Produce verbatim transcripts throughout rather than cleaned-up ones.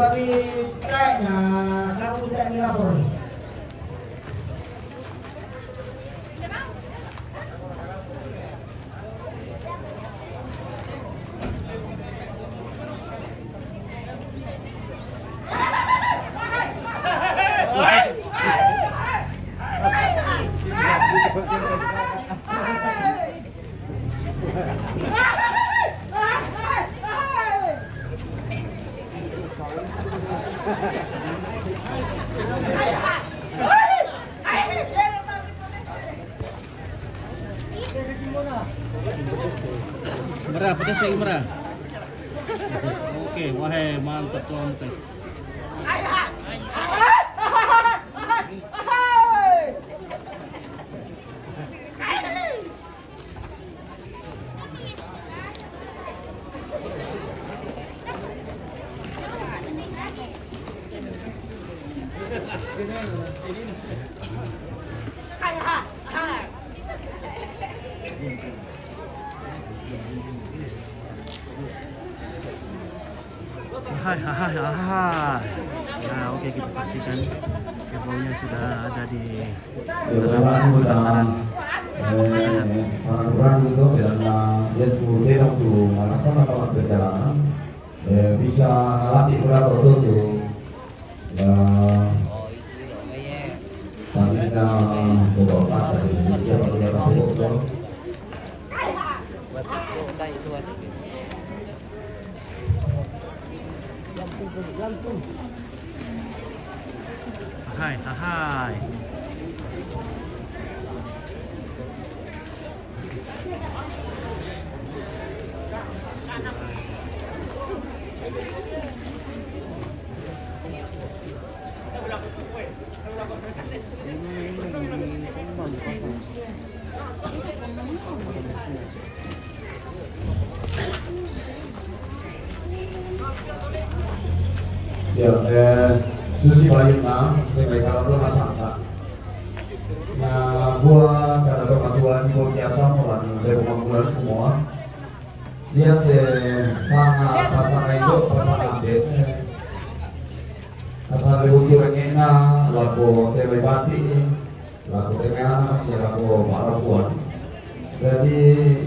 Kami cek, nah, kamu cek ni lapor. Mera, petis lagi mera. Oke, wahai mantap tuan tes. Hai, hai, hai, hai. Nah, oke, kita saksikan kebaunya sudah ada di Ya, dalam perjalanan. Eh, para kurang itu, ya, na, ya, tu, dia tu, alasan apa perjalanan? Eh, bisa latih berapa tu, tu? Ya, tapi na, coba pas aja, siapa dia tak coba tu? Hai, hai, hai. Ya, eh, susi bayun na, te bai kalau tu masang tak. Na, buah kada tu matuan, buah kiasa, mulan, dari bulan semua. Dia te sanga pasanga indo, pasanga ambe. Pasanga indo tu rengena, lako te bai bati, lako te bai anak, si lako mak rapuan. Jadi,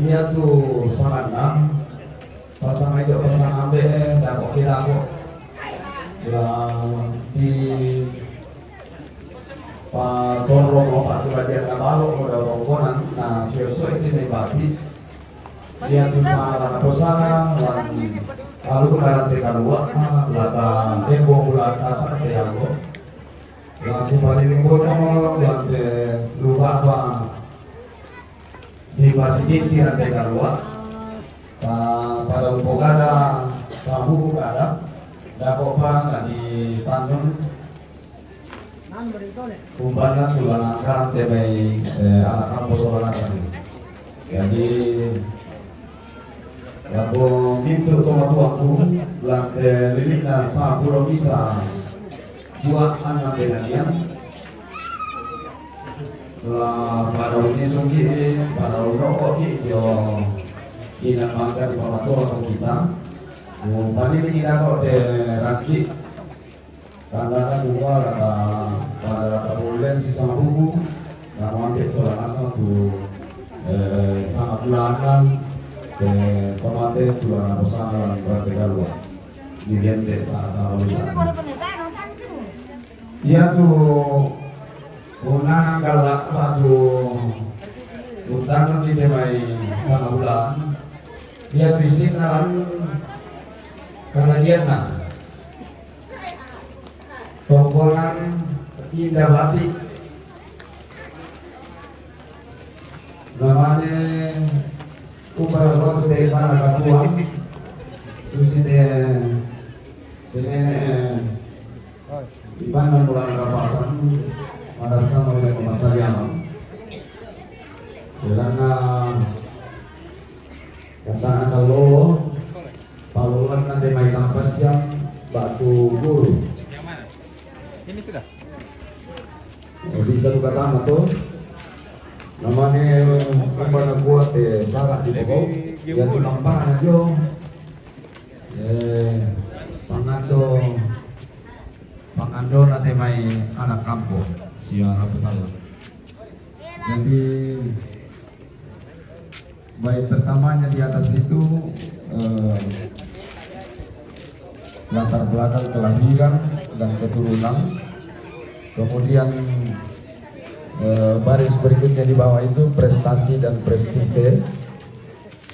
dia tu sangat na, pasanga indo, pasanga ambe, eh, dako kira ko. La, di patorong mo, patuladian na balo mo da tongkonan, na sio-sio iti na ibati. Dia tu sanga lata posanga, lan, lalu ko dalan te kalua, lata embo bulan kasak te yanggo. Lan tu paliling boto, lan te lupa apa. Di pasititi ante kalua, ta, pada upo kada, sabuku kada, dako pa na di tandun, umbana tulangan karante mai, eh, anak kampus orang asal. Jadi, Lako mintu tomatuangku, lan te lili'na sampulo misa buah angan dengan ian. La pada unisungki, pada unokoki dio inan mangga di pamatua kita. Umpani ni kita kok de rangki. Tanda-tanda dua kata pada kata bulan si sama buku, nama ambil seorang asal tu, eh, sangat bulanan, eh, pemate tu anak pesan dalam berarti kalua. Di dia dek saat nama bisa. Dia tu unang galak batu utang di temai sama bulan. Dia tu isi dalam kerajaan nah. Tongkonan Indah Batik. Namanya upara waktu te para katuang. Susi te senene di mana mulai rapasan. Pada sama dengan pemasarian. Karena Kata anda lo, paluan nanti mai tampas yang batu guru. Yang mana? Ini sudah. Oh, bisa buka tamat tuh. Namanya apa nak buat eh salah di bawah. Yang tu nampak aja. Eh, sangat tuh. anak kampung, siapa tahu. Jadi, baik, pertamanya di atas itu, eh, latar belakang kelahiran dan keturunan. Kemudian, eh, baris berikutnya di bawah itu prestasi dan prestise.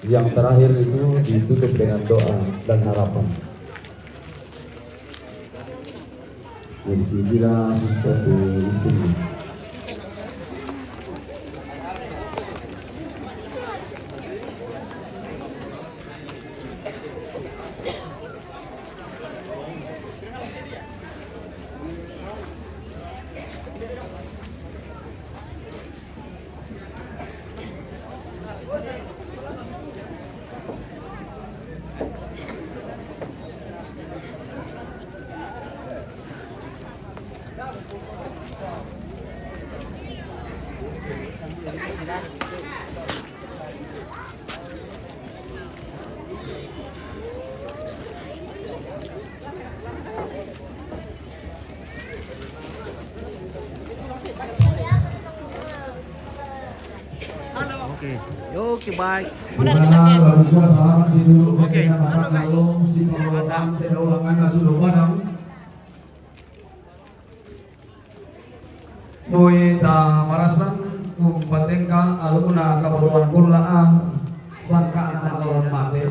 Yang terakhir itu ditutup dengan doa dan harapan. Jadi, kira-kira sesuatu isinya. Oke. Oke, baik. Oke. Oke. Oke. Moi ta marasang umpatengka alumuna kapatuan kulla, ah, sangka anak lawan mate.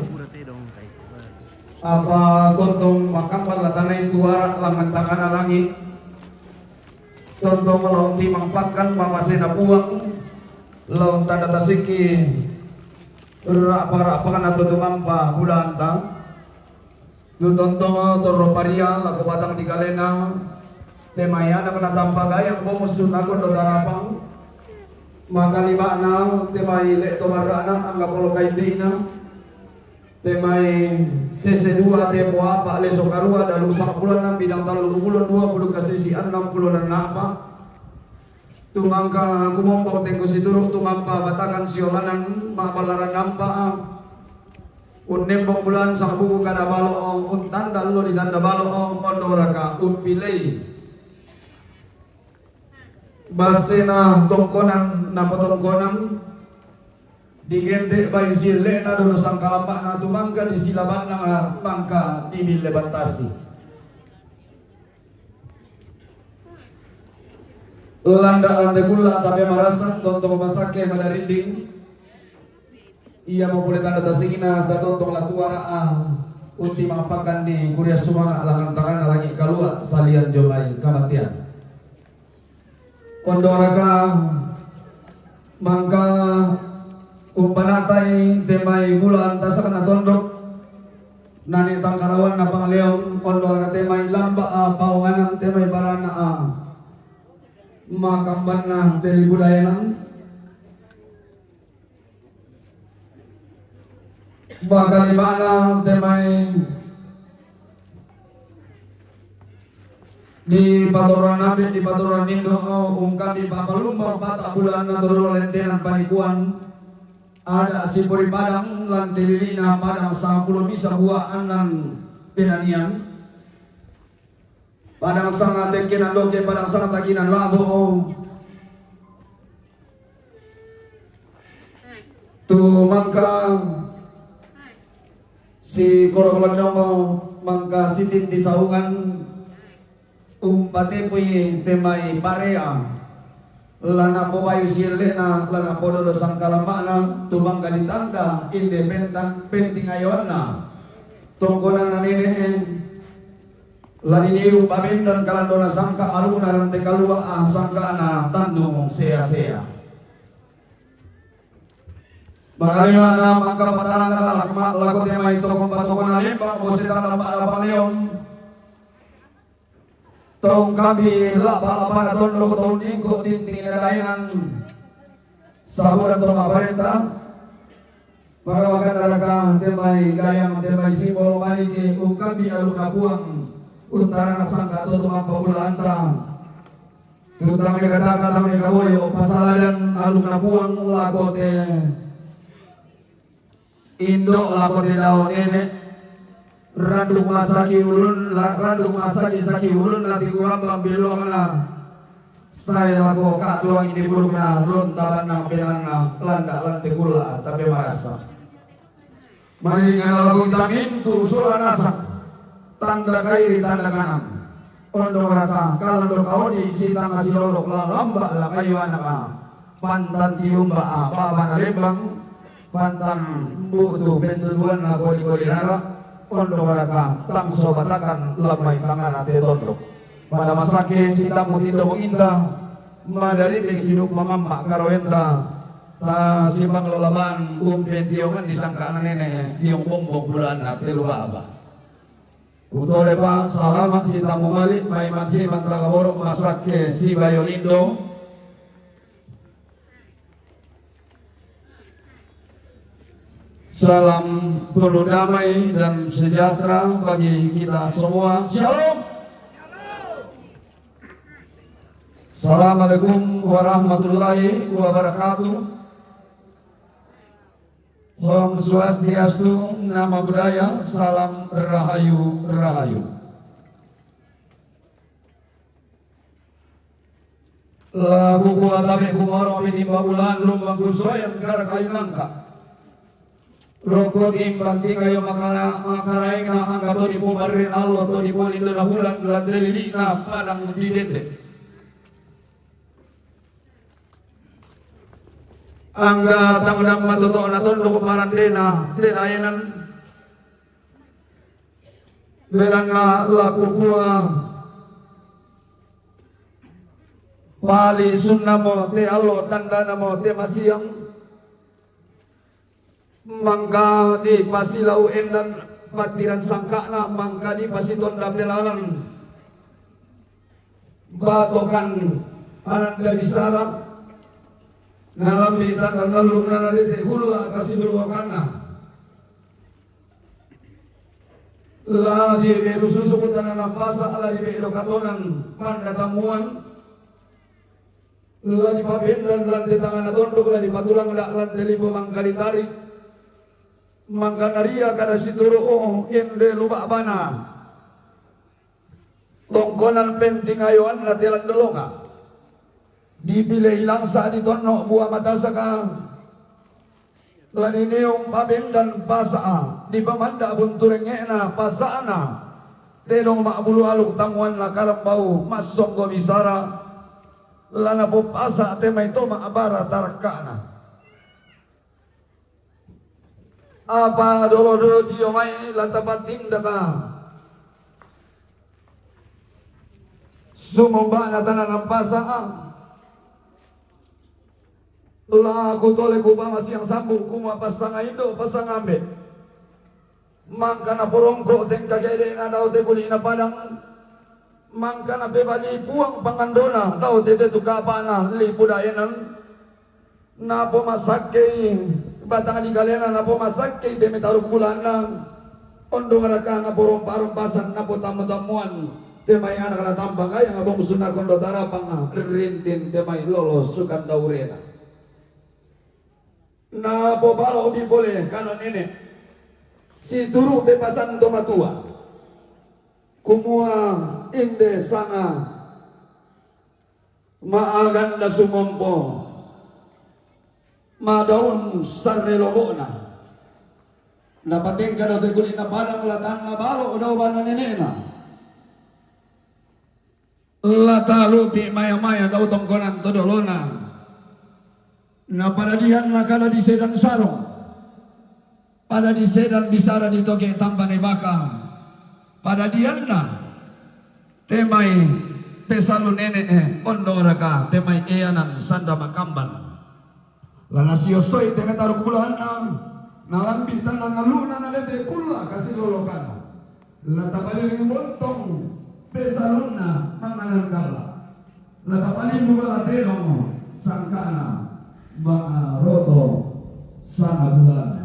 Apa tontong makambal latanai tuara langan tangana langi. Tontong laung timang pakkan mamasena puang, laung tanda tasiki rapa-rapana to tumampa bulanta. Tu tontong torro paria lako batang di kalena, temai anak na tampa gayang bongus sunakon do tarapang. Maka limana temai le to marana angga polo kaidina. Temai sese dua tepo apa leso karua dalu sapuluh enam bidang talu bulon dua puluh kasisi enam puluh enam apa. Tumangka kumombong tengku situru tumampa batakan siolanan mabalaran nampa. Unnembong bulan sang buku kada balo, untanda lo di tanda balo, ondo raka umpilei. Basena tongkonan na potongkonan. Digente bai sielle'na dono sangkalamba'na tumangka di silabanna mangka di bille battasi. Landa lante kulla tabe marasang tontong masakke madarinding. Ia mapole tanda tasikina tatontong latuara a unti mangapakkan di kuria sumanga langan tangana langi kalua salian jomai kamatian. Ondoraka mangka umpanatai temai bulan tasakna tondok nani tangkarawan na pangleon, ondoraka temai lamba a paunganan temai barana a makambanna teli budayanan. Maka limana temai di patoran nabi, di patoran nindo, ungkap di papalumbang pata bulan na toro lentenan panikuan. Ada sipori padang lan tililina padang sapuluh misa buah anan penanian. Padang sanga tekkenan doke, padang sanga takinan labo. Tu mangka si korok londong mangka sitin di saungan umpatepui temai parea. Lana pobayu sielle'na, lana pododo sangkalama'na, tu mangka ditanda independent penting ayonna. Tongkonanna nene'e. Laniniu pamindon kalandona sangka aluna rante kalua, ah, sangkana tandung sea-sea. Makalimana mangka patarangka lako temai tokong patokona lembang bose tanda pada paleon. Tong kami lapa-lapana tondok tong ningko tinting daenan. Saburan tong aparenta. Marawakan daraka temai gayang temai simbolo manike ungkambi aluk napuang. Untara sangka to tumampa bulanta. Tutang mekataka tang mekaboyo pasaladan aluk napuang lako te indo lako te dao nene. Randuk masaki ulun la, randuk masaki-saki ulun lati kurambang biluangna. Sai lako katuang ini burukna, ronta banang benangna, landak lantai kula, tapi marasa. Mahingan lagu tamintu sula nasang, tanda kairi tanda kanang. Ondo raka, kalondo kaodi sitanga silolok lalamba la kayu anaka. Pantan tiumba a, baba na lembang. Pantan butu pentutuan na koli-koli rara. Ondo raka, tangso batakan lamai tangana te tondok. Pada masake sitamu tindo menginta. Madari de siduk mamamba karawenta. Ta simpang lalaban umpen tiongan disangka nene, tiong bombok bulan na telu baba. Kutole pa, salama sitamu mali, maiman siman tagaborok masake si Bayolindo. Salam penuh damai dan sejahtera bagi kita semua. Shalom. Assalamualaikum warahmatullahi wabarakatuh. Om Swastiastu, Namo Buddhaya, salam rahayu, rahayu. Laku kuatabe kumoro mini babulan lumba kusoyan kara kayu nangka. Roko timbang tiga yo makara, makaraeng na angga to dipo barren allo to dipo lindo na bulan, lande lili na padang di dende. Angga tangdang matoto na tondok marandena, te daenan. Belanna laku kua pali sunna mo te allo tandana mo te masiang. Mangka dipasilau endan patiran sangkana, mangka dipasitonda pelalan batokan ananda bisara. Nalambi tanggal nalu nana dete hula kasidul wakana. La di beru susu kutana nampasa, la di beru katonan panda tamuan. La dipabendan lante tangana tondok, la dipatulang la lante lipo mangkalitari. Mangkanaria kada situru o ende lubak bana. Tongkonan penting ayoan na telan dolonga. Dipilih langsa ditonno bua matasaka. La diniung pabendan pasaa, dipamanda bunturengena pasaana. Tedong mabulu aluk tamuan na karambau masonggo bisara. Lana popasa temai toma abara tarakkana. Apa dolo do dio mai lata patindaka. Sumomba na tana nampasa. Laku tole ku pama siang sambung kuma pasanga indo pasanga ambe. Mangka naporongko tengka kede na dao te kuli na padang. Mangka napebali puang pangandona dao te te tukapana lipu daenan. Napo masakkei batang di kalena, napo masakkei te metaruk bulanna. Ondong raka napo rompa-rompasan, napo tammu-tammuan. Te mai anak na tambang ayang abong suna kondo tarapang rintin te mai lolos sukan daurena. Napo balo bi pole kana nene. Situru pe pasan to matua. Kumua inde sanga maaganda sumompo. Madaun sarre lobokna. Napatengka dote kuli na padang latan na balo dau bana nenena. Lata lupi maya-maya dau tongkonan to dolona. Na padadian na kada di sedan sarong. Pada di sedan bisara di toke tamba ne baka. Padadianna. Temai pesalu nene e ondo raka temai eanan sanda makamban. Lana siosoi teme taruk bulahanna, nalambi tanda naluna nalete kulla kasi lolokanna. La tapalili bontong pesalunna manganan kalla. La tapalili bala telong sangkana ba roto sana bulanna.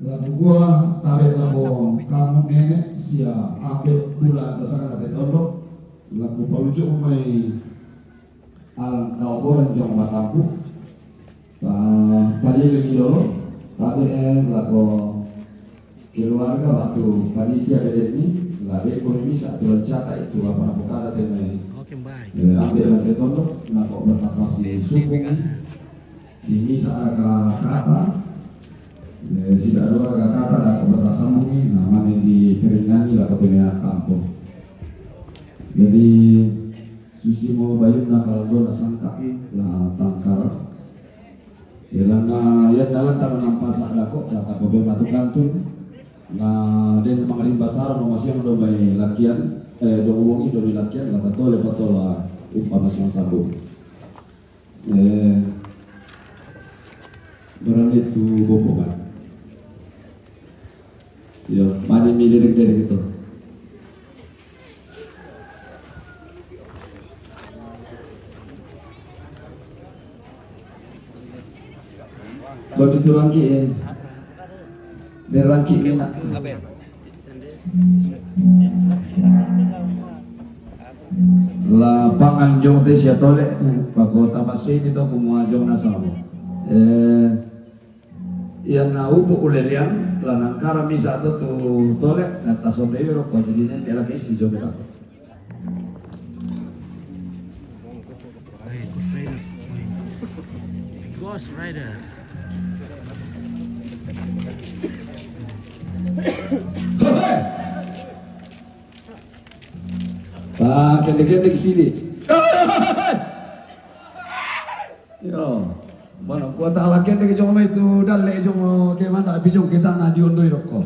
Laku gua tabe lako kamu nene sia ambe bulan tasana te tondok. Laku palucu mai Alang tau orang jong matampu. Pa, paliling idolo. Tapi eh lako Keluarga waktu panitia bede ni, la de' ko misa' tu la catat itu apa-apa kada te mai. Oke, baik. Eh, ambil la te tondok, na ko bertapa si suku ni. Si misa' raka kata, eh, si dua raka kata, na ko bertasambung ni, na mane di keringangi la ko te mai kampung. Jadi, susi mo bayunna kalando na sangka'i, la tangkar. Ilanna, iyanna lantang nampasa' dako', la tapabematu kantun. Na den mangarimba sarang no masiang do mai lakian, eh, do uwongi do mai lakian, la tatole patola umpa masiang sabu. Eh, berani tu bopo kan. Iyo, mani mi dedek-dedek itu. Babi tu rangki, eh. Dari rangki ni nak. Lapangan jong te sia tole, pako tamasini to kumua jong nasamo. Eh, Iyanna upu ulelian, la nangkara misa' to tu tole, na tasonde iro ko jadi nende lagi si jomela. Ghost Rider. Pak, kende-kende ke sini. Yo. Mana kuat ala kende ke jong mai tu dalle jong ke mana bijong kita na diondoi roko.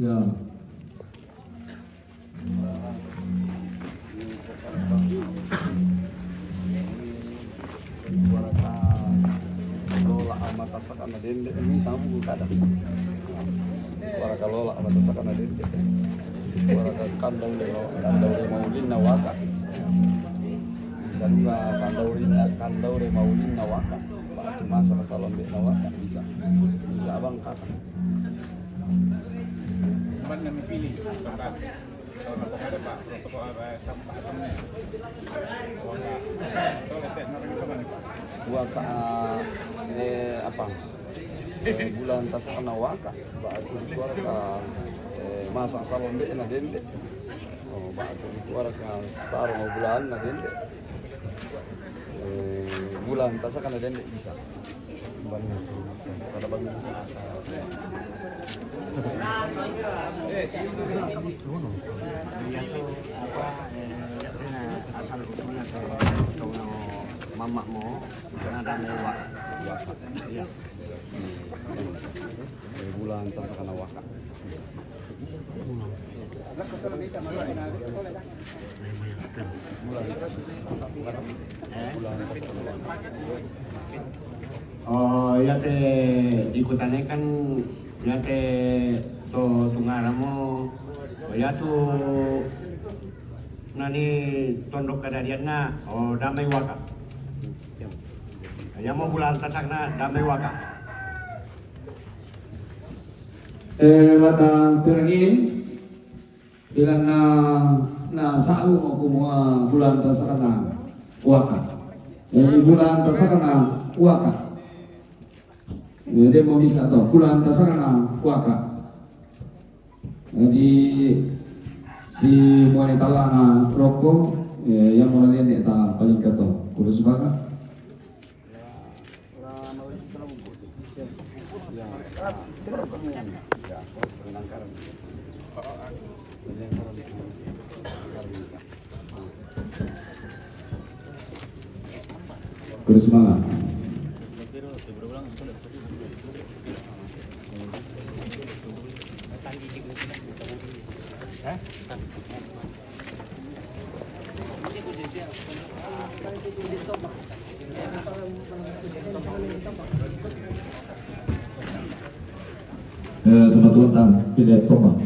Ya. Waraka lola amata sakana dende, ini sabu kada. Waraka lola amata sakana dende. Waraka kandau de, kandau de maulinna waka. Bisa juga kandau de, kandau de maulinna waka. Masa salombe na waka bisa. Bisa abang kata. Mana pilih? Waka, eh, apa? Eh, bulan tasana waka, ba aku dikuarka, eh, masa salombe na dende. Oh, ba aku dikuarka sarong bulan na dende. Eh, bulan tasakana dende bisa. Asal usulnya ke, ke mama mo, karena ada lewat. Iya. Bulan tasakana waka. Oh, iya te di kutane kan, iya te to tungara mo, oh, iya tu nani tondok kadarianna, oh, damai waka. Iya mo bulan tasakna damai waka. Eh, mata pirangi. Bilang na, na sa'bu mo kumua bulan tasakana waka. Jadi bulan tasakana waka. Jadi mau bisa to, bulan tasakana waka. Jadi si muane talana roko, ya, yang mau nene ta paling kato. Kurus banget. Terus mana? Eh, teman-teman, tan, tidak topa.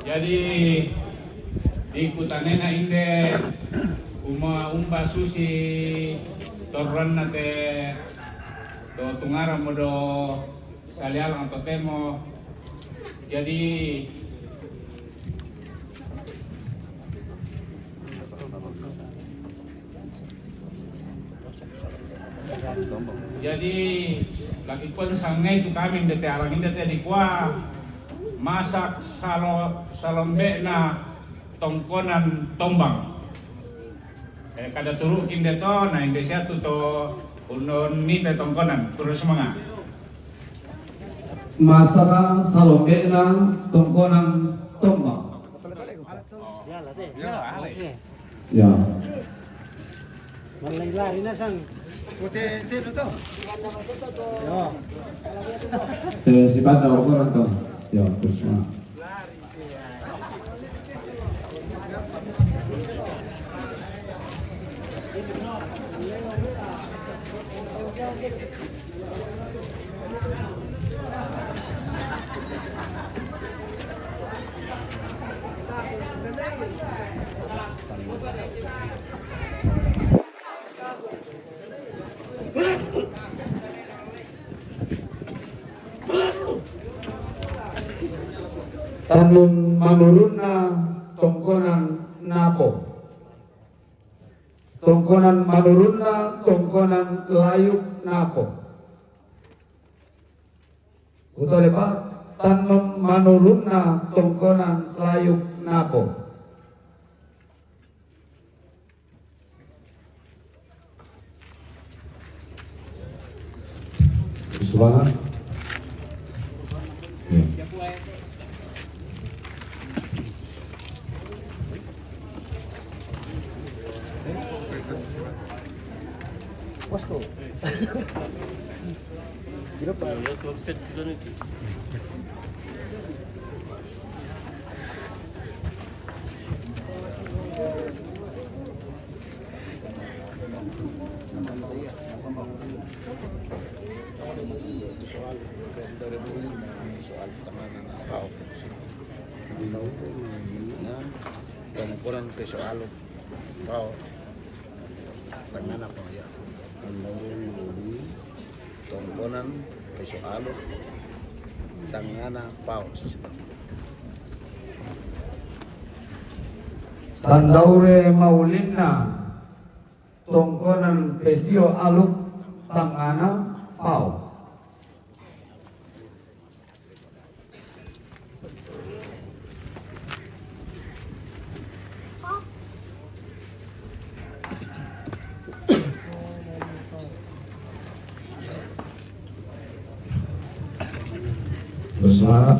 Jadi, di kutanena inde, uma umba susi torranna te to tungarang modo salialang to temo. Jadi, jadi, lagi pun sangai tu kami ndete alang ndete dikua masak salo-, salombe'na tongkonan Tombang. Eh, kada turuki nde to, na inde sia tu to unon nite tongkonan, turun semangat. Masaka salombe'na tongkonan Tombang. Ya. Malai-lari na sang. Yo. Eh, si Banda ukuran to. Yo, terus mah. Tannung manurunna tongkonan Napo. Tongkonan manurunna tongkonan Layuk Napo. Utole pa, tannung manurunna tongkonan Layuk Napo. Suara. Ya. Bosku. Gila, Pak. Soal, soal tangana na pao. Na, tongkonan pe soal pao. Tangana pao ya. Tongkonan pe soal tangana pao. Tandaure maulinna tongkonan pe sio aluk tangana pao. Bersuara.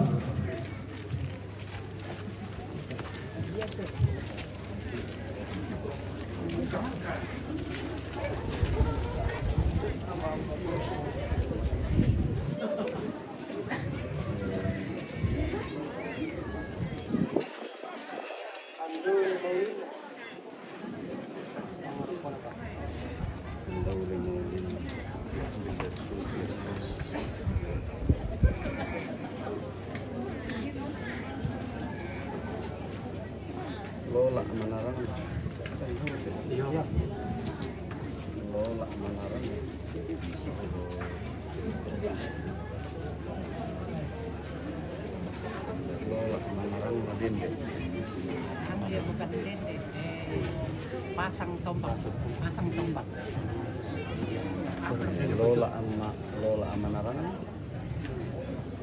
Lola Manarang. Lola Manarang. Lola Manarang na dende. Iya, bukan dende. Eh, pasang tombak. Pasang tombak. Lola ama, Lola Manarang.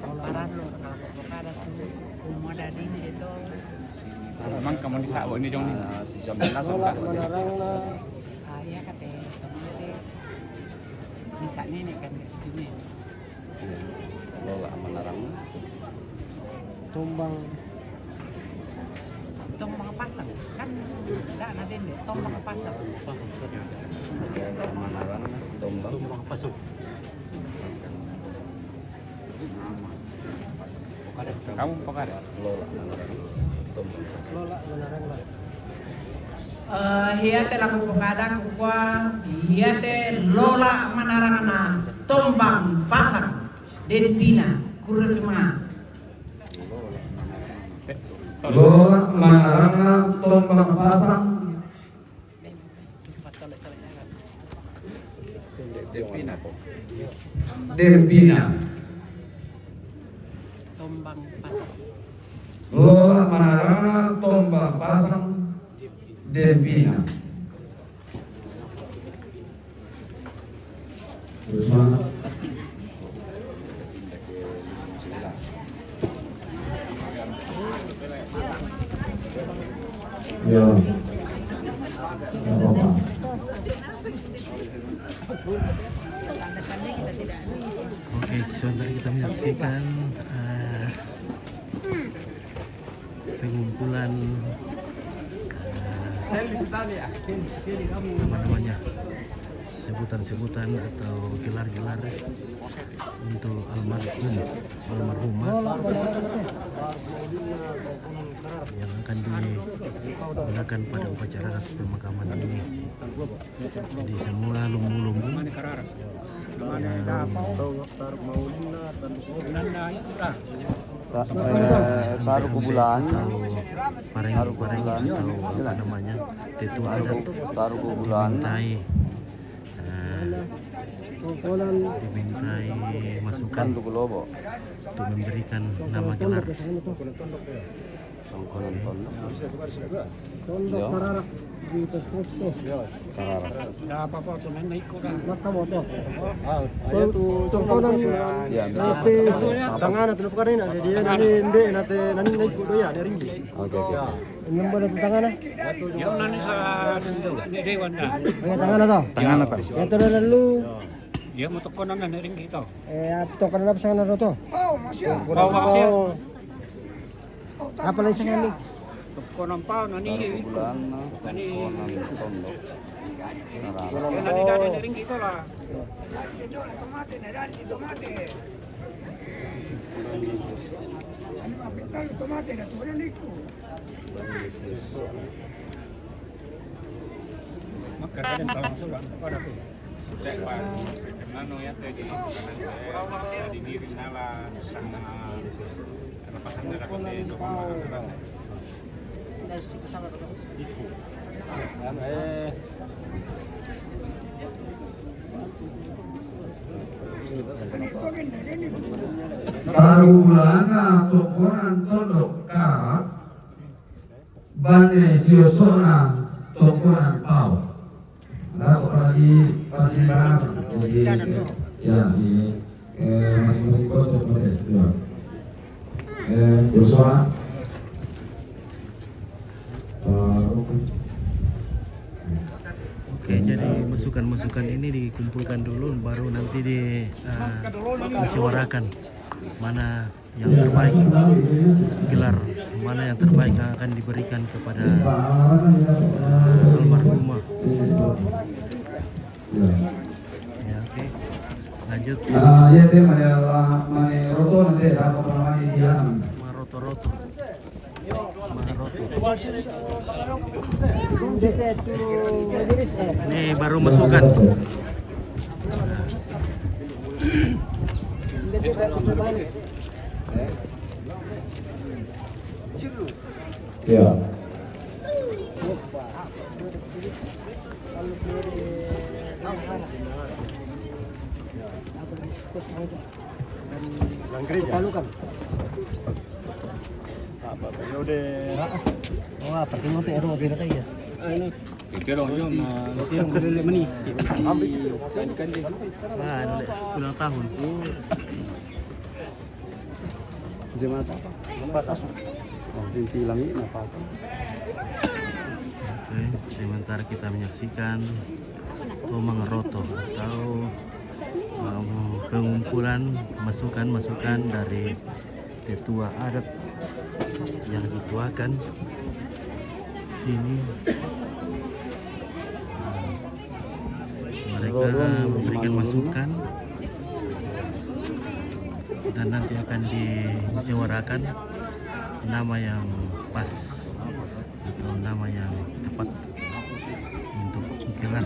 Parallu, kalau kada tu, umada dende to. Memang kamu di sabo ini, Jong, ni? Ah, si Samina sama. Ah, iya, kate, tomate. Bisa nenek kan, gitu, nih. Lola Manarang. Tombang. Tombang pasang. Kan, ndak ada dende. Tombang pasang. Lola Manarang, tombang. Tombang pasang. Kamu pokadang. Lola Manarang. Tombang. Lola Manarang lah. Eh, hia te laku pokadang kukua, hia te Lola Manarang na. Tombang Pasang, Denpina, Kurasuma. Lola Manarana, Tombang Pasang. Denpina. Tombang Pasang. Lola Manarana, Tombang Pasang, Denpina. Terus mana? Ya. Nggak apa-apa. Oke, sebentar kita menyaksikan eh, pengumpulan eh, apa namanya, sebutan-sebutan atau gelar-gelar untuk almarhum, almarhumah yang akan digunakan pada upacara pemakaman ini. Jadi semua lumbu-lumbu yang Ta- eh, taruh kubulan. Atau pareng-pareng atau apa namanya, tetua adat taruh kubulan. Dimintai eh, dimintai masukan untuk memberikan nama gelar. Tongkonan tondok. Tondok Tararak di Peskutu. Tararak. Nggak apa-apa, tuh, nenek ikut kan. Maka motor. Ah, ayo tuh, Tongkonan. Ya, lapis. Tangan atau bukan ini, ada dia ini, ndek, nanti, nanti naik kudo ya, dari ini. Oke, oke. Ya. Nembak dari tangan, ah. Yang nanti sa-, ini dewan dah. Pakai tangan atau? Tangan atau? Ya, tuh, lalu. Ya, mau tekonan dan ring kita. Eh, apa tekonan apa sana, Roto? Oh, masya. Kurang apa? Apa lagi sana, nih? Tekonan apa, nani? Bulan, nani? Tekonan tondok. Ya, nanti dari ring kita lah. Dari itu lah, tomate, nih, dari itu tomate. Ini mah pintar tomate, dah turun itu. Maka kadang kalau masuk, Pak, apa dah tu? Sudah, Pak. Nano ya, tadi, di diri nala, sama, karena pasang darah kote, itu, Pak. Eh. Tarulana tokonan tondok Kararak, bane siosona tokonan pao. Nda ko pala di pasi bahasa. Jadi, ya, di eh, masing-masing konsep, oke, ya. Eh, Joshua. Eh, oke. Oke, jadi masukan-masukan ini dikumpulkan dulu, baru nanti di eh, musyawarahkan mana yang terbaik, gelar mana yang terbaik yang akan diberikan kepada eh, almarhumah. Ya. Ya, oke. Lanjut. Ah, iya, teh, mane la-, mane roto nanti ada apa namanya di jalan. Maroto-roto. Maroto. Ini baru masukan. Ya. Langkri ya? Palukan. Apa periode? Oh, apa periode? Ero beda kayak ya. Ah, ini. Kira dong, yun, ah, kira dong, lele meni. Habis itu. Kan, kan, deh. Nah, ulang tahun. Jemaat apa? Napas. Oh, bilang ini napas. Oke, sementara kita menyaksikan Tomang Roto atau um, pengumpulan masukan-masukan dari tetua adat yang dituakan sini. Mereka memberikan masukan dan nanti akan dimusyawarahkan nama yang pas atau nama yang tepat untuk gelar.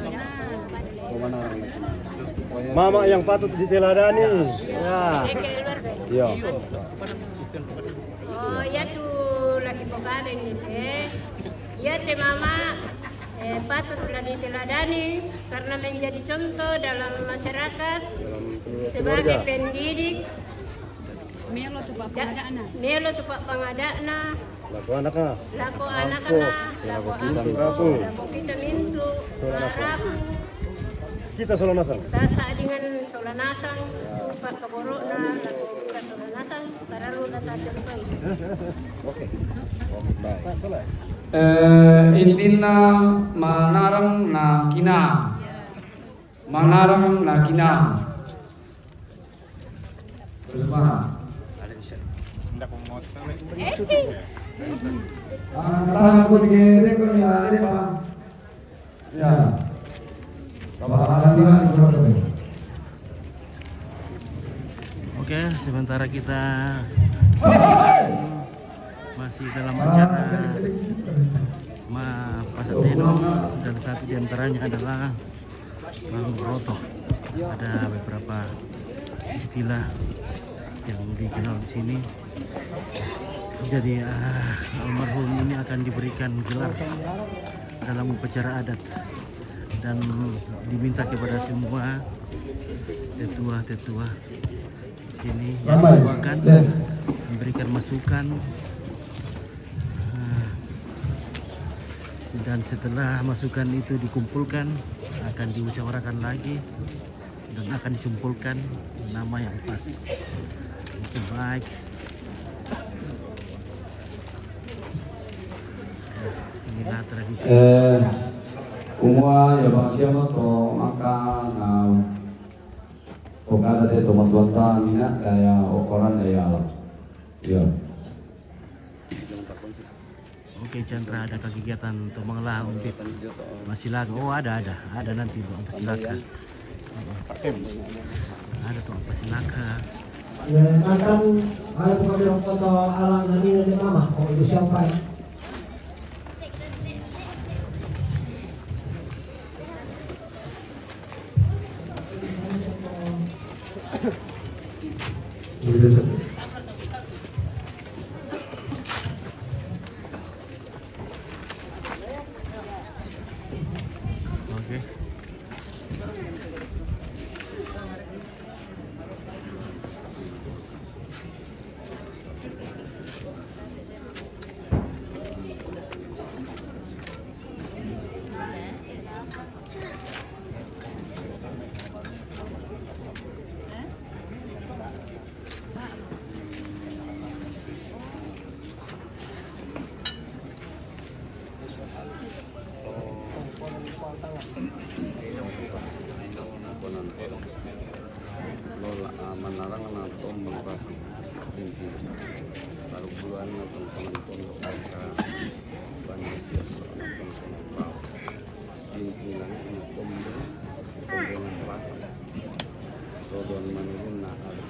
Mama yang patut diteladani. Ya. Iya. Oh, iya tu laki pokale ini, eh. Iya te mama, eh, patut la diteladani karena menjadi contoh dalam masyarakat sebagai pendidik. Melo tu pak pangadakna. Melo tu pak pangadakna. Lako anakna. Lako anakna, lako aku, lako kita mintu. Sola nasang. Kita sola nasang. Tasa dengan sola nasang, tupa kaborokna, lako kita sola nasang, paralu data contoh. Oke. Oke, baik. Eh, intinna manarang na kina. Manarang na kina. Terus mana? Ah, tahan ko di gede ko ni ada, Pak. Ya. Para hadirin yang berbahagia. Oke, sementara kita masih dalam acara ma pasateno, dan satu di antaranya adalah Mang Broto. Ada beberapa istilah yang dikenal di sini. Jadi, eh, almarhum ini akan diberikan gelar dalam upacara adat dan diminta kepada semua tetua-tetua sini yang mendoakan, memberikan masukan. Nah, dan setelah masukan itu dikumpulkan, akan dimusyawarahkan lagi dan akan disimpulkan nama yang pas. Oke, baik. Inilah tradisi. Eh, kumua ya bang siapa to maka na Okada de toman tuan tangan mina daya okoran daya alam. Ya. Oke, Chandra, ada kegiatan tomang lah untuk masilaka. Oh, ada, ada. Ada nanti untuk masilaka. Ada tuh masilaka. Ya, akan ada bukan foto alam nanti nanti mama. Oh, itu siapa ya? Oke. Lola, ah, manarang na tombang pasang. Binti. Baru bulan na tombang tombang ka. Banyak sias na tombang tombang. Binti na tombang. Tombang pasang. Rodon manurun na ada.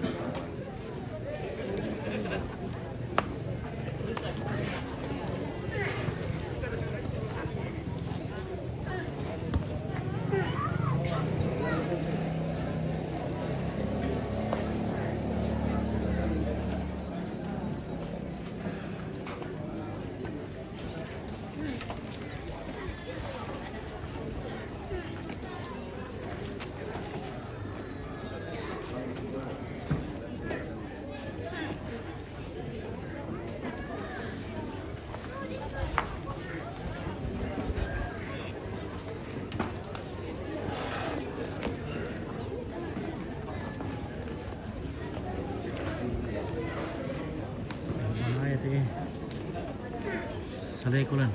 Salekulan.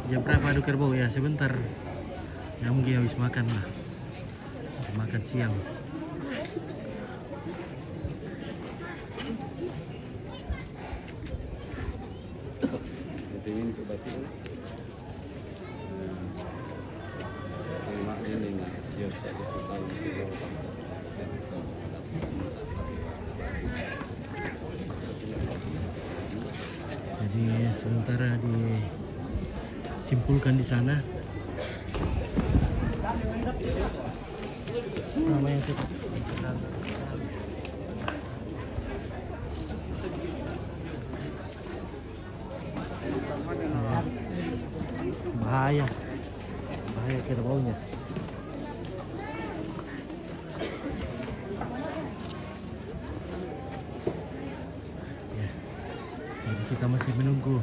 Jam berapa adu kerbau? Ya, sebentar. Ya, mungkin habis makan lah. Makan siang. Jadi sementara disimpulkan di sana. Namanya itu. Bahaya. Bahaya kerbaunya. Ya. Jadi kita masih menunggu,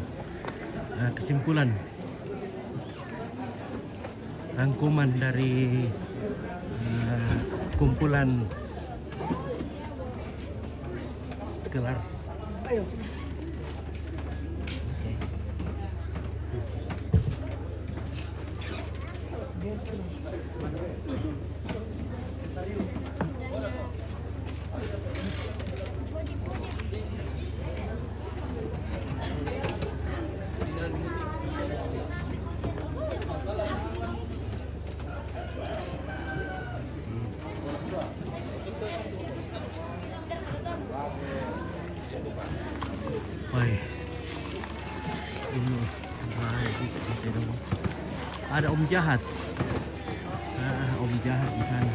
eh, kesimpulan rangkuman dari, eh, kumpulan gelar. Oke. Ada Om Jahat. Ah, Om Jahat di sana.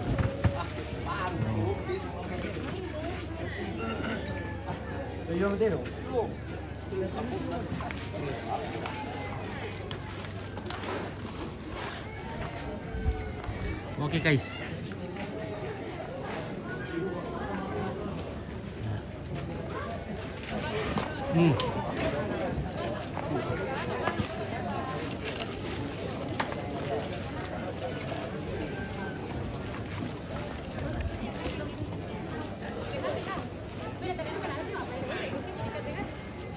Oke, guys. Hmm.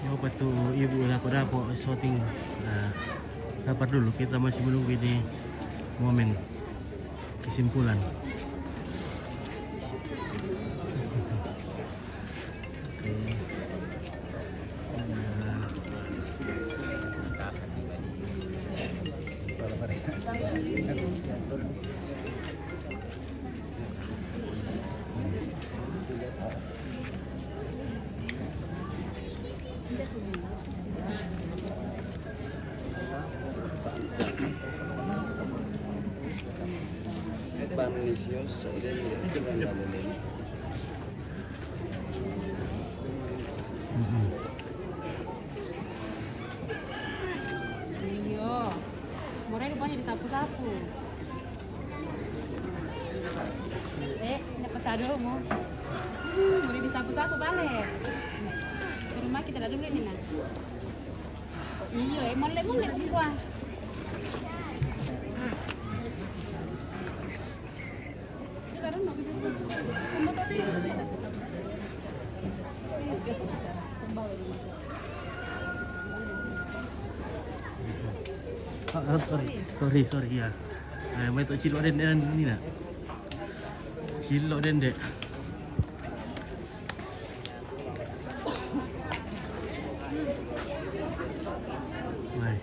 Yo, patu ibu lah ko dapo shooting. Nah, sabar dulu, kita masih menunggu ini momen kesimpulan. Oke. Nah. Iyo. Morai rupanya disapu-sapu. Eh, dapat tado mo. Hmm, udah disapu-sapu balik. Ke rumah kita dah dulu ini, nah. Iyo, eh, molek-molek semua. Ah, ah, sorry, sorry, sorry, ya. Eh, mai tu cilok den, den ni nak. Cilok den dek. Mai.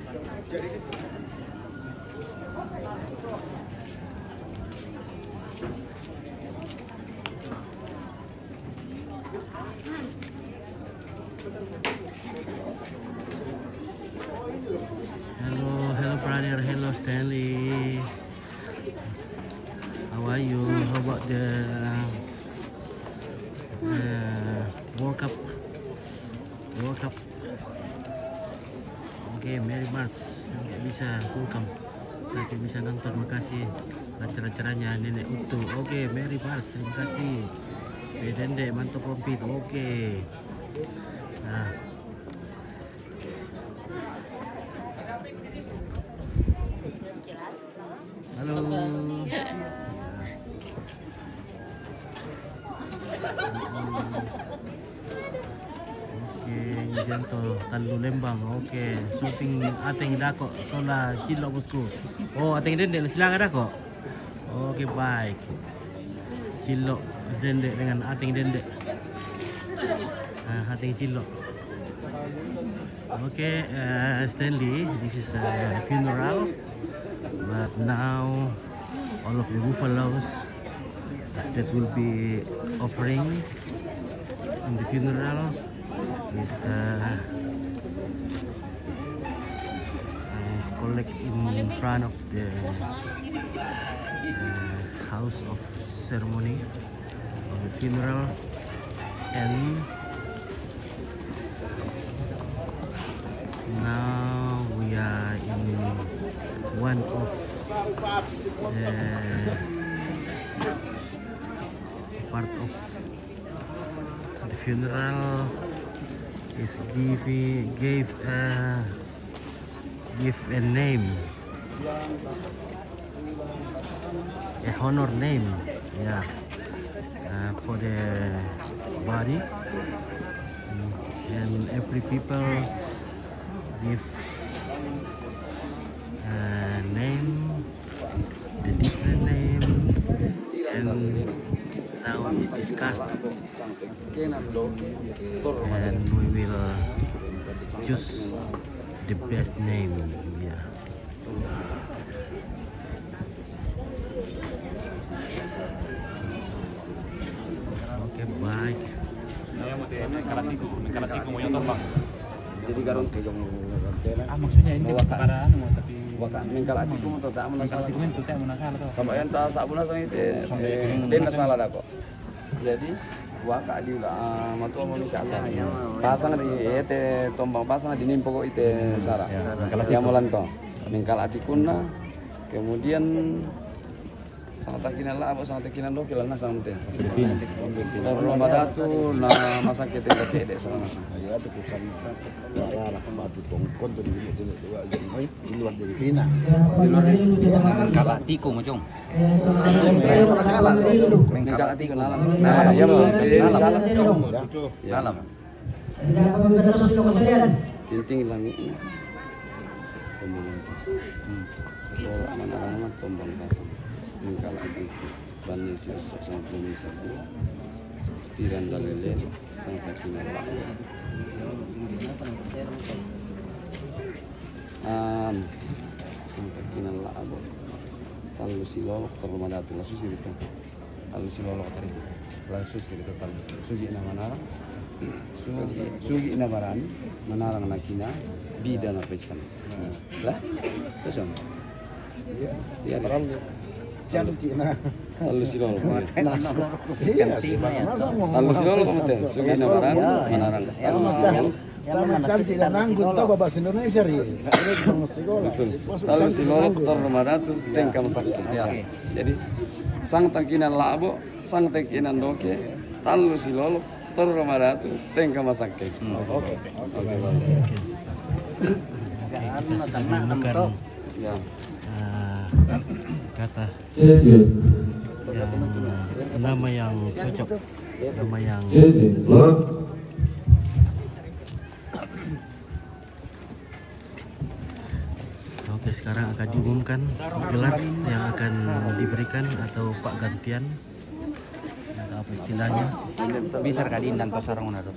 Hello, hello brother, hello Stanley. How are you? How about the uh, World Cup? World Cup. Oke, Merry March. Nggak bisa welcome, tapi bisa nonton. Makasih acara-acaranya Nenek Utu. Oke, Merry March. Terima kasih. Oke, Dende, mantap komplit. Oke. Nah. Halo. Oke, Widianto, Tallu Lembang. Oke, syuting Ateng Dako, Sola Cilok, bosku. Oh, Ateng Dende, silakan Dako. Oke, baik. Cilok Dende dengan Ateng Dende. Ah, Ateng Cilok. Okay, uh, Stanley, this is a funeral, but now all of the buffalos that will be offering in the funeral is uh, uh, collect in front of the uh, house of ceremony of the funeral, and now we are in one of the part of the funeral is give, gave a, give a name, a honor name, yeah, uh, for the body. Mm, and every people give a name, the different name, and now is discussed, and we will choose the best name. Yeah. Okay, bye. Ini mau te-, ini karatiku, ini karatiku mau nyotor, Bang. Jadi garong tiga mau. Ah, maksudnya ini mau waka, bukan anu, tapi waka mengkala tiku mau tak mau nasala. Tiku itu tak mau nasala tuh. Sama yang tak sabu nasang itu, eh, dia nasala dah kok. Jadi waka di, ah, matua mau misalnya pasang di ete tombang, pasang di nimpo kok ite sara. Ya, mengkala tiku. Yang molan to. Mengkala tikunna. Kemudian Sanga tangkinan la'bo, sanga tangkinan doke, la nasang te. Torro madatu na masakke te, tede sanga nasang. Iya, itu kusan. Lara, lara, batu tongkon tuh di, di, di, di luar dari Pina. Di luar dari. Kala tiku, Mojong. Mengkala tiku na lama. Nah, iya, Bang. Iya, salah. Iya. Dalam. Tinting langitna. Tombang pasang. Hmm. Bola manarang tombang pasang. Mengkala tiku. Banne si Osok sama Bumi Sabu. Tiran dalele sama Takinala. An. Sama Takinala abo. Tallu silolok, torro madatu, la susi rita. Tallu silolok tadi. La susi rita tallu. Sugi na manarang. Sugi, sugi na barani. Manarang na kina. Bida na pesan. Lah, sosong. Iya, iya. Cantik, nah. Tallu silolok. Nah, iya, sih, Bang. Tallu silolok, kamu teh. Sugi na barani, manarang. Tallu silolok. Cantik dan nanggut, tahu bahasa Indonesia, Ri. Betul. Tallu silolok, torro madatu, tengka masakke. Ya. Jadi, sanga tangkinan la'bo, sanga tangkinan doke, tallu silolok, torro madatu, tengka masakke. Hmm. Oke. Oke, Bang. Oke, kita sudah menemukan, ya, eh, kata yang, nama yang cocok, nama yang Oke, sekarang akan diumumkan gelar yang akan diberikan atau pak gantian, atau apa istilahnya. Bisa ka diindan pasarang una tuh?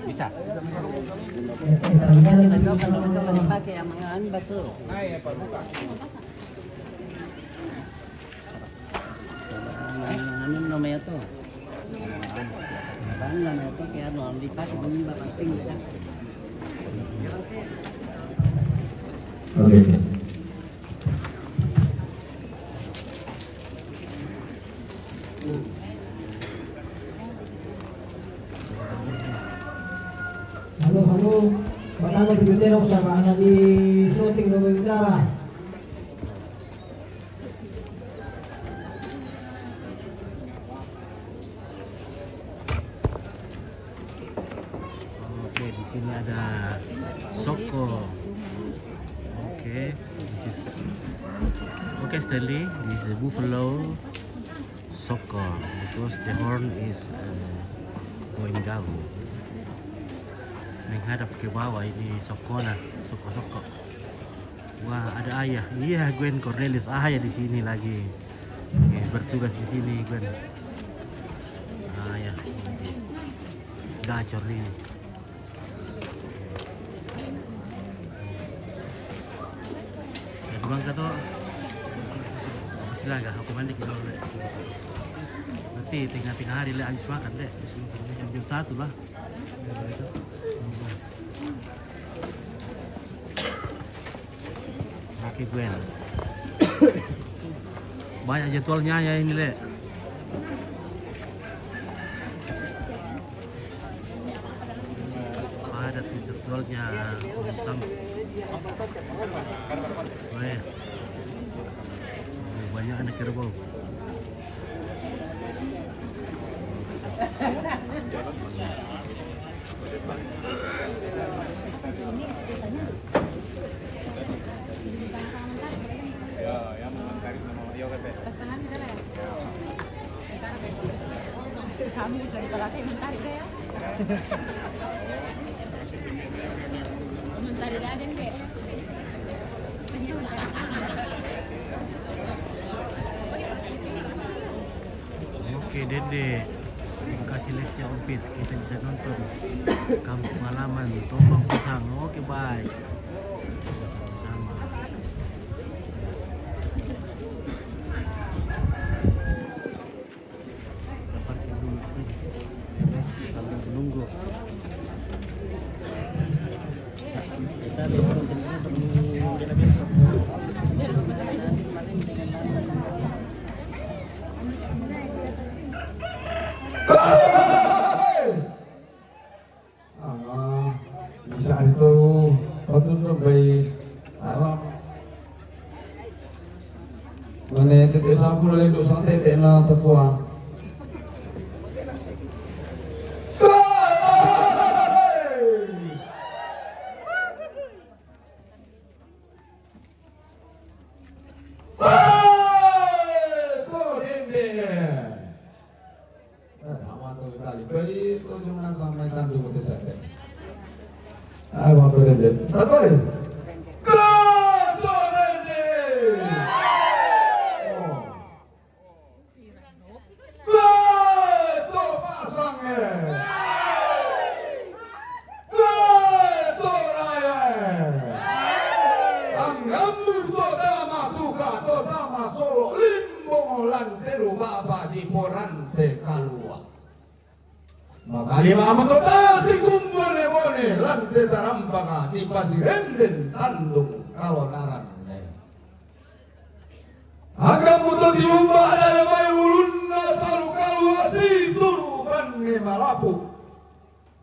Bisa. Pakai yang mangan betul. Anu namanya tuh. Apa namanya tuh, kayak anu, anu dipakai, bunyi bakal tinggi, ya. Oke. Halo, halo. Pertama, di Bintero sama anak di syuting, Robo Utara. Oke, di sini ada soko. Oke, this is, oke, Stanley, this is a buffalo soko because the horn is, uh, going down. Menghadap ke bawah ini sokona, soko-soko. Wah, ada ayah. Iya, Gwen Cornelius. Ayah di sini lagi. Oke, bertugas di sini, Gwen. Ayah. Gacor ini. Jadi, Bang, kata, silaga, aku mandi dulu. Nanti tengah-tengah hari, le, habis makan, deh. Jam, jam satu lah. Oke, Gwen. Banyak jadwalnya ya ini, le. Ada tuh jadwalnya. Sam. Weh. Weh, banyak anak kerbau. Pesanan kita ya? Kami dari Palate mentari ya. Mentari Raden deh. Oke, Dede. Terima kasih, Lesca Umpit. Kita bisa nonton kampung halaman Tombang Pisang. Oke, baik. Sama-sama. Kita parkir dulu di sini. Sambil menunggu. Desa Pulau Lenduk Santete na tepua. Hei, to dende. Eh, aman to kali. Beri to jumlah sampai tandu ke desa. Ayo, to dende. Satu kali. Ke to dende. Oh. Ke to pasang, eh. Ke to raya, eh. Anggamu to tama tuka, to tama solo, limbong lan telu baba di porante kalua. Makalima mu to tasi kumbone-bone, lan te tarampaka di pasirenden tandung kalonaran, eh. Anggamu to tiumba daya mai ulunna salu kalua situru banne malapu.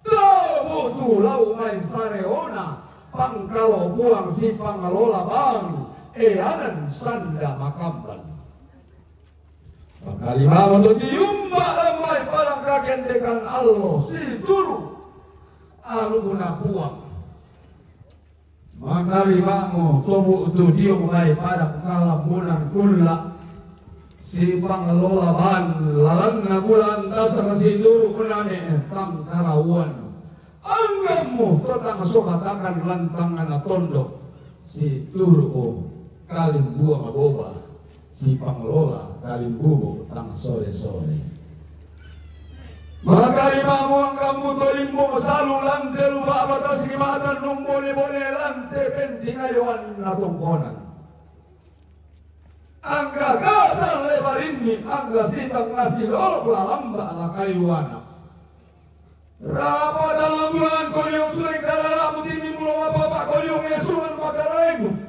Tobu tu lau mai sareona pangkalo puang sipangelola bang eanan sanda makamban. Makalima mu to tiumba lan mai padang kagendekan allo situru aluna puang. Makalima mu tobu tu diong mai padang kalambunan kulla sipangelola ban lalanna bulan tasaka situru nane tangkarauan. Anggamu to tang sokatakan lan tangngana tondok situru kalimbuang boba. Sipangelola kalimbubu tang sore-sore. Makalima mu anggamu to limbong salu lan telu baba tasi mata numbone-bone lan te pentingayoan na tongkonan. Angga gasal lebarinni, angga sitang ngasi lolok lalamba lakayuana. Rapa dalam bulan konyong suling karara muti mimbulo mapapa konyong esuan makaraimu.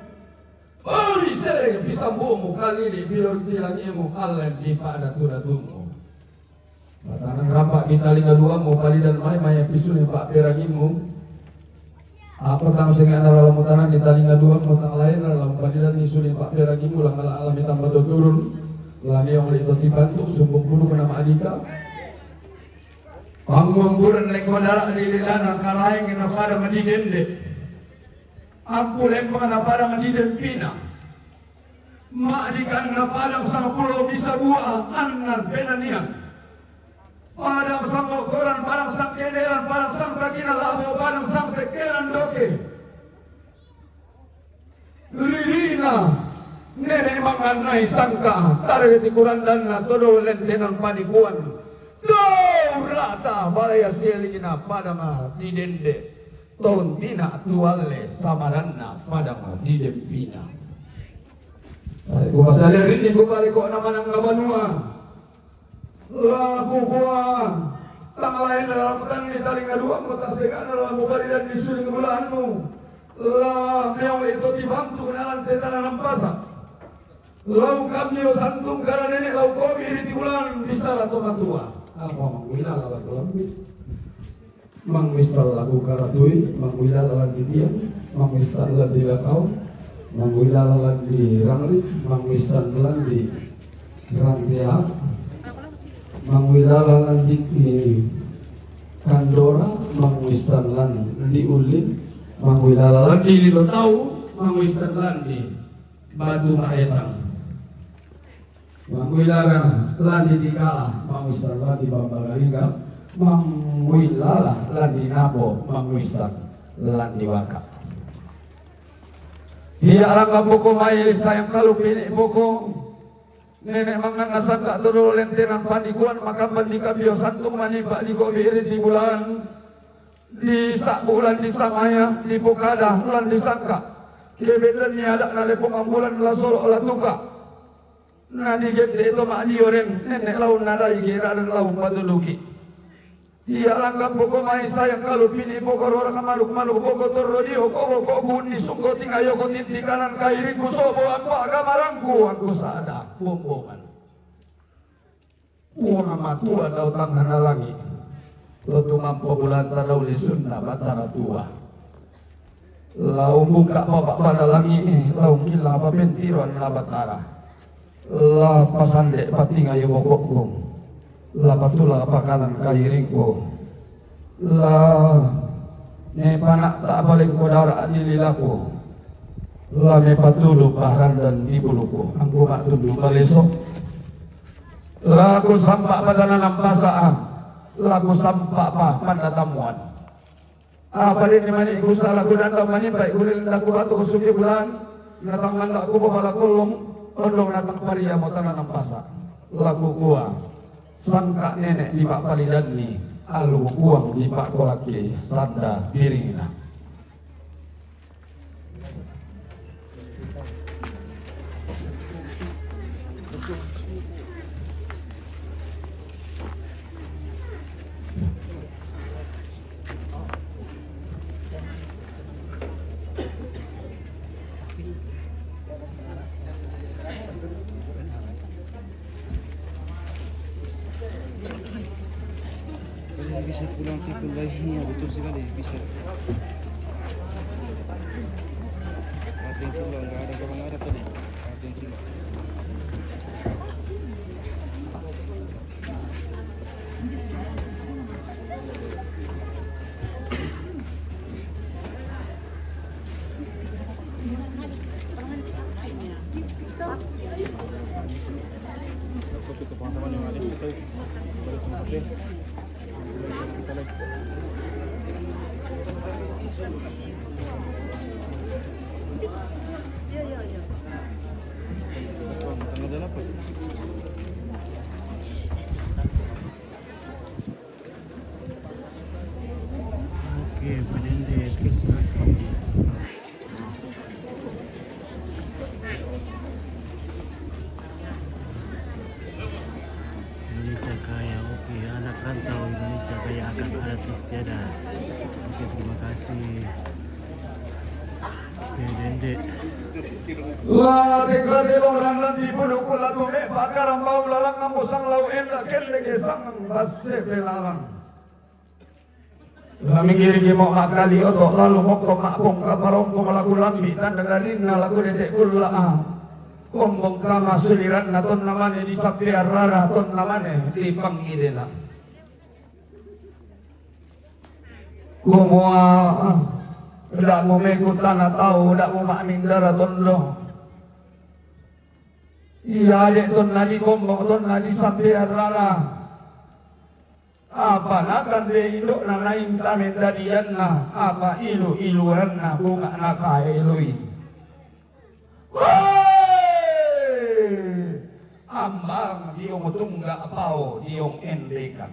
Bali sere pisambumu kalili bilor tilangimu allen di pada tudatunmu. Matanan rampak di talinga duamu palidan mai maya pisune pak perangimu. Apa tang sengana lalu mutanan di talinga duamu tang lain lalu palidan isune pak perangimu langala alami tambah turun. Lami yang oleh toti bantuk sumbung bulu kena madika. Pangumburan lengko darak di lilana karaeng na pada madi dende. Ampu lembang na pada madi dempina. Madikan na padang sangpulo bisa bua annan penanian. Padang sangkokoran, padang sangkenderan, padang sangkakinan labo, padang sangtekenan doke. Lilina nenek manganai sangka tarweti kurandanna todo lentenan panikuan. Dau rata balaya selina padanga di dende. Tontina tualle samaranna padanga di dempina. Sai kupasalerini kupalikokna manang banua. Laku kua tang lain dalam tang di talinga dua mu tak segana dalam mubali dan di suling bulanmu. La meong itu dibantu kenalan tetana nampasa. Lau kami santung karena nenek lau komi di bulan bisa lah tomatua. Apa mangwila lawan lambi. Mangwisal lagu karatui, mangwila lalan di tiang, mangwisal lalan di lakau, mangwila lalan di rangli, mangwisal lalan di rantea, mangwila lalan di, di kandora, mangwisal lalan di ulin, mangwila lalan di lilotau, mangwisal lalan di batu maetang. Mangwilala landi di kala, mangwisan landi bambagariga, mangwilala landi napo, mangwisan landi waka. Iya alangka poko mai sayang kalu pini poko. Nenek mangan nasangka turu lentenan panikuan makan bandi kabio santung manimba di kobi iri di bulan. Di sak bulan di samaya di pokada lan di sangka. Kebet dan niadak na lepong ambulan la solo la tuka. Na digente to mak dioren nenek laun nadai gera dan laun patuluki. Iya langkap poko mai sayang kalu pini poko rora kamaluk maluk poko torro dio kobo kobu ni sungko tingayo ko tinti kanan kairiku sobo ampa kamarangku angku sada bumbungan. Puang matua lau tanghana langi. Lotu mampo bulanta lau lisunna batara tua. Lau buka bapak pada langi ni lau kila papentiron na batara. La pasande' patingayo bokokku, la patula pakanan kahiringku, la me pana'ta' palengko dara' di lilaku, la me patulu parandan di buluku, angku ma'tundu' paleso. La kusampa' patananam pasa'a, la kusampa' pa pandatamuan. Apa dende mani' kusala kudanda manimba' i' kulilinda kubatu kusuki bulan, natang manda' kupapala kullung, ondong natang paria mo tananam pasa'. La kukua, sangka' nene' di pa'palidanni, alu uang di pa'kolakki sanda biringna. Bisa pulang ke kuliah, iya, betul sekali, bisa. Latihan full, nggak ada, kalau nggak ada tadi. Latihan full. Oke, Pak Dende, terus, terus. Indonesia Kaya, oke, anak rantau Indonesia Kaya akan adat istiadat. Oke, terima kasih. Oke, Dende. La tekka tebong randan di puluku la tume' pa'karambau lalang ambo sang lau enda kelle ke sang basse pelalang. La minggiriki mo ma'kali oto' lalu mokko ma'pongka parongko laku lambi' tanda dalinna laku dete' kulla'a. Kombong kama suliranna tonna mane di sappean rara tonna mane di pangngidena. Kumua, nda' mumeku tana tau, nda' muma'mindara tondo. Iya de' tonna di kombong, tonna di sampean rara. Apa nakan de' indo'na nainta mendadianna, apa ilu-iluanna bunga nakaelui. Woi! Ambang diong tungga' pao diong endekan.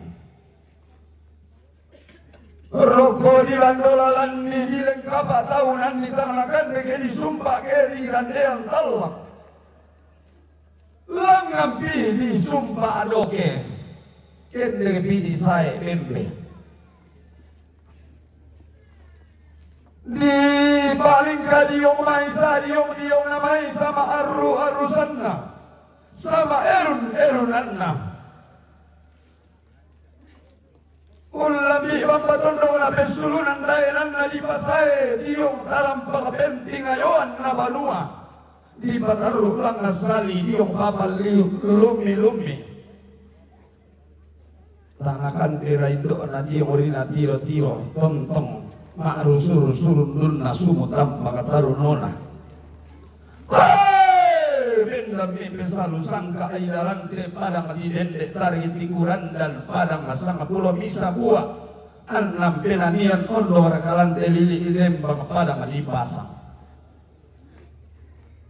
Rokko di lando lalanni di lengkapa taunanni tang nakande ke di sumpa ke di randean tallak. Langngan pi di sumpa doke, kende pi di sae bembe. Di palingka diong mai sa diong-diong na mai sama arru-arrusanna, sama erun-erunanna. Ullambi' bang patondong na pessulunan daenanna dipasae diong tarampang pentingayoan na banua. Dipatarru' langngassali diong papalliu lummi-lummi. Tanakanti ra indo'na diong ri natiro-tiro tontong ma'rusu-rusu rundunna sumu tampaka tarunona. Hei! Bendammi pesalu sangka' ilalante padang di dende' tari tikurandal padang sangpulo misa bua'. Annang penanian ondo rakalante lili' ilembang padang di pasang.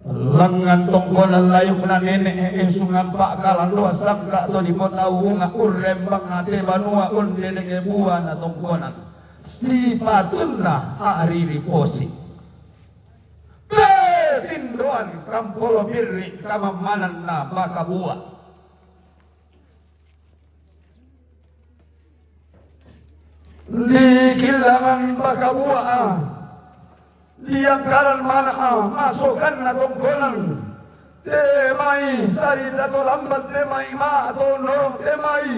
Langngan tongkonan layukna nene' esungan pa'kalandoa sangka' to dipotau bunga urrembang ate banua onde dege bua na tongkonan. Sipatunna a'riri posi'. Pe tindoan kampolo birri' kamammananna baka bua'. Di killangan baka bua'a, di angkaran mana'a masokanna tongkonan. Te mai sarita to lambat, te mai ma to norong, te mai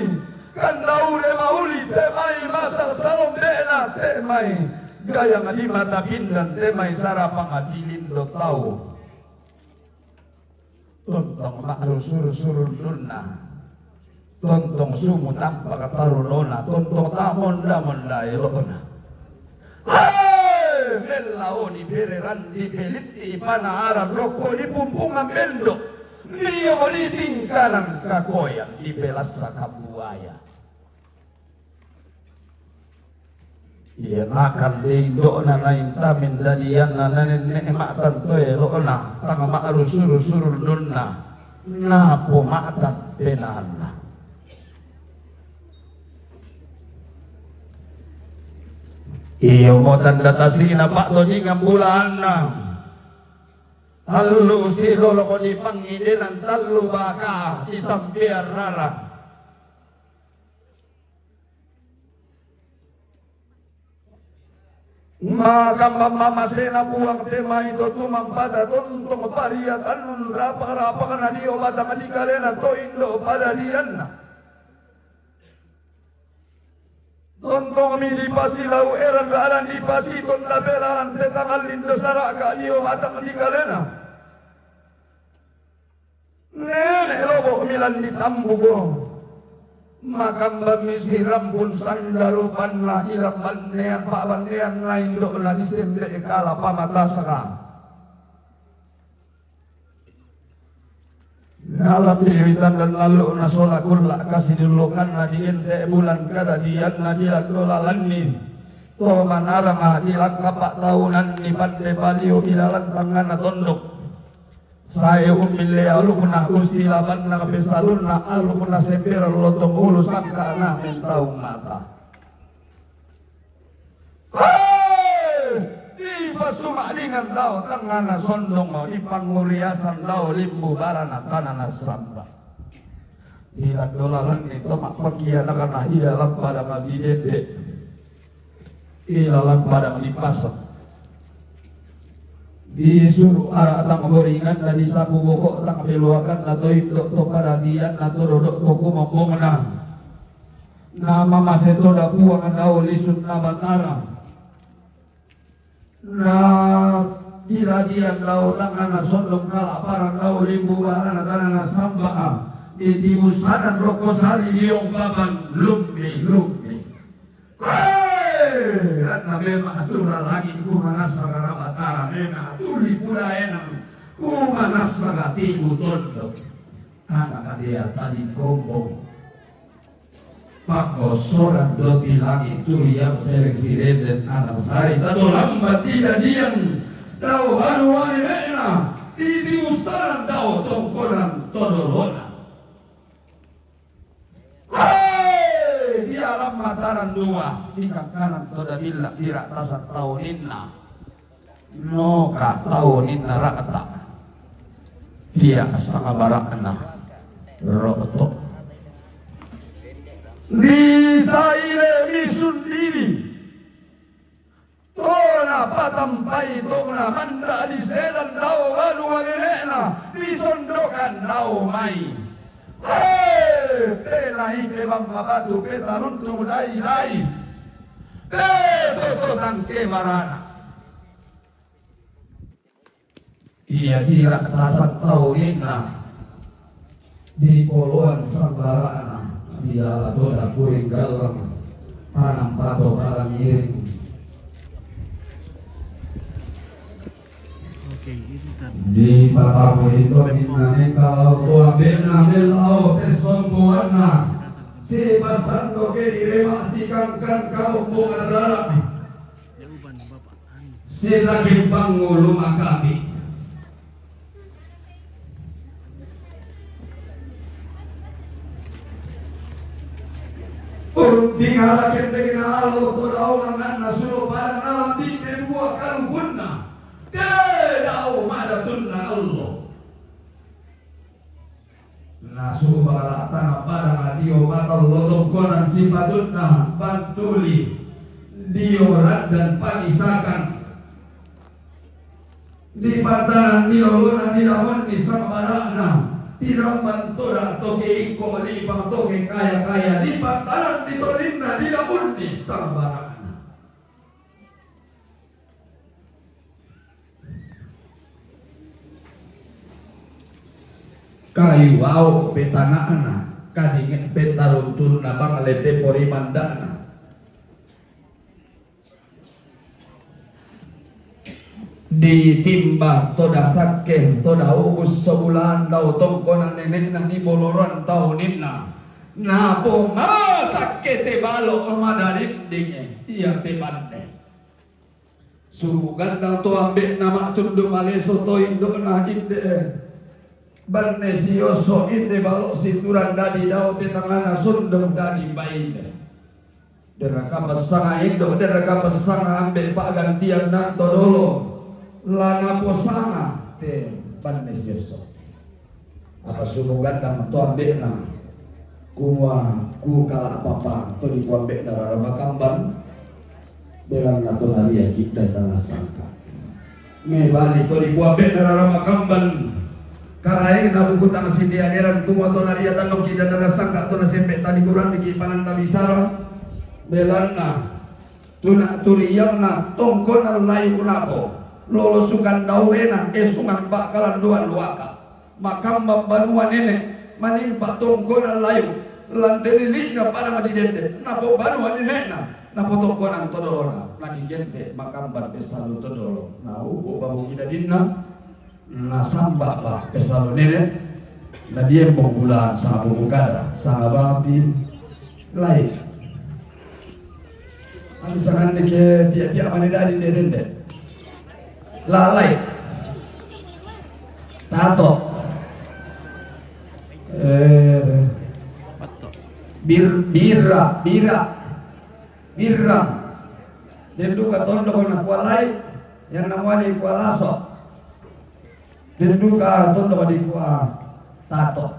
kandau, te mauli, te mai masak salombe'na, te mai gayang di mata pindan, te mai sarapang di lindo tau. Tontong ma'rusur-surundunna, tontong sumu tampak tarunona, tontong tamonda-monda elo'na. Hai! Mellaoni bereran dipelitti panaaran rokko di pumpungan bendo, dio di tingkanan kakoyan dipelassa kambuaya. Iya nakande indo'na nainta mendadianna nanenne ma'tanto elo'na, tang ma'rusur-surundunna, napoma'tan penaanna. Iyomo tanda tasina pa'todingan bulaanna. Tallu siloloko dipangidenan, tallu baka disampean rara. Makamma mamasena Puang te mai to tumampata tontong pariatannun rapa-rapakna dio batang dikalena to indo padadianna. Tontongmi dipasilau eran lalan dipasitonda pe lalan te tangallindo sara'ka dio batang dikalena. Nene' lobo' milan ditambuko. Makambammi sirampun sanda rupanna ilang bannean pa'banneanna indo'na disembe' kala pamatasaka. Nalappiwi tanda nallu'na sola kulla' kasidullukanna digente' bulan kadadianna dilando lalanni to manarama dilangka pa'taunanni pande paliu ilalang tangngana tondok. Sae ummille alukna ussila bannang pesalunna alukna semberang lotong ulu sangka'na mentaung mata. Hei! Dipasuma'dingan dao tangngana sondong, dipanguriasan dao limbu barana tanana samba. Diladdo lalanni to ma'pakianakna ilalang padang didende. Ilalang padang dipasang. Disuru' ara' tang boringanna, disapu boko' tang beloakanna to indo' to padadianna to dodo' to kumombongna. Namamase toda Puang dao lisunna Batara. Na diladian dao tangngana sondong kala' parang dao limbu barana tanana samba'a. Ditibussanan rokko sali diong papan lummi-lummi. Hei! Anna memang atura langi' kumanassa rara Batara, memang atuli pulaenang kumanassa katiku tondok. Ana' kadia tadi kombong. Pangossoran doti langi' turiang seleng sirenden ana' sari tato lambat dijadian dao baru wanene'na titiusanan dao tongkonan todolona. Hei! Di alam mataran dua, di kangkanan to dabilla' dira'tasan tauninna. Noka tauninna ra'ta. Pia sangabara'na ro'to. Disaile mi sundiri. Tona patampai tona manda' disedan dao balu wanene'na, disondokan dao mai. Hei, penai pe bamba batu, petaruntung lai-lai. Pe toto tangke barana. Iya dira'tasan tauninna. Dipoloan sambara'na, diala toda kuring gallang, panampato parangiring. Oke, itu tadi. Dipatamu itu ninna nengka lao tua benna melao pessompoanna. Sipasanto ke direma sikangkan kamu bunga darah. Sitakimpangngulu makapi. Urung tingala kendekna allo to dao langanna sulo padang nalambi mebua kalukunna. Te dao madatunna allo. Nasubara tana padang dio mata lotongkonan sipatunna pantuli dio raddan panisakan. Dipantanan ni lolona ni lamunni sambara'na, tidamman toda toke ikko lipang toke kaya-kaya, dipantanan titoninna ni lamunni sambara'na. Kayu ao' pe tana'na, kadinge' pe tarunturna, bang lepe pori manda'na. Ditimba toda sakke, toda ubus sobulan dao tongkonan nene'na, niboloran tauninna. Napoma sakke te balo' madarindinge, ia te banne. Subu gandang to ambe'na ma'tundu' maleso to indo'na, inde banne sioso, inde balo' siturang dadi dao, te tangana sundung dadi baine. Derraka passanga indo', derraka passanga ambe' pa'gantian nan to dolo, la naposanga te banne sioso. Apa subu gandang to ambe'na, kumua ku kala' papa to dikua ambe'na rara makamban, belanna to naria ki' dai tana sangka. Mebali to dikua ambe'na rara makamban, karaengna buku tang sinde aderan, kumua to naria tanoki' dai tana sangka to nasembe' talikuran diki' pananda bisara, belanna tuna turiangna tongkonan layu' napo, lolosukan daurena esungan bakalan duan luaka. Makamban banua nene', manimpa tongkonan layu', lan te lili'na padang di dende, napo banua nene'na, napo tongkonan to dolona, na digente' makamban pessalu to dolo, na ubo babungi dadinna, nasamba' pa pessalu nene', na diembong bulan sanga pubukada, sanga bapi, lai. Ami sanganne ke pia-pia mane dadi de dende. Lalai. Tato. Eh, bir-, bira, bira. Birang. Den duka tondok na kua lai, yang namanya kua laso. Den duka tondok dikua tato.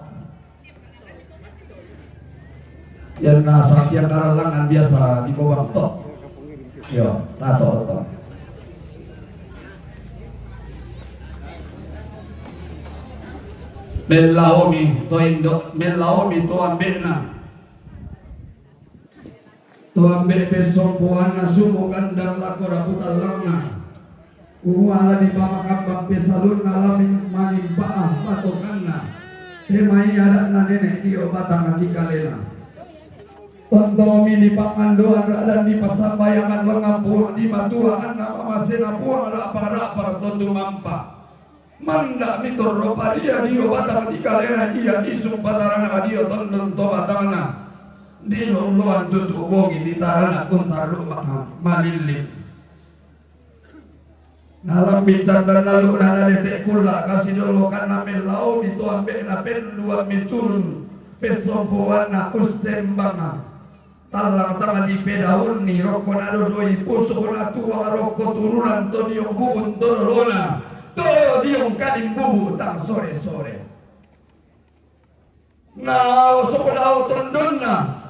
Yan na satiang karalangan biasa di Gobang to. Yo, tato to. Mellaomi to indo', mellaomi to ambe'na. To ambe' pessompoanna subu gandang lako dapu tallangna. Kumua la dipamakamban pessalunna la min-, manimpa'a patokanna. Te mai ada'na nene' dio batang di kalena. Tontomi dipa'ngandoan ra'dan dipassambayangan lengngan Puang di matua'anna mamasena Puang ra'pang-ra'pang to tumampa. Manda'mi torro padia dio batang di kalena ia isung patarana dio tondon to batangna. Dilolloan tutu' bongi ditarana' untarru' ma-, malillin. Nalambi' tandanna lu'na nadete' kulla' kasidollokanna mellaomi to ambe'na penduammi turun pessompoanna ussembanga. Tallang tama dipedaunni rokko nadodoi pusu' natuang rokko turunan to diong bubun to dolona, to diong kadimbubu tang sore-sore. Na osok dao tondonna,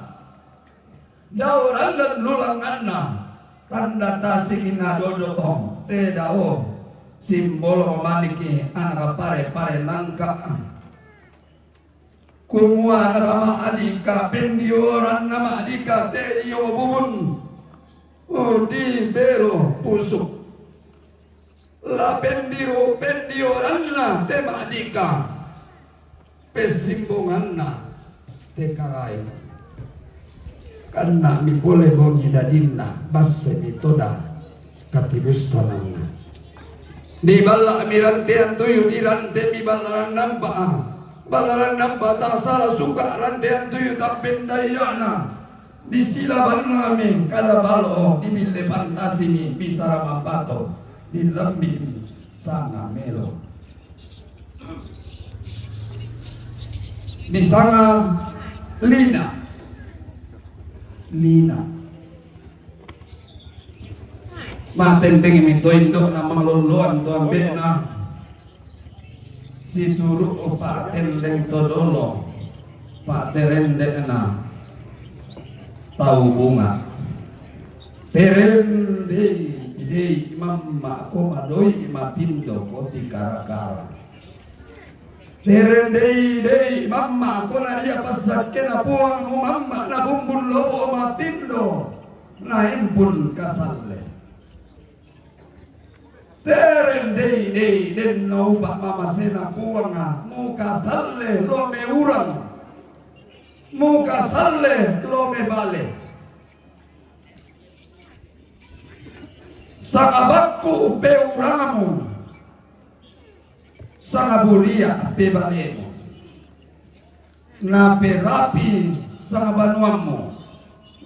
dao randan lulanganna, tanda tasik nadodo te dao, simbolo maniki anak pare-pare nangka. Kumua anak ma'dika pendioranna ma'dika te dio bubun, o dibelo pusu'. La pendiru-, pendioranna te ma'dika, pessimbonganna te karaeng. Kanna'mi pole bongi dadinna, bassemi toda katibussananna. Diballa'mi rantean tuyu, dirantemi ballaran nampa', ballaran nampa' tang sala suka rantean tuyu tappendayana. Disilabannami kada balo', dibille pantasimi bisara mapato, dilambi'mi sanga melo. Disanga Lina. Lina. Matendengmi to indo'na mallolloan to ambe'na. Situru' pa'tendeng to dolo, pa'terende'na tau bunga'. Terendei, dei mamma' ko madoi matindo ko tikara-kara. Terendei, dei mamma' ko naria passakkena Puangmu mamma' na bumbun lobo' matindo, na impun kasalle. Terendei-dei den na upa' mamasena Puang, mukasalle lo me urang, mukasalle lo me bale. Sangabakku pe urangammu, sangaburia pe balemu. Naperapi sangabanuammu,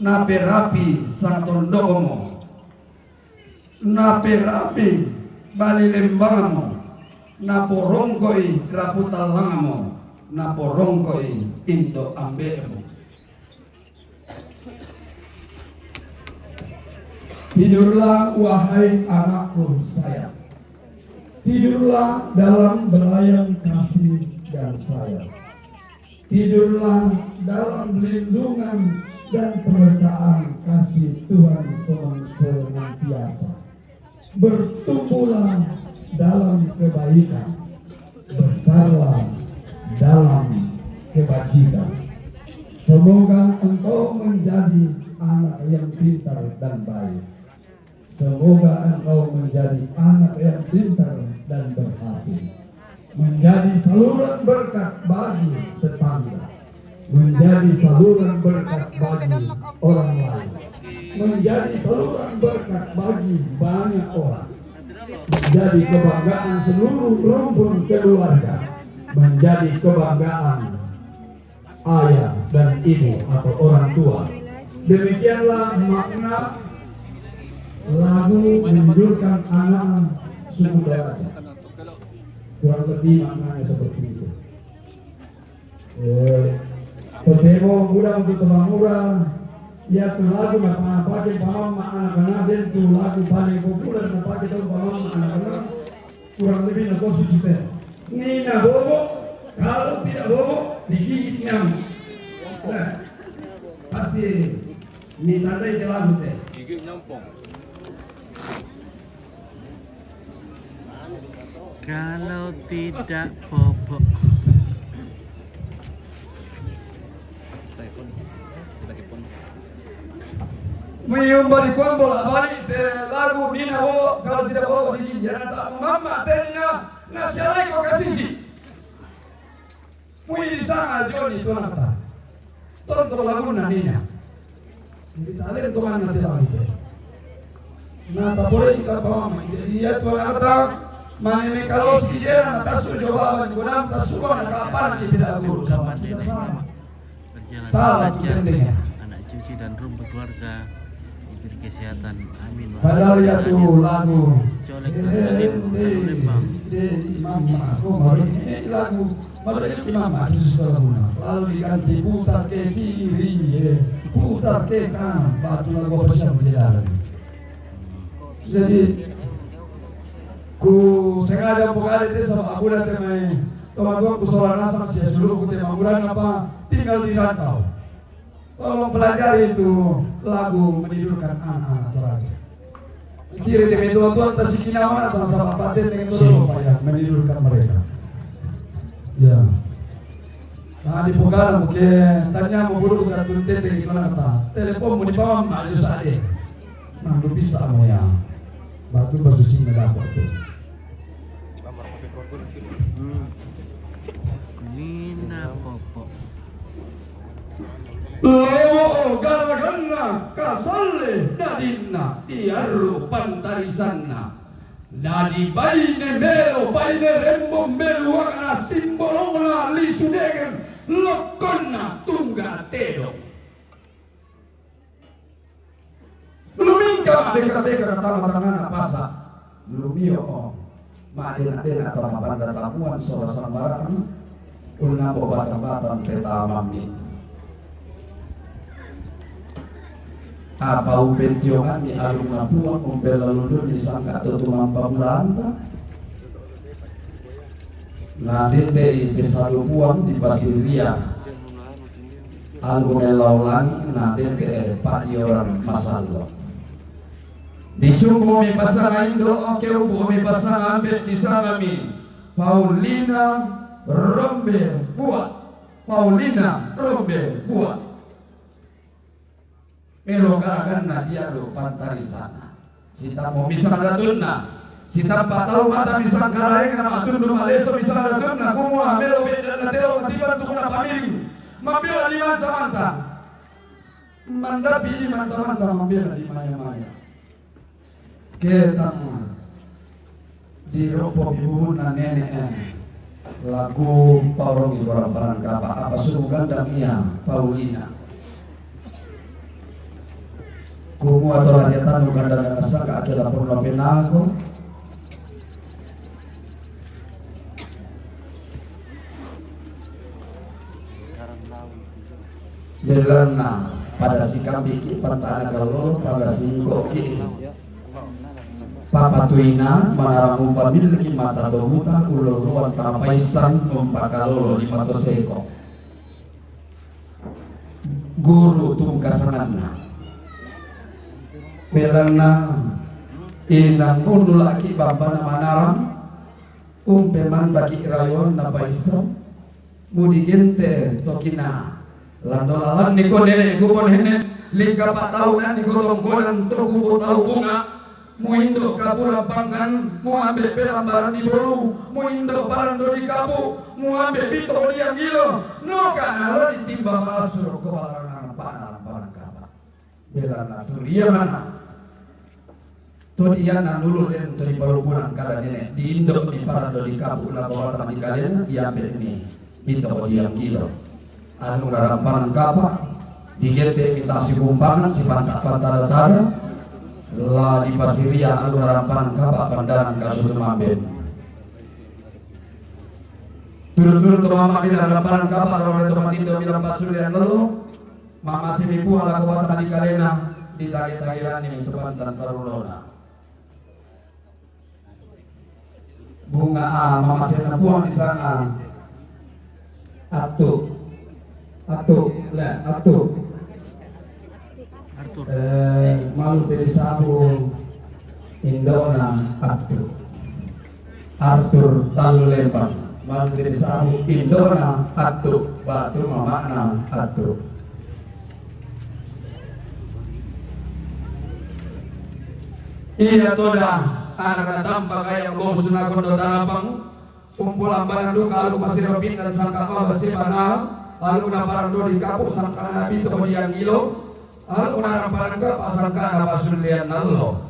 naperapi sangatondokmu, naperapi bali lembangmu, naporongko'i rapu talangmu, naporongko'i indo' ambe'mu. Tidurlah, wahai anakku sayang. Tidurlah dalam belayan kasih dan sayang. Tidurlah dalam lindungan dan penyertaan kasih Tuhan semang-, senantiasa. Bertumbuhlah dalam kebaikan, besarlah dalam kebajikan. Semoga engkau menjadi anak yang pintar dan baik. Semoga engkau menjadi anak yang pintar dan berhasil. Menjadi saluran berkat bagi tetangga. Menjadi saluran berkat bagi orang lain. Menjadi saluran berkat bagi banyak orang. Menjadi kebanggaan seluruh rumpun keluarga. Menjadi kebanggaan ayah dan ibu atau orang tua. Demikianlah makna lagu menidurkan anak suku Daraja. Kurang lebih maknanya seperti itu. Eh, totemo mudah untuk Tamamura, ya tu lagu na pa-, pake pamamma' anak-anak, den tu lagu paling populer na pake tau pamamma' anak-anak. Kurang lebih na kosi site. Nina bobo, kalau tidak bobo, digigit nyamuk. Nah, pasti ni tandai te lagu te. Gigit nyampong. Kalau tidak bobo. Telepon. Kita telepon. Muyumba di kuambo la bali te lagu nina bobo, kalau tidak bobo di jana tak mamma tenina, na sialai ko kasisi. Mui di sana Joni tu nata. Tonton lagu na nina. Di talento mana te lagu te. Na tapore kita pamama. Jadi ya tu nata, mane me kalau si jera na tasu coba ban godam tasu na kapan kita guru sama kita sama. Berjalan salah lancar, anak cucu dan rumput keluarga diberi kesehatan. Amin. Padahal ya tu lagu. Colek, eh, Lembang. Eh, eh, mama, kok mau ini lagu? Mau ini mama, di sekolah muna. Lalu diganti putar ke kiri, eh, putar ke kanan. Batu lagu apa siapa di dalam? Jadi, ku sengaja buka ada te sama aku dan temai. Teman-teman, ku soal rasa sia suluku te maguran apa tinggal di rantau. Tolong pelajari itu lagu menidurkan anak-anak Toraja. Tiri te teman-teman, tasikinawa sama-sama paten dengan tolong, Pak, ya, menidurkan mereka. Ya. Nah, di pogana mo ke tanya mo buru ka tun tete itu nata. Telepon mo di pamama aja sade. Nah, lu bisa mo ya. Batu basusi na dapat tu. Nina popo. Lobo garaganna, kasalle dadinna, diarru pantarisanna. Dadi baine melo, baine rembong beluakna, simbolongna lisu degen, lokkonna tungga tedong. Lumingka ma'deka-deka ka tama-tamana pasa', lumio' ma'dena-dena tama panda tamuan sola sambara'na, unnambo batang-batang petamammi. Apa umpentionganni alunna Puang, umpellalunni sangka' to tumampa bulanta? Na dete'i pesalu Puang di Pasiria. Algo mellau langi' na dete'e pa'dioran masallo'. Disumbu'mi passanga indo', keubu'mi passanga ambe', disangami Paulina Rombe Bua. Paulina Rombe Bua. Elo garaganna diallo pantarisana. Sitammu misa' latunna. Sitamba tau mata misangkaraeng na matundu maleso misanggatunna, kumua melo beddang natelo matiban tu na pamiring. Mambela limanta-manta. Mandapi limanta-manta mambela limaya-maya. Ketang diroppo bibunna nene' e. Laku paorongi boramparan kapa apa suruh gandang ia Paulina. Kumua to lariatannu gandang nasaka ake laporna penako. Belanna pada sikambiki pantana kalolo pada singkoki. Papatuina manarang umpamiliki mata tobuta uloloan tapaisang umpakalolo lima to seko. Guru tungkasanganna. Belanna inang unulaki bambana manarang umpe mantaki rayuanna paisang. Mudi gente tokina lando lalanni ko nene' kubo nene', lingka pataunanni ko tongkonan to kubo tau bunga. Muindo kapura pangkan, muambe pelambaran di bolu, muindo parando di kapu, muambe bito dianggilo. Noka nalo ditimba malasuro ko balarang anak panarang barang kapa. Belanna turia mana. Todianna nulu lento di palupunan kada nene' di indo mi parado di kapu na bawatan di kalena diambil mi bito dianggilo. Anu narampanan kapa digete mi tasi kumpangan si panta-panta tada la di pasiria anu narampanan kapa pandangan kasudu mamben. Turu-turu to mama mi narampanan kapa rore to matindo mi narampanan sulian lelo. Mamasimi Puang lako batang di kalena, ditage-tageranni mi tu pantan tarulona. Bunga a mamasena Puang di sana. Atu. Atu, le, atu. Eh, malu tiri sabu indona atu. Arthur Talulembang, mantri sabu indona atu, batu mamana atu. Iya toda anak tampak kayak bos nakon do tarapang, kumpul ambanan duka alu masih pindan sangka mabasi panal, alu naparan do di kapu sangka nabi to dianggilo, alu naramparan kapa sangka napasulian nallo.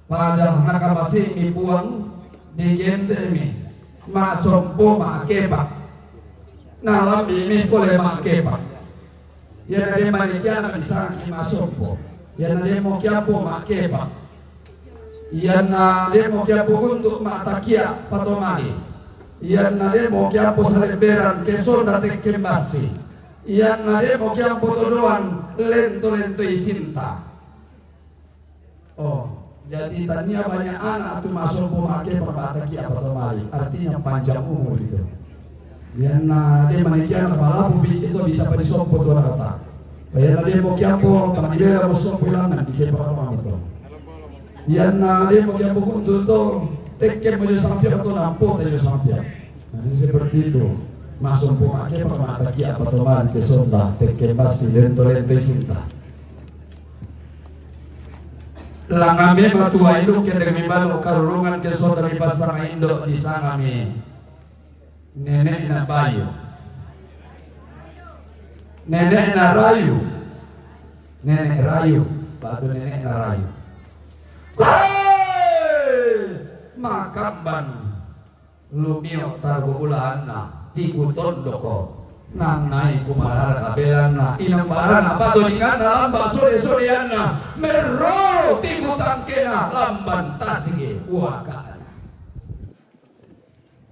Pada nakamasimi Puang, digentemi, masompo makepa. Nalambimi pole makepa. Iana de manikiana misaki masompo. Iana de mokiampo makepa. Iana de mokiampo untuk matakia patomali. Iana de mokiampo salemberan kesonda tekkembasi. Iana de mokiampo todoan lento-lento isinta. Oh, jadi tania banyak anak tu masompo makepa, mataki apa to mali. Artinya panjang umur itu. Iana de manikiana palapu itu bisa pada sompo tu anak ta. Iana de mokiampo, tadi bela mo sompo ilangan di kepa mama to. Iana de mokiampo kuntu to, tekke mo jo sampia to nampo ta jo sampia. Nah, ini seperti itu. Masompo makepa, mataki apa to mali kesonda tekkembasi lento-lento isinta. Langame matua indo kendek mi balo karurungan kesonda mi pasanga indo di sangami. Nenekna Bayu. Nenekna Rayu. Nenek Rayu. Batu nenekna Rayu. Hei! Makamban. Lumio targo bulaanna, tiku tondoko. Nannai kumalara kabelanna, inang barana, pato dinganna lamba sore-soreanna, merroro tiku tangkena, lamban tasike uakana.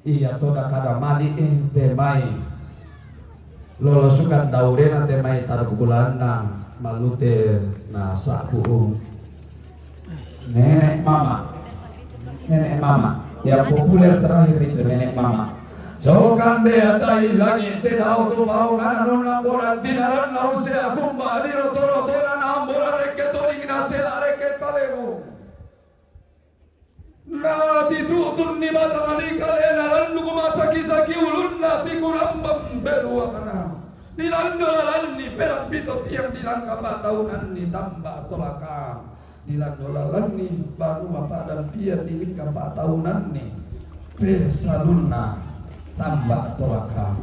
Iya toda kada mali, eh, te mai. Lolosukan daurena te mai targulana malute na saku. Nenek mama. Nenek mama. Yang populer terakhir itu nenek mama. Sokan de atai langit te dao tu bau ngana nuna boran tinaran nau se akumba adiro toro tona na boran reke toring na se la reke talemu. Na titutun ni batang ni kalena landu ku masaki-saki ulunna tikurambang beruakna. Ni lando lalan ni perak bito tiang di langka pataunan ni tamba tolakang. Dilando lalanni banua padampian di lingka pataunanni, pesalunna tamba tolakang.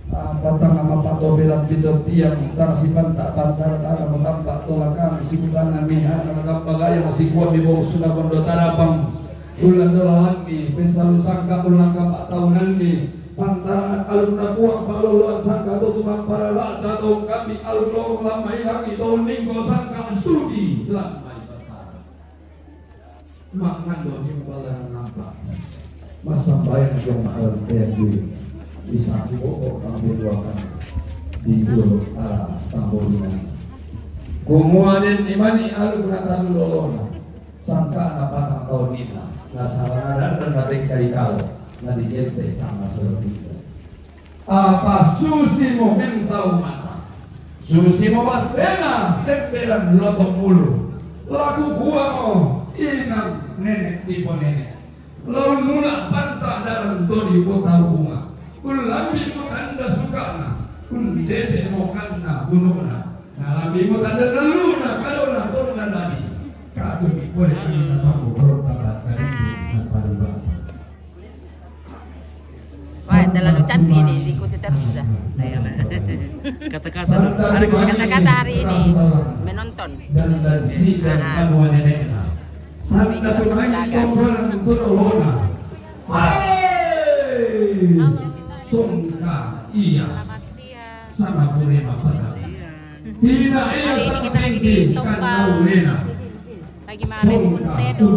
Apa tanga mapato belampi to tiang, tang sipanta bantara tana matamba tolakang, sikutanami anak matamba gayang, sikuami bongsu na kondo tarapang. Ulando lalanni pesalu sangka ulangka pataunanni, pantarana alunna puang paloloan sangka to tumampararata tongkami alulong lamai langi to ningko sangka sudi lamai batara. Mangando ni balaran nampa. Masambayang jong ma'rantean diri. Di saku boko kang beluakan di dulu ala tambolingan. Kumuanen imani alu guna tanu lolona. Sangkana patang taun ninna, na salana dandan matengkai kalo, na digempe tama selotika. Apa susi mo mentau mata, susi mo basena sembelan lotong ulu, laku kua mo inang nenek tipe nenek. Laun muna panta dalan todi kota bunga, ullambi mo tanda sukana, undete mo kanna gununa. Nalambi mo tanda naluna kalona tonna nabi. Katu mi kole angin na tambu berontak dan kalibu dan paling bangsa. Wah, terlalu cantik ini, diikuti terus sudah. Kata-kata hari ini. Kata-kata hari ini, menonton. Dan dan si dan Ah. Kamu nenekna. Santa tumain komponan turona. Hai! Songka iya. Selamat siang. Sama pure masana. Tina iya. Hari ini kita lagi di Tompang. Lagi main kuntedo.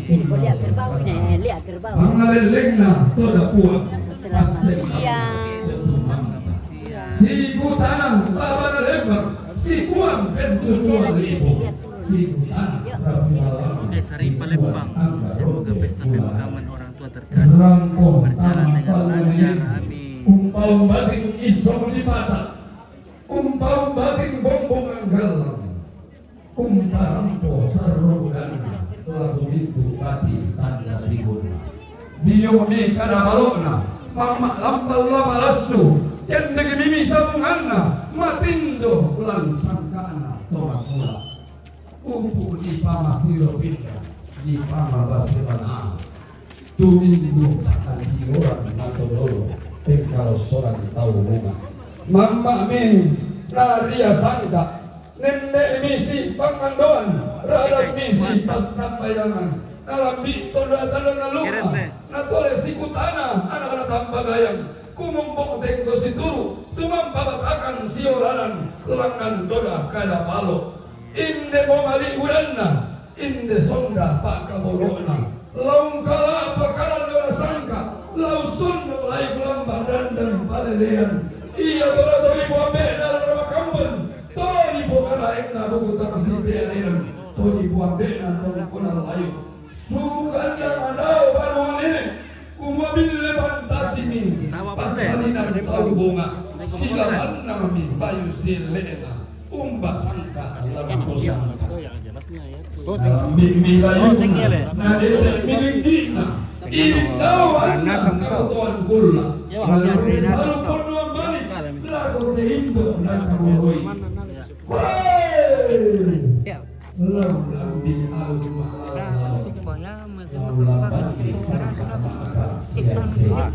Sini, kau lihat kerbau ini, eh, lihat kerbau. Mangalelengna toda puang. Selamat siang. Siku tanah tabana lembang, sikuang pentu tua lipo. Siku tanah rapi lawang. Oke, Sari Palembang. Semoga pesta pemakaman orang tua terkasih berjalan dengan lancar. Amin. Umpau batin isong di mata. Umpau batin bombong anggalang. Umparampo sarro bulanna, laku mintu pati tanda tikunna. Dio mi kada balokna, mamma lampal lama lassu, kendek mimi sabunganna, matindo lan sangkana to makula. Upu di pamasiro pinda, di pamabase bana. Tuminggu pakalioran natololo, pengkalosoran tau bunga. Mamma mi naria sangka, nenne misi pangandoan, radan misi passambayangan, nalambi toda tadana luma, natole sikutana anak-anak tambagayang, kumombong tengko situru, tumampa batakan sioranan, langan toda kada palo. Inde mo mali udanna, inde sonda pakabolo'na, laung kala pakalan dona sangka, lau sonno lai kulamba dandan palelean. Ia tola toli puambe'na rara makamben, toli pokalaengna buku tang sipealean, toli puambe'na tongkona layu. Sumukan yang manau panu manene, kumabille pantasimi, pasalinan tau bunga, silamanna mi bayu sile'na. Umba sangka lama ko sangka. Mimila yuna na dete milinggina. Indawan na kautuan kulla. Lalu salu ponduan balik. Laku teindo na kamoroi. Woi. Lau lambi alu mahalau. Lau lambi sangka maka sia-sia.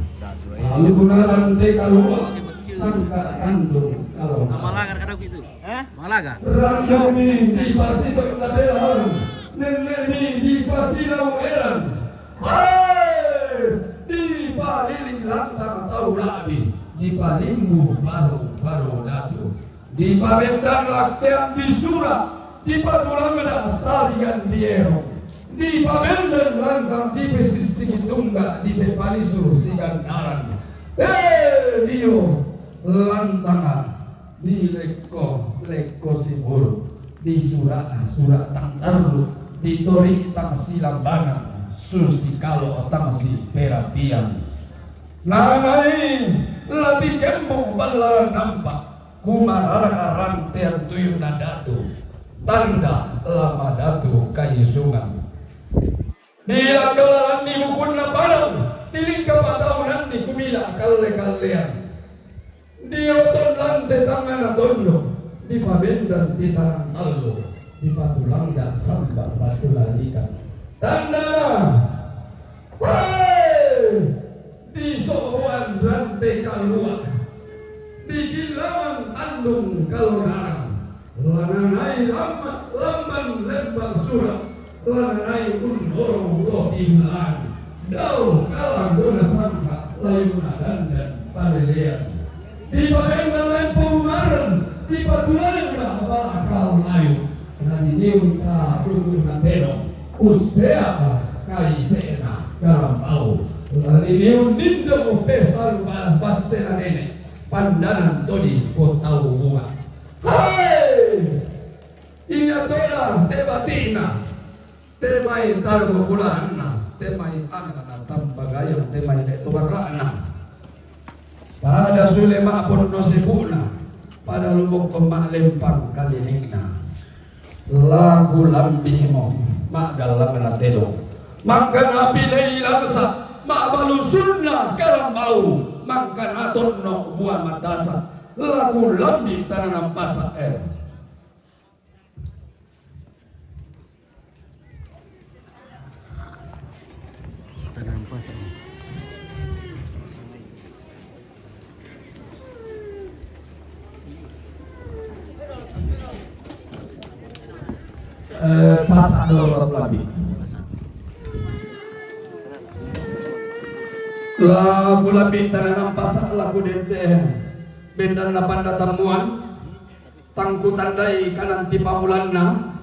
Alu gunaran deka lua sangka kandung kalau. Malaga kada itu. Hah? Malaga. Randami di pasi tong tabelan, nenemi di pasi lau eran. Hai! Di paliling lantang tau labi, di palimbu baru-baru datu. Di pabendan laktean di sura, di patulang da saligan di erong. Di pabendan lantang di pesisigi tungga, di pepalisu sigandaran. Eh, dio lantanga. Di lekko, lekko siburu, di sura, sura tang tarru, di tori tang silambangan, susi kalo tang si perapian. Nanai lati kembong ballaran nampa, kumarara rantean tuyun na datu, tanda lama datu kaisungan. Di lando lalanni bukunna padang, di lingka pataunanni kumila kalle-kallean. Di oton lante tangana tondo, Dipabendan titarang tallu, dipatulangda samba' batu lalikan. Tandana, hei, di so'boan rante kalua', di kilaman tandung kalonaran, lananai lamma-, lamban lembang sura', lananai unnorong lotibulaan, dao kalandona sangka' layuna dandan palelean. Dipabendan lempo bumaran, dipatulangda bala' kalayu. Lanineun ta' duku' nateno, ussea' kaise'na karambau. Lanineun nindo' pesan ba-, bassena nene', pandanan todi potau bunga'. Hai! Ia toda te bati'na. Te mai tarbo bulaanna, te mai ana'na tambagayang, te mai le'to barra'na. Pada sule ma'ponno sepu'na, pada lumokko ma'lempang kalilingna. Laku lambi'mo ma'gallangna tedong. Mangkana pinei langsa, ma'balusunna karambau, mangkana tonno bua matasa. Laku lambi' tana nampasa, eh. Eh, pasa' dolo labi. Laku labi tana nampasa', laku dente. Bendanna panda tammuan. Tang kutandai kanan tipamulanna,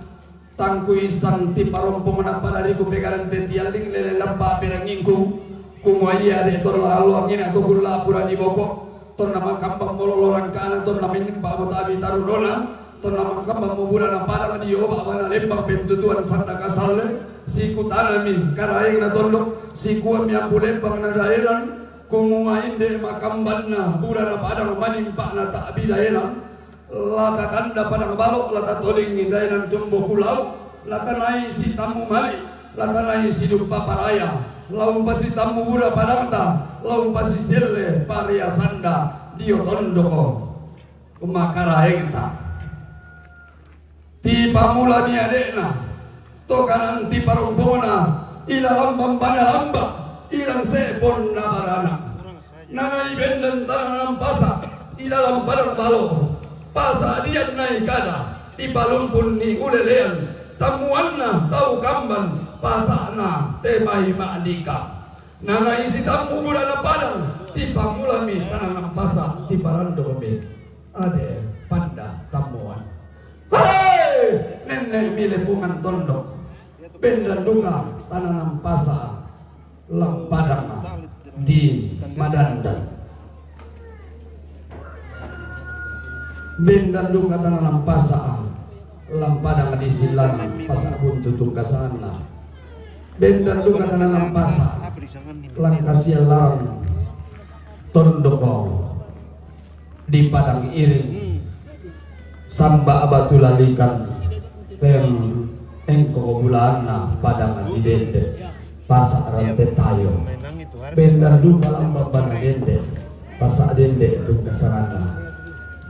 tang kuisang tiparompongna, pada ri kupegarante tialling lele lampa perangingku, kumua ia de' to la alloangina to kulla pura diboko, tonna makambang mololo rangkana, tonna menimpa mutabi tarunona, tonna makambang mubura na padang dio ba'bana lembang pentutuan sanda kasalle, sikutanami karaengna tondok, sikuami ampu lembang na daeran, kumua inde makambanna bura na padang manimpa na ta'bi daeran, La tatanda padang balo', la tatolingngi daenan tumbo kulau, la tanai sitammu mali, la tanai siduppa paraya, la umpasitammu bura padangta, la umpasiselle paria sanda dio tondoko makaraengta. Tipamulami ade'na, to kanan tiparompongna, ilalang bambana lamba, ilang se'ponna barana. Nanai bendan tana nampasa' ilalang padang balo', pasadian nai kada, dipalumpunni ulelean, tammuanna tau kamban, pasa'na te mai ma'dika. Nanai sitammu burana padang, tipamulami tana nampasa', tiparandomi ade' panda tammuan. Hei, nenne' mile pungan tondok, bendan duka tana nampasa' lampadang di Madandan. Bendan duka tana nampasa' lampadang di Silang, pasa' buntu tungkasanna. Bendan duka tana nampasa' langkasiallaran tondoko di padang iring. Samba' batu lalikan, peng engko bulaanna padang di dende, pasa' rante tayo. Bendan duka lamba bana dende, pasa' dende tungkasanganna.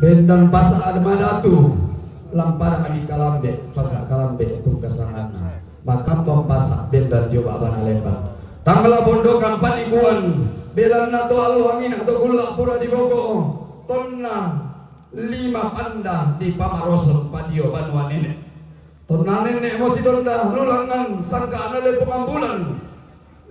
Bendan pasa' madatu, lampadang di kalambe, pasa' kalambe tungkasanganna. Makambang pasa' bendan dio ba'bana lembang. Tangla pondokan panikuan, belanna to allo angina to kulla pura diboko, tonna lima panda dipamaroson padio banua nene'. Tonna nenne' mo sitonda lulangngan sangka'na leppo ambulan,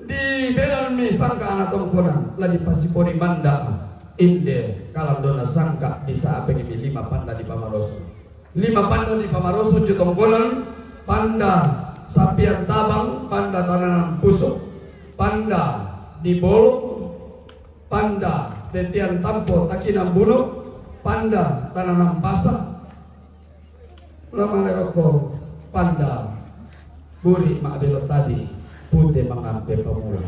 dibelanmi sangka'na tongkonan, la dipasipori manda inde kalandona sangka' disa'pengmi lima panda dipamaroson. Lima panda dipamaroson dio tongkonan, panda Sapian Tabang, panda Tananan Pusuk, panda Dibolong, panda Tetian Tampo Takinambuno, panda Tananampasa, namale rokko panda Buri Ma'belo Tadi, Pute Mangampe Pamula.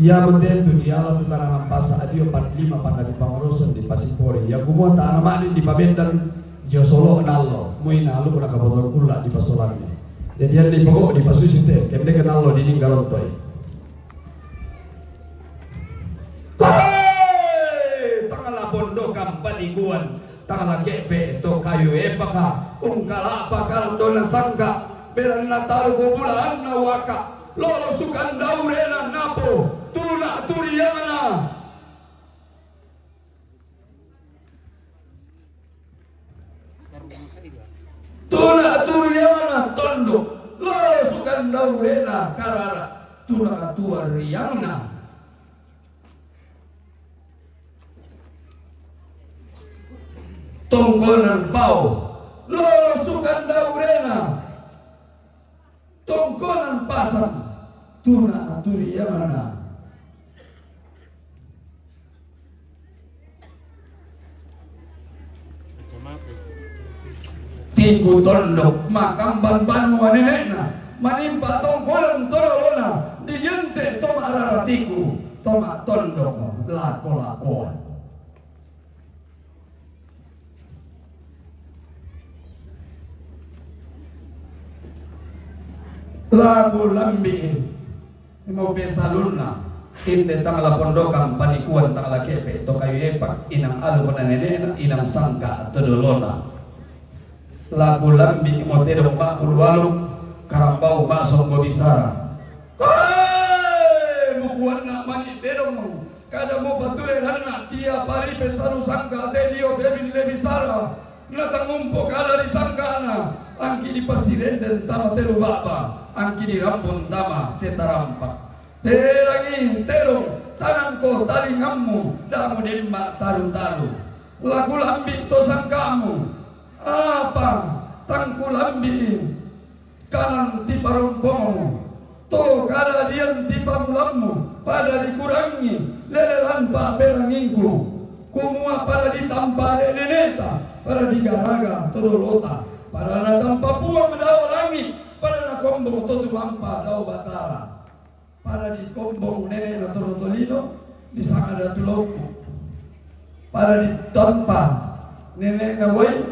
Iamo tetu diala tu Tananampasa adio pan lima panda dipamaroson dipasipori. Iya kumua tana ma'di dipabendan jio solo nallo, muina luku na kapotong kulla dipasolanni. Jadi andi poko dipasusi te, kende kenallo dining galontoi. Koe! Tangala pondokan panikuan, Tala ke'pe' to kayu epaka, ungkala'pa kalandona sangka', belanna taru ko bulaanna waka', lolo sukandaurena napo, tuna turiangna. Tuna turiangna tondo', lolo sukandaurena karara, tuna turiangna. Tongkonan pao, lolo sukandaurena. Tongkonan pasang, tuna turiangna. Tingku tondo', makamban banua nene'na, manimpa tongkonan to dolona, digente' to ma'rara tingku, to ma'tondo' lako-lakoan. Lako lambi'i mo pesalunna, inde tang la pondokan panikuan tang la ke'pe' to kayu epa', inang alu na nene'na, inang sangka' to dolona. Lako lambi'i mo tedong ma'bulu-alu, karambau ma'songgo bisara. Koe! Mukuanna mani tedong. Kada mupatule ranna, tiapari pesalu sangka' te dio pebille bisara, na tangumpo kada ri sangka'na, angki dipasirenden tama te lu ba'ba, angki dirambun tama te tarampa. Terangi tedong, tanangko talingammu, da mudemma taru-taru. La kulambi' to sangka'mu, apa tang kulambi'i kanang tiparompongmu, to kadadian tipamulammu, pada dikurangi lelelan pa'perangingku, kumua pada ditampa de' nene'ta, pada digaraga to dolota, pada natampa Puang dao langi', pada nakombong to tumampa dao Batara. Pada dikombong nene'na Toro Tolino, disanga Datu Lompu. Pada ditampa nene'na Wai,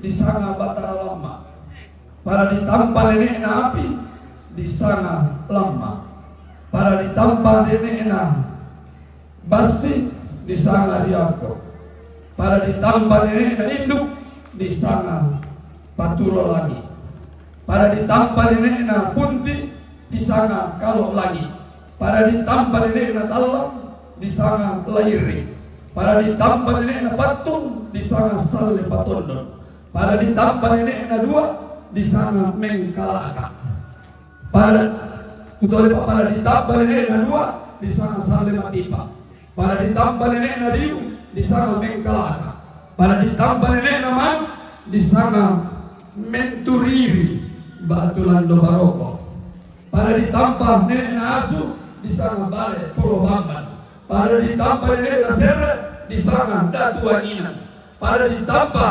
disanga Batara Lamma. Pada ditampa nene'na Api, disanga Lamma. Pada ditampa nene'na Bassi, disanga Riako. Pada ditampa nene'na Induk, disanga Paturo Langi'. Pada ditampa nene'na Punti, disanga Kalo Langi'. Pada ditampa nene'na Tallang, disanga Lairi'. Pada ditampa nene'na Pattung, disanga Salle Patondon. Pada ditampa nene'na Dua, disanga Mengkalaka. Pada, kutolepa pada ditampa nene'na Dua, disanga Salle Matipa. Pada ditampa nene'na Riu, disanga Mengkalaka. Pada ditampa nene'na Manu, disanga Menturiri, Batu Lando Baroko. Pada ditampa nene'na Asu, disanga Bale Polo Bamban. Pada ditampa nene'na Sere, disanga Datu Anginan. Pada ditampa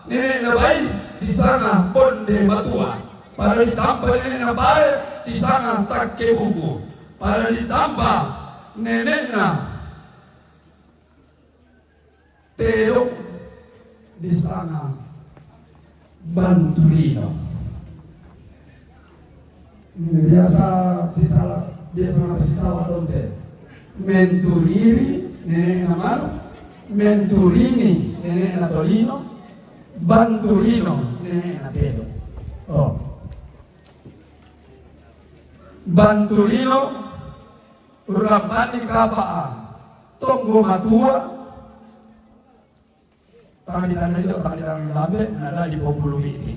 nene'na Bai, disanga Bonde Matua. Pada ditampa nene'na Pare, disanga Takke Buku. Pada ditampa nene'na Tedong, disanga Banturino. Biasa sisala, biasa mapa sisala tonte. Menturiri nene'na Manu, Menturini nene'na Tolino, Banturino nene'na Tedong. Oh. Banturino, Urambani kapa'a tonggo matua, tamitan dio, tamitan lambe, nada di populu ini.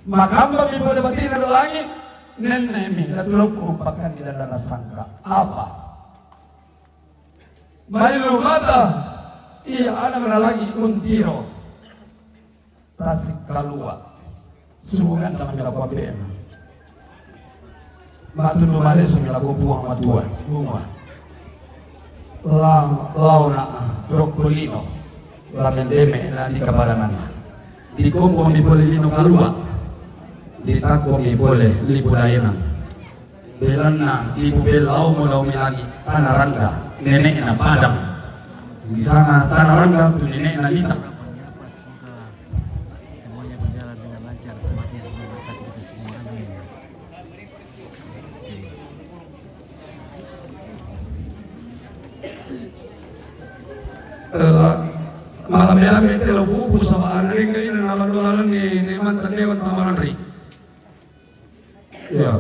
Makamba mi pada batina do langi', nene'mi, datulokku pakani dada nasangka. Apa? Mailu mata, iya anak na langi' untiro. Tasik Kalua'. Subukan naman nila kuambe'na. Matundu malesu nila ko Puang Matua. Bunga. La, laona, rokko lino. La mendeme na di kapadanganna. Dikombo mi pole lino Kalua'. Ditakko mi pole lipu daenang. Belanna dipubellau mo lao mi langi' Tana Rangga, nene'na Padang. Disanga Tana Rangga tu nene'na Dita. Semoga semuanya berjalan dengan lancar, tempatnya semua berkat kita semua. Amin. Eh, malam Yame telo pupu saba ana ringa ina na lado lalan ni, ni mantan dewan tamaran ri. Ya.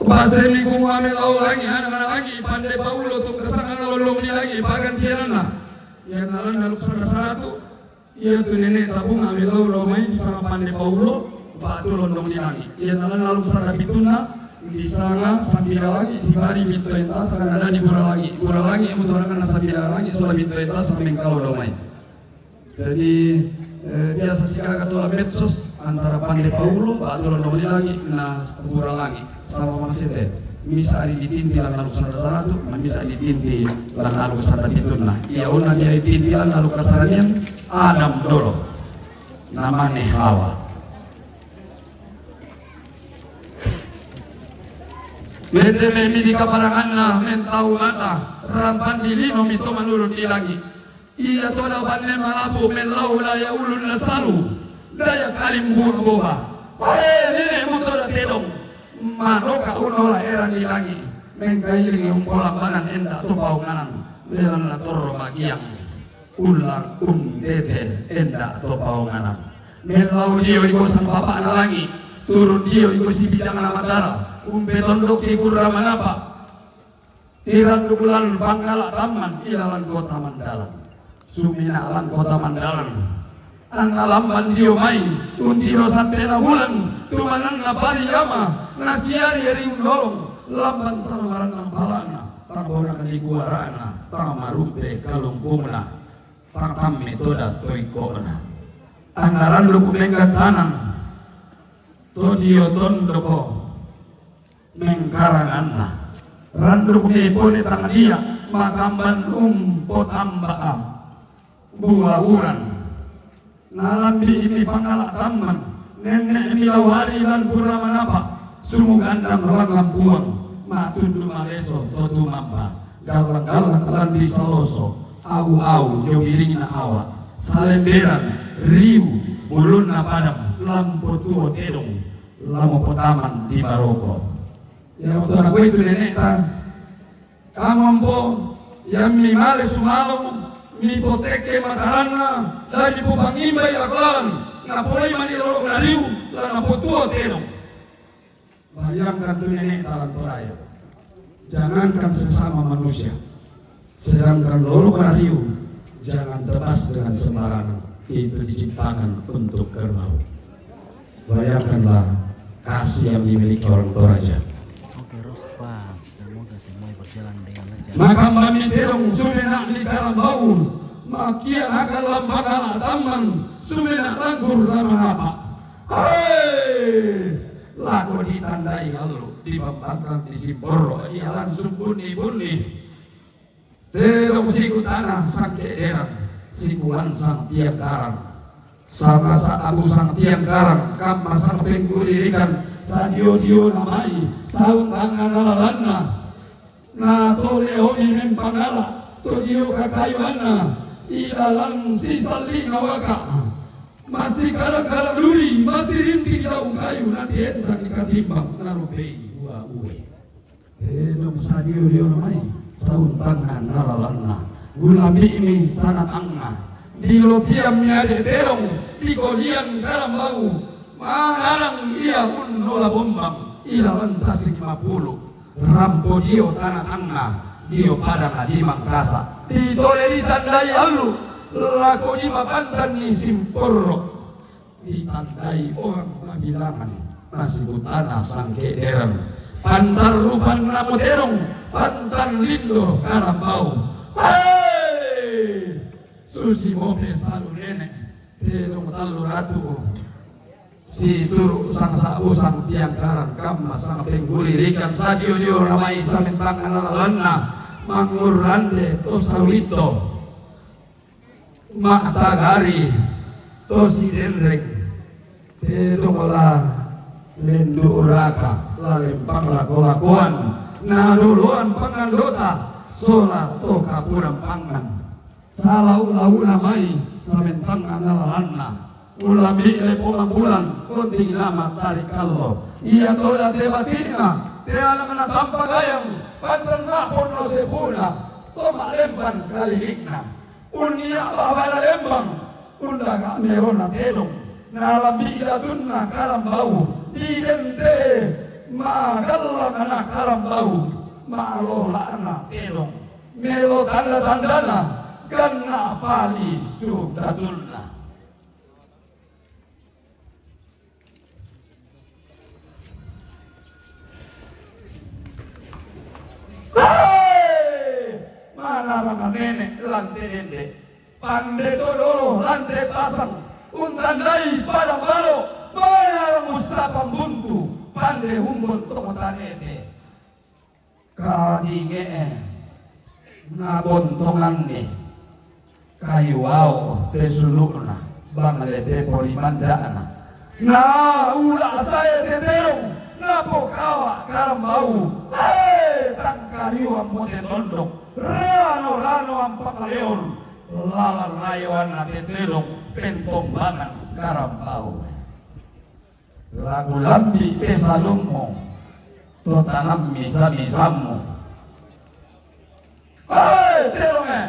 Basemi kumu ame lau langi, ana mana langi, pande Paulo tu kasangana lolong di langi, pagantiana. Ya nalan na luksana satu. Iya tu nene tabung ame lau lau mai sanga pande Paulo, batu londong di langi. Iya nalan lalu sanga bituna, di sanga sambira langi, sibari bintu entasa kana dadi bura langi. Bura langi, mutu na sambira langi, sola bintu entasa mengkalo lau mai. Jadi, eh, biasa si kaka tola medsos antara pande Paulo, batu londong di langi, na bura langi. Sama masite, misa ari ditinti lan alu sanda saratu, na misa ditinti lan alu sanda bituna. Ia ona dia ditinti lan alu kasaranian, Adam dolo. Namane Hawa. Mete memi di kaparanganna, mentau mata, rampan di lino mito manurun di langi. Ia toda banne malapu melau daya ulun na salu, daya kalimbuang boba. Koe nene mutoda tedong, manoka unola eran di langi, mengkailing umpola banan enda to paunganan, belan na torro magiang, ulang um tete enda to paunganan. Melau dio iko sang bapa na langi, turun dio iko si bidang na matara, umpeton doki kurra manapa. Tiranduk lan pangala tamman, ilalan kota mandalan. Sumina lan kota mandalan. Anna lamban dio mai, untiro sampena bulan, tumanan na pari ama, nasiari eri undolong, lamban tamaran nampalana, tambona kalikuarana, tamarumpe kalungkungna, tatamme toda toikona. Anna randuk menggantanan, to dio tondoko. Mengkaranganna. Randuk ni pole tang dia, makamban umpo tambaa. Buauran. Nalambi imi pangala tamman. Nene imi lawari lan pura manapa. Sumugandang langan buang. Matundu maleso totu mamba. Galang-galang lan di saloso. Au-au jogiringna awa. Salemberan, riu, bulunna padam, lampo tuo tedong. Lamo potaman di baroko. Ia waktu anak itu nenekta. Kamampo, ia mi male sumalong, mi poteke mataranna, dari pupangimbai aklan, napoi mani lolok nariu, la napotuo tedong. Bayangkan tu nenekta lan toraya. Jangankan sesama manusia. Sedangkan lolok nariu, jangan tebas dengan sembarangan. Itu diciptakan untuk kerbau. Bayangkanlah kasih yang dimiliki orang Toraja. Oke, Rospa, semoga semuanya berjalan dengan lancar. Makam bami terong sumenak ni karambau, makia akan lambang ala taman, sumenak langgur lama apa. Hei! Lako ditandai halu, dibambangkan di Simboro, ia langsung bunyi-bunyi. Tedong siku tanah sangke derang, siku wansang tiang karang. Sama sa aku sang tiang karang, kam masang penggulirikan, sadio-dio namai, saung tangan alalanna. Na tole omi mempangala, to dio kakayuanna, ilalang si salina waka. Masih karang-karang luri, masih rintik daun kayu, nanti entang ikatimbang, narobei ua ue. Tedong sadio-dio namai, saung tangan alalanna. Gulami mi tanah tangah. Di lopian mi ade terong, di kolian karambau. Mangarang ia un nola bombang, ilawan tasik mapulu. Rampo dio tanah tangah, dio padang adi mangkasa. Di tole ditandai alu, lako di mapantan ni Simporro. Ditandai orang mabilangan, nasi butana sangke derang. Pantar rupan namo terong, pantar lindo karambau. Hei! Susi mope salu nene, terong talu ratu. Si turu sang sabu sang tiang karang kam masang penggulirikan sadio-dio namai samentang analanna mangurande to sawito. Maktagari, tosi denreng, tedong la lendu uraka, la lempang lako-lakoan, na doloan pangandota, sola to kapuran pangan. Salau-launa mai, samentang analalanna. Ulambi' lepo mabulan, konting nama tarik kallo. Iya tola te bati'na, te anakna tampa gayang, pantan ma'ponno sepuna, to ma'lemban kalilikna. Unnia' ba'bana lembang, undaka' merona tedong, nalambi' datunna karambau, dijente magallangna karambau, ma'lola'na tedong, melo tanda-tandana, ganna' palisu datunna. Hei! Manarang nene' lan te dende', pande to dolo lan te pasang, untandai padang balo', manarang ussapang buntu, pande umbontong tanete. Kadinge'e nabontonganni kayu ao' pesulu'na, bang lepe porimanda'na. Na ula' sae te tedong, napokawa' karambau, hei, tangkariuammo te tondok, rano-rano ampang leon, lalan rayoanna te tedong, pentombangan karambau. La kulambi' pesalummu, to tanammi sami sammu. Hei, tedonge!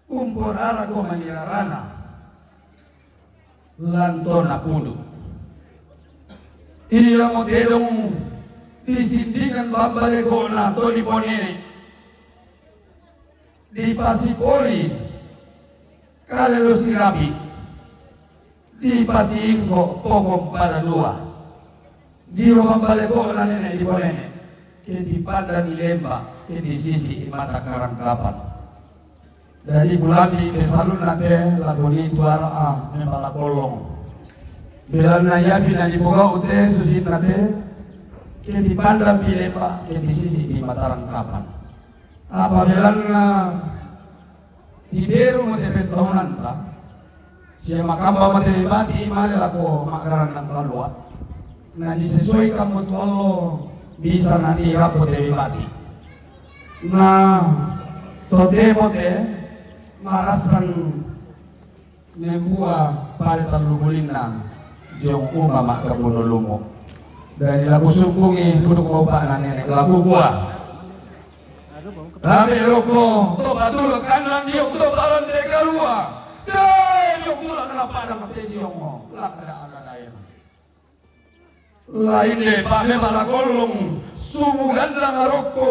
Umporarako mangirarana lan to napudu'. Iamo tedong disindingan bambaleko'na to diponene'. Dipasipori kalelo sirapi', dipasiingko pokong pada dua. Dio mambaleko'na nene' diponene', ke tipandan i lemba', ke tisisi' i mata karangkapan. Dadi kulambi' pesalunna te la kunii tu ara'a mebala kollong. Belanna iapi nadipogau' te susinna te, ke tipandan i lemba', ke tisisi' i mata karangkapan. Apa belanna tiberumo te pettaunanta, sia makambamo te bati' male lako ma'garannang kalua', na disesuaikammo tu allo bisa nanii rampo te bati'. Na totemo te marassan membua pare tallu bulinna dio umma' ma'kabbuno lumu'. Dadi la kusukkungi puduk baupa'na nene', la kukua, "Rabe' rokko to patulak kannan dio to parande kalua', de' dio tulak napada mate dio mo lakka' ada-adaena." Lainne pa'mebala kollong subu gandang rokko,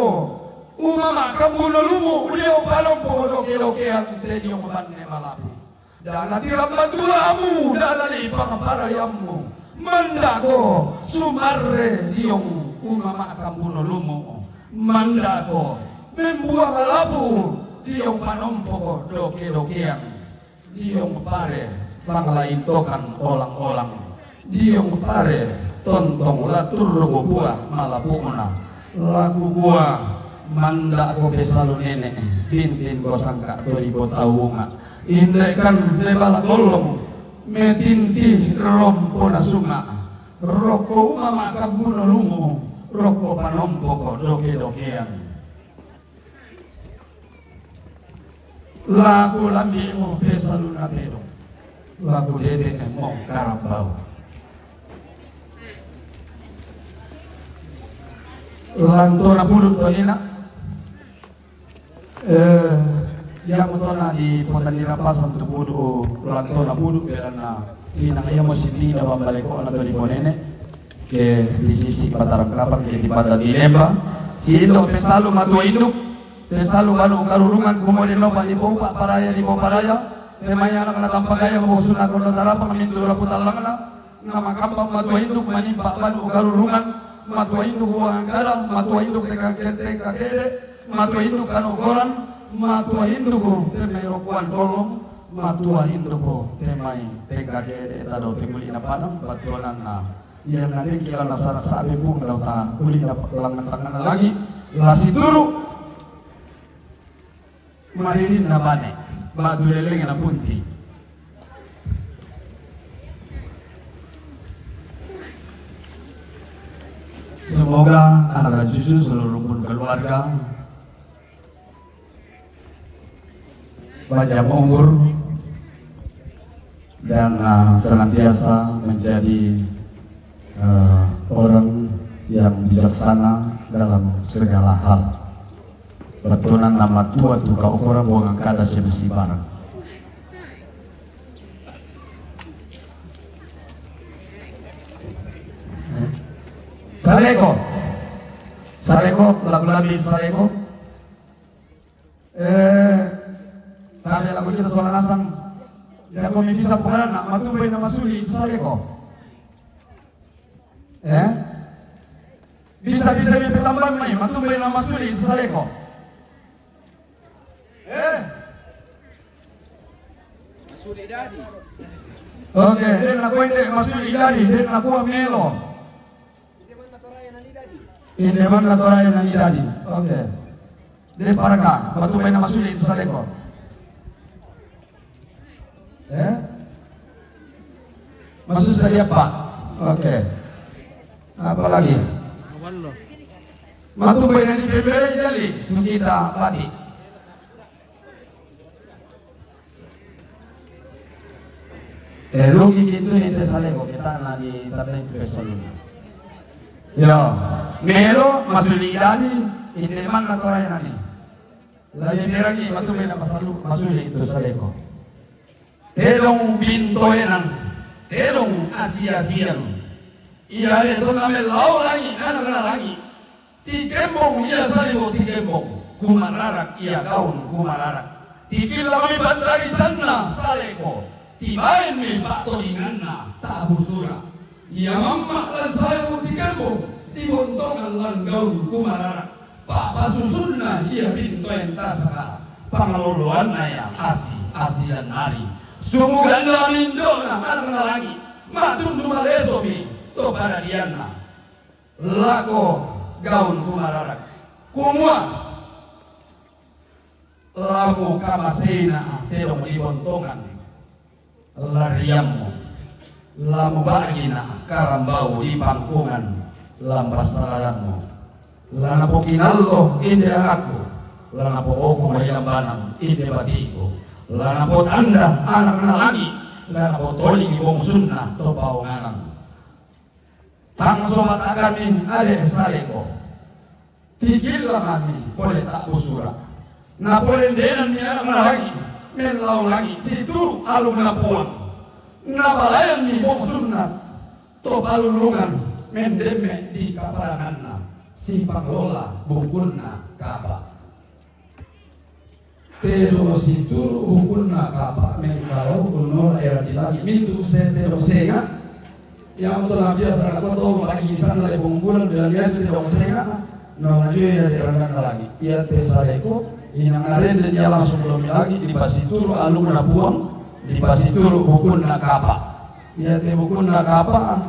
umma' ma'kabbuno lumu' dio panompo doke-dokean te dio banne malapu. Da' natiramban tula'mu, da' nalipang parayammu. Manda'ko sumarre dio umma' ma'kabbuno lumu'. Manda'ko membuang lapu dio panompoko doke-dokean. Dio pare tang la intokan olang-olang. Dio pare tontong la turru' bua malapu'na. La kukua, manda'ko pesalu nene', bintinko sangka' to ribotau unga'. Inde'kan mebala kollong, metinti rompona sunga'. Rokko umma' ma'kabbuno lumu', rokko panompoko doke-dokean. La kulambi'mo pesalunna tedong, la kudete'mo karambau. Lan to napudu' tolina, eh, iamoto na dipotandirapasan tu pudu', lan to napudu', belanna pinang iamo sitida pambaleko'na to diponene'. Ke disisi' patarang kapang, ke dipada di lemba. Sindo' pesalu matua induk, pesalu banu karurungan, kumode nopa dipoupa' paraya, dipoupa' paraya. Temai anakna tampagaya, mosunna kona tarapang, mintu rapu tallangna. Namakambang matua induk, manimpa' banu karurungan, matua induk uangan kada, matua induk teka-, teka kede, matua induk kanokoran, matua induk temai rokuan kolong, matua induk temai teka kede, tado temuli na padang, batuananna. Iyanna dengki la nasara sa'be Puang Dawata, uli na langngan tangngana langi', la situru' maririnna bane, batu lelengna bunting. Semoga anak dan cucu seluruh rukun keluarga panjang umur, Dan uh, senantiasa menjadi uh, orang yang bijaksana dalam segala hal. Betonan nama tua tu kau korang buang kada siapa si barang. Saleko. Saleko, lagu-lagu saleko. Eh, tadi lagu kita suara asam. Ya, kau bisa pukul anak, matu bayi nama suli itu saleko. Eh? Bisa, bisa, bisa tambahan mai, matu bayi nama suli itu saleko. Eh? Oke, dia nak kau ini masuk di jadi, dia nak kau melo. Ini mana Torah yang nanti jadi? Oke. Dia paraka, batu main masuk di saleko. Eh? Masuk saja, Pak. Oke. Apa lagi? Matu bayi nanti bebere jali, tu kita pati. Eh, rugi gitu ni te saleko kita na di tabeng personal. Yo, melo masuli jadi, inde mana Torah yang ni. Lagi berani matu mena masalu masuli itu saleko. Telong bintoenan, telong asi-asian. Ia de tona me lao langi, anak na langi. Ti kembong ia salibo ti kembong, kumararak ia gaun kumararak. Ti kila mi pantari sanna saleko, ti baen mi patodinganna tabusura. Ia mamma lan salibo ti kembong, ti bontongan lan gaun kumararak. Papasusunna ia bintoen tasaka, pangaloloanna ia asi, asi lan nari. Sumuganna mindona anak na langi, matundu maleso mi to padadianna. Lako gaun kumararak. Kumua, lamu kamasena tedong di bontongan lariammu. Lamu bagina karambau di pangkungan lambas saladanmu. Lanapo kinallo inde anakku, lanapo okong di lambanan inde batiku, lanapo tanda anak na langi, lanapo toling bongsunna to paonganan. Tang somat kami ade saleko. Tikil lamami pole tak busura. Na pole ndenan mi anak na langi, men lao langi, situ alung na puang. Na palayan mi boksunna, to palulungan, mendeme di kapalanganna, si panglola bukunna kapa. Telo situru bukunna kapa mengkalo unola era di lagi mitu se telo senga. Yang to na biasa na koto bagi sana le bumbulan bila dia tu telo senga. No lagi ya di randa lagi. Ia te saleko ina ngarende dia langsung belum lagi di pasituru alumna puang di pasituru bukunna kapa. Ia te bukunna kapa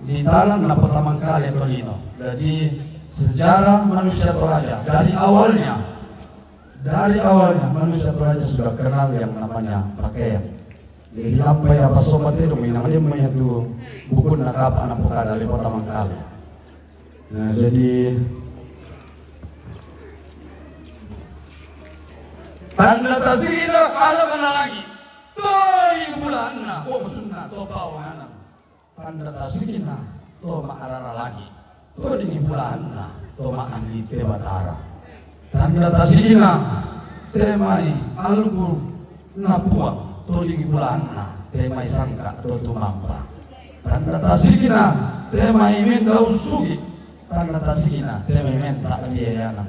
di tanah na potamang kali Tonino. Jadi sejarah manusia Toraja dari awalnya Dari awalnya manusia Toraja sudah kenal yang namanya pakaian. Jadi lampai apa sobat itu minang dia punya tu bukunna kapa anak pokada di kota Mangkali. Nah, jadi tanda tasina ala kana lagi. Tori bulanna boksunna to pawanganan. Tanda tasikina to ma'arara lagi, to dingi bulahanna to ma'ahli te batara. Tanda tasikina te mai alukuna puang, to dingi bulahanna te mai sangka to tumampa. Tanda tasikina te mai mendau sugi, tanda tasikina te mai menta biayana.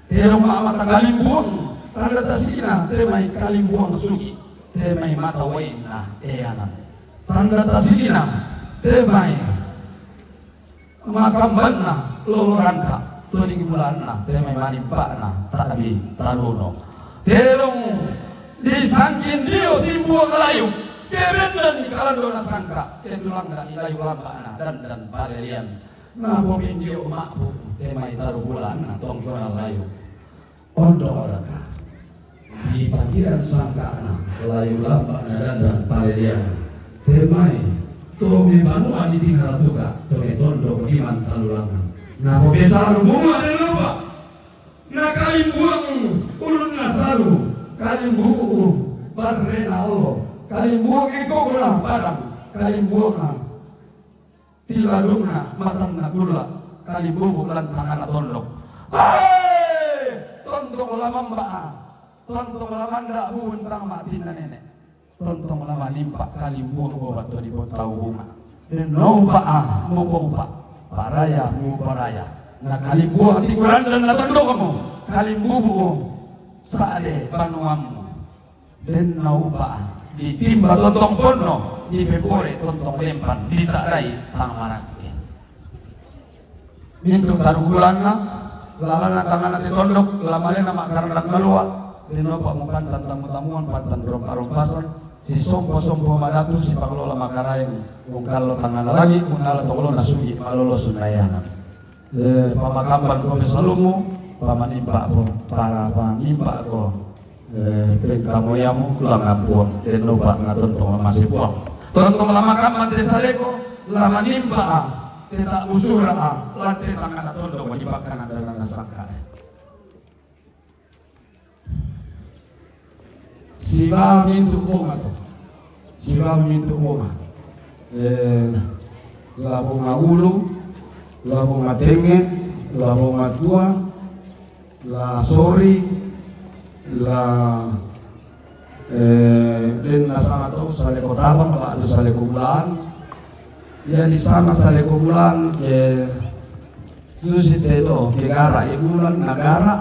Te lo ma'amata kalimbuang, tanda tasikina te mai kalimbuang sugi, te mai mata wainna eana. Tanda tasikina te mai makambanna lolo rangka, to dingi bulanna te mai manimpa'na tabi taluno. Telong di sangkin dio simbuang layu, kebendan di kalandona sangka, te tulangga di layu lamba'na dan dan palelian. Na pomindio ma'pu te mai taru bulanna tongkona layu. Ondo oraka. Di pakiran sangkana layu lamba na dandan paleliana. Te mai to me banua di tinggal tuka to me tondo ko diman talulangan. Na ko besalu bunga de lupa. Na kalimbuang ulun na salu kalimbuku barrena Allah. Kalimbuang iko kula padang, kalimbuang na tiladungna matanna kula, kalimbubu lan tangana tondok. Hai! Tontong lamamba, tontong lamanda buntang matinna nene. Tontong lamanimpa kalimbuang obat to di botau bunga. Den naupa a, mopoupa, paraya muparaya. Na kalimbuang ti kurandan na tondokmu, kalimbubu sade banuammu. Den naupa ditimba tontong ponno, dipebore tontong lempan, ditadai tang marangke. Mintu tarunggulanna, lamana tangana te tondok, lamalena makarandang kalua, den naupa mupantan tamu-tamuan, pantan rompa-rompasan, sisompo-sompo madatu, sipangelola makaraeng, mungkallo tangana lagi, munala tongolo nasugi, malolo sunayangan. Eh, pamakamban ko pesalumu, pamanimpa ko, para panimpa ko. Eh, pengkamoyamu, langampuang, den naupa na tontong lamase puang. Tontong lamakamban te saleko, lamanimpa a, te tausura a, lan te tangana tondok, manimpa kanan dan nasangka. Siba mintu bonga to. Siba mintu bonga. Eh, la bonga ulu, la bonga tenge, la bonga tua, la sori, la, eh, den nasanga to saleko tabang, ba'tu saleko bulan. Ia disanga saleko bulan ke susi te do, ke gara i bulan, na gara.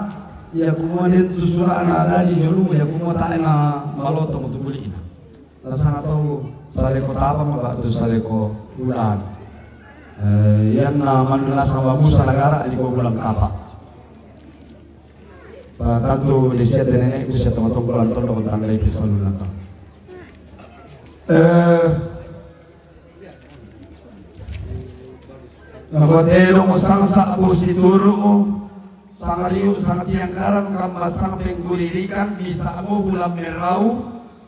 Ia kumua den tu surana dadi jolungu, ia kumua tae na maloto mutu bulina. Nasanga to saleko tabang, ba'tu saleko bulan. Eh, ia na mandu nasanga babusa na gara di ko bulan kapa. Patantu disia te neneku sia tongotong bulan tondok tandai pesalu nata. Eh, Nabotelo mo sangsa' pusi turu'u, sangaliu, sangtiangkaran, kambasang penggulirikan, bisa mo bulan merau,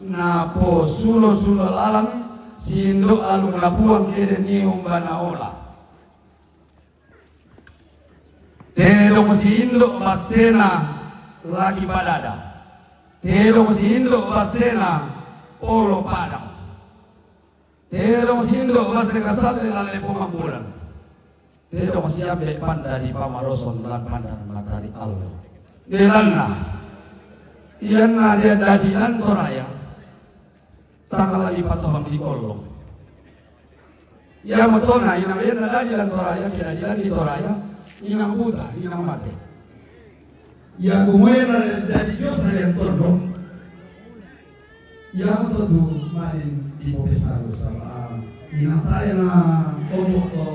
naposulo-sulo lalan, sindo aluk napuang kede ni umbana ola. Tedong si indo' bassena laki padada. Tedong si indo' bassena polo padang. Tedong si indo' basse kasalle lalle pomambulan. Tedong si ambe' panda di pamaroson lan panda matari allo. Belanna, ianna dia dadi lan Toraya. Tangala di patobang di kolong. Ia motona, inang ianna dadi lan Toraya, ke dadi lan di Toraya, inang buta, inang mate. Ia kumue na dadi diosa yang tondong. Ia moto tu malin di popesa sama inang taya na omok to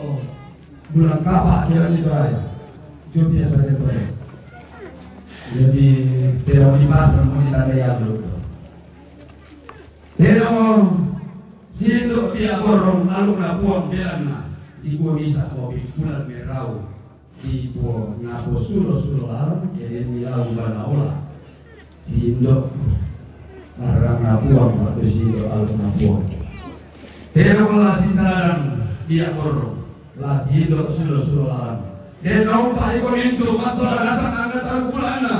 bulan kapa ke dadi Toraya. Jom biasa dia tondong. Jadi, tidak mau dipasang, mau ditandai yang dulu. Tedong si indo' pia borrong aluk napuang belanna, dikua bisa kopi bulan merau, dikua naposulo-sulo lalan, kede ni lau bana ola. Si indo' barrang napuang, batu si indo' aluk napuang. Tedong la si sadang pia borrong. La si indo' sulo-sulo lalan. Den naumpa iko mintu massola nasang angga taru bulanna.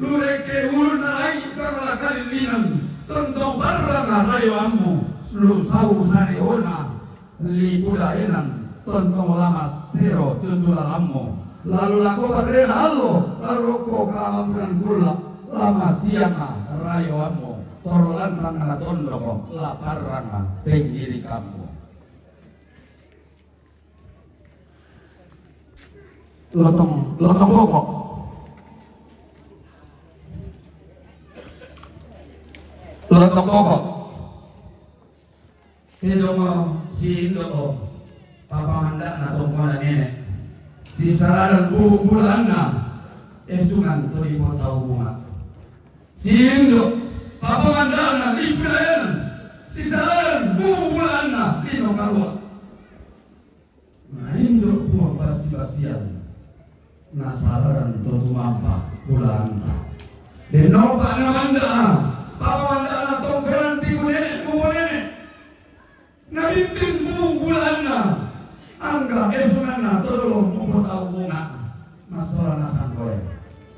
Lu rekke ulunna lai' parla kalillinan. Tontong barranga rayoammu. Lu sau sariona. Lipu daenan. Tontong lama sero tutu lalammu. Lalu lako barrena allo. Lalu rokko kalambunan kulla. Lama sianga rayoammu. Toro lantang ana tondoko. La parranga penggirikammu. Lotong, lotong koko. Lotong koko. Tedong si indo' o. Papa manda'na tongkona nene. Si saladan bubung bulanna. Esungan to di potau bunga. Si indo'. Papa manda'na lipu daenan. Si saladan bubung bulanna. Lino kalua. Na indo' puang bassi-bassian, na salaran to tumampa bulaanta. Den naumpa na manda'a, papa manda'na tongkonan tiku nene' mupo nene'. Na bintin bubung bulaanna, angga esunganna to dolong mupo tau bunga'na. Massola nasang koe.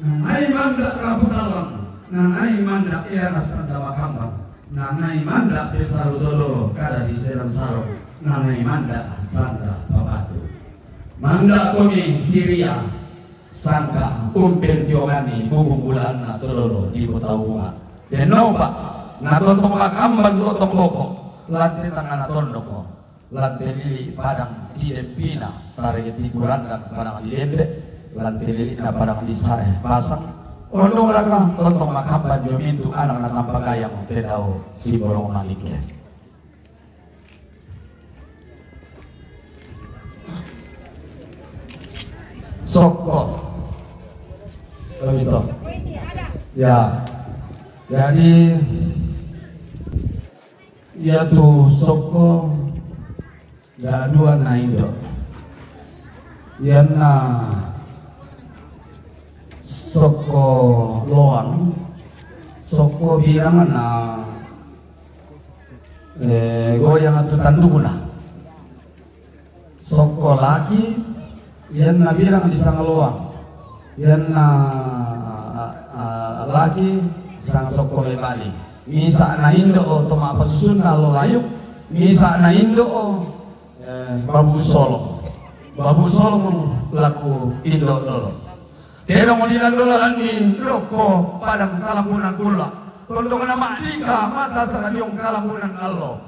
Na nai manda' rapu tallang, na nai manda' eana sanda makambang. Nanai manda' pe saru todolo kada di seran saro, nanai manda' sanda papatu. Manda' komi Siria, sangka' umpentionganni bubung bulaanna todolo di kota Ubungan. Dennopa natontong makamban gotong boko' lan te tangngana tondoko. Lan te lili' padang di dempina, tarege tiku landan padang di dembe, lan te lili'na padang di sae pasang. Ondong raka tontong makamban dio mintu' anak na tampagayang te dao sibolong manikke. Sokko. Begitu. Ya. Jadi, iatu sokko da'dua na indo'. Ianna sokko loang, sokko birang na, eh, goyang tu tandukna. Sokko laki, ianna birang disanga loang. Ianna, a, a, laki disanga sokko mebali. Misa' na indo' o to ma'pasusunna allo layuk, misa' na indo' o, eh, babu solong. Babu solong laku indo' dolo. Tedong dilandolaranni rokko padang kalambunan kulla'. Tondongna ma'dika mata sakadiong kalambunan allo.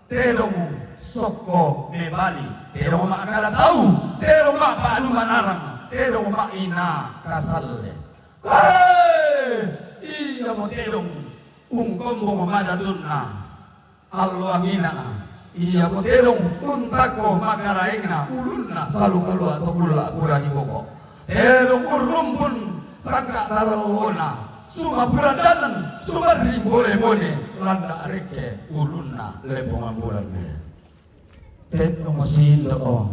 Tedong sokko mebali, tedong ma'kada tau, tedong ma'pa'lumanarang, tedong ma'ina kasalle. Hei! Iamo tedong ungkombong madatunna allo angina, iamo tedong untakko makaraengna ulunna salu kalua' to kulla' pura diboko'. Tedong urrumbun sangka' tarellona, sumapura danan, sumarri bone-bone, landa' rekke ulunna leppongan bulan me. Tedong sindo'o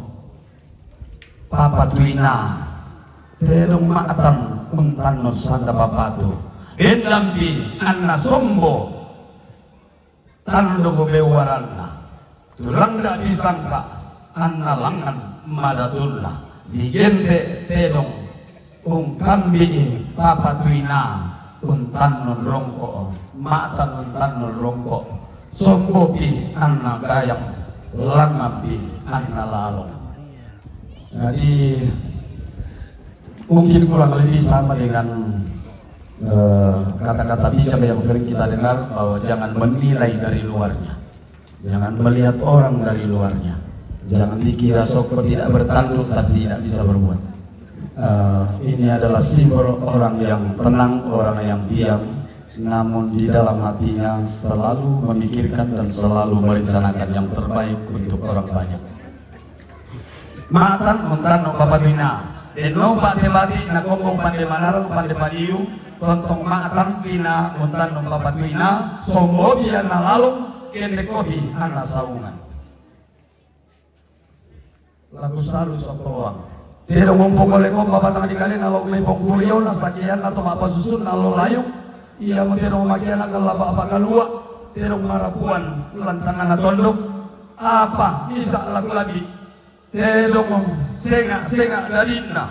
papatuina, tedong ma'tan untanno sanda papatu. Endampi anna sombo tanduk bewaranna, tulang da' disangka anna langngan madatunna, digente' tedong ungkambi'i papatuina untannon rongko', ma'tan untannon rongko', sombopi anna gayang, langnganpi anna lalong. Jadi, mungkin kurang lebih sama dengan, eh, kata-kata bijak yang sering kita dengar, bahwa jangan menilai dari luarnya. Jangan melihat orang dari luarnya. Jangan dikira sokko tidak bertanduk tapi tidak bisa berbuat. Eh, ini adalah simbol orang yang tenang, orang yang diam, namun di dalam hatinya selalu memikirkan dan selalu merencanakan yang terbaik untuk orang banyak. Ma'tan untanno papatuina. Denno pa'te bati' na kombong pande manarang pande padiu, tontong ma'tan pina untanno papatuina, sombopi anna lalong, kende kopi anna saungan. Laku salu sokko loang. Tedong umpoko leko papatang di kalena lao mai pongkuriona sakeanna to ma'pasusunna allo layung. Iamo tedong makiana kalla pa'pakalua', tedong marapuan lan tangngana tondok. Apa misa' laku labi'? Tedong senga'-senga' dadinna,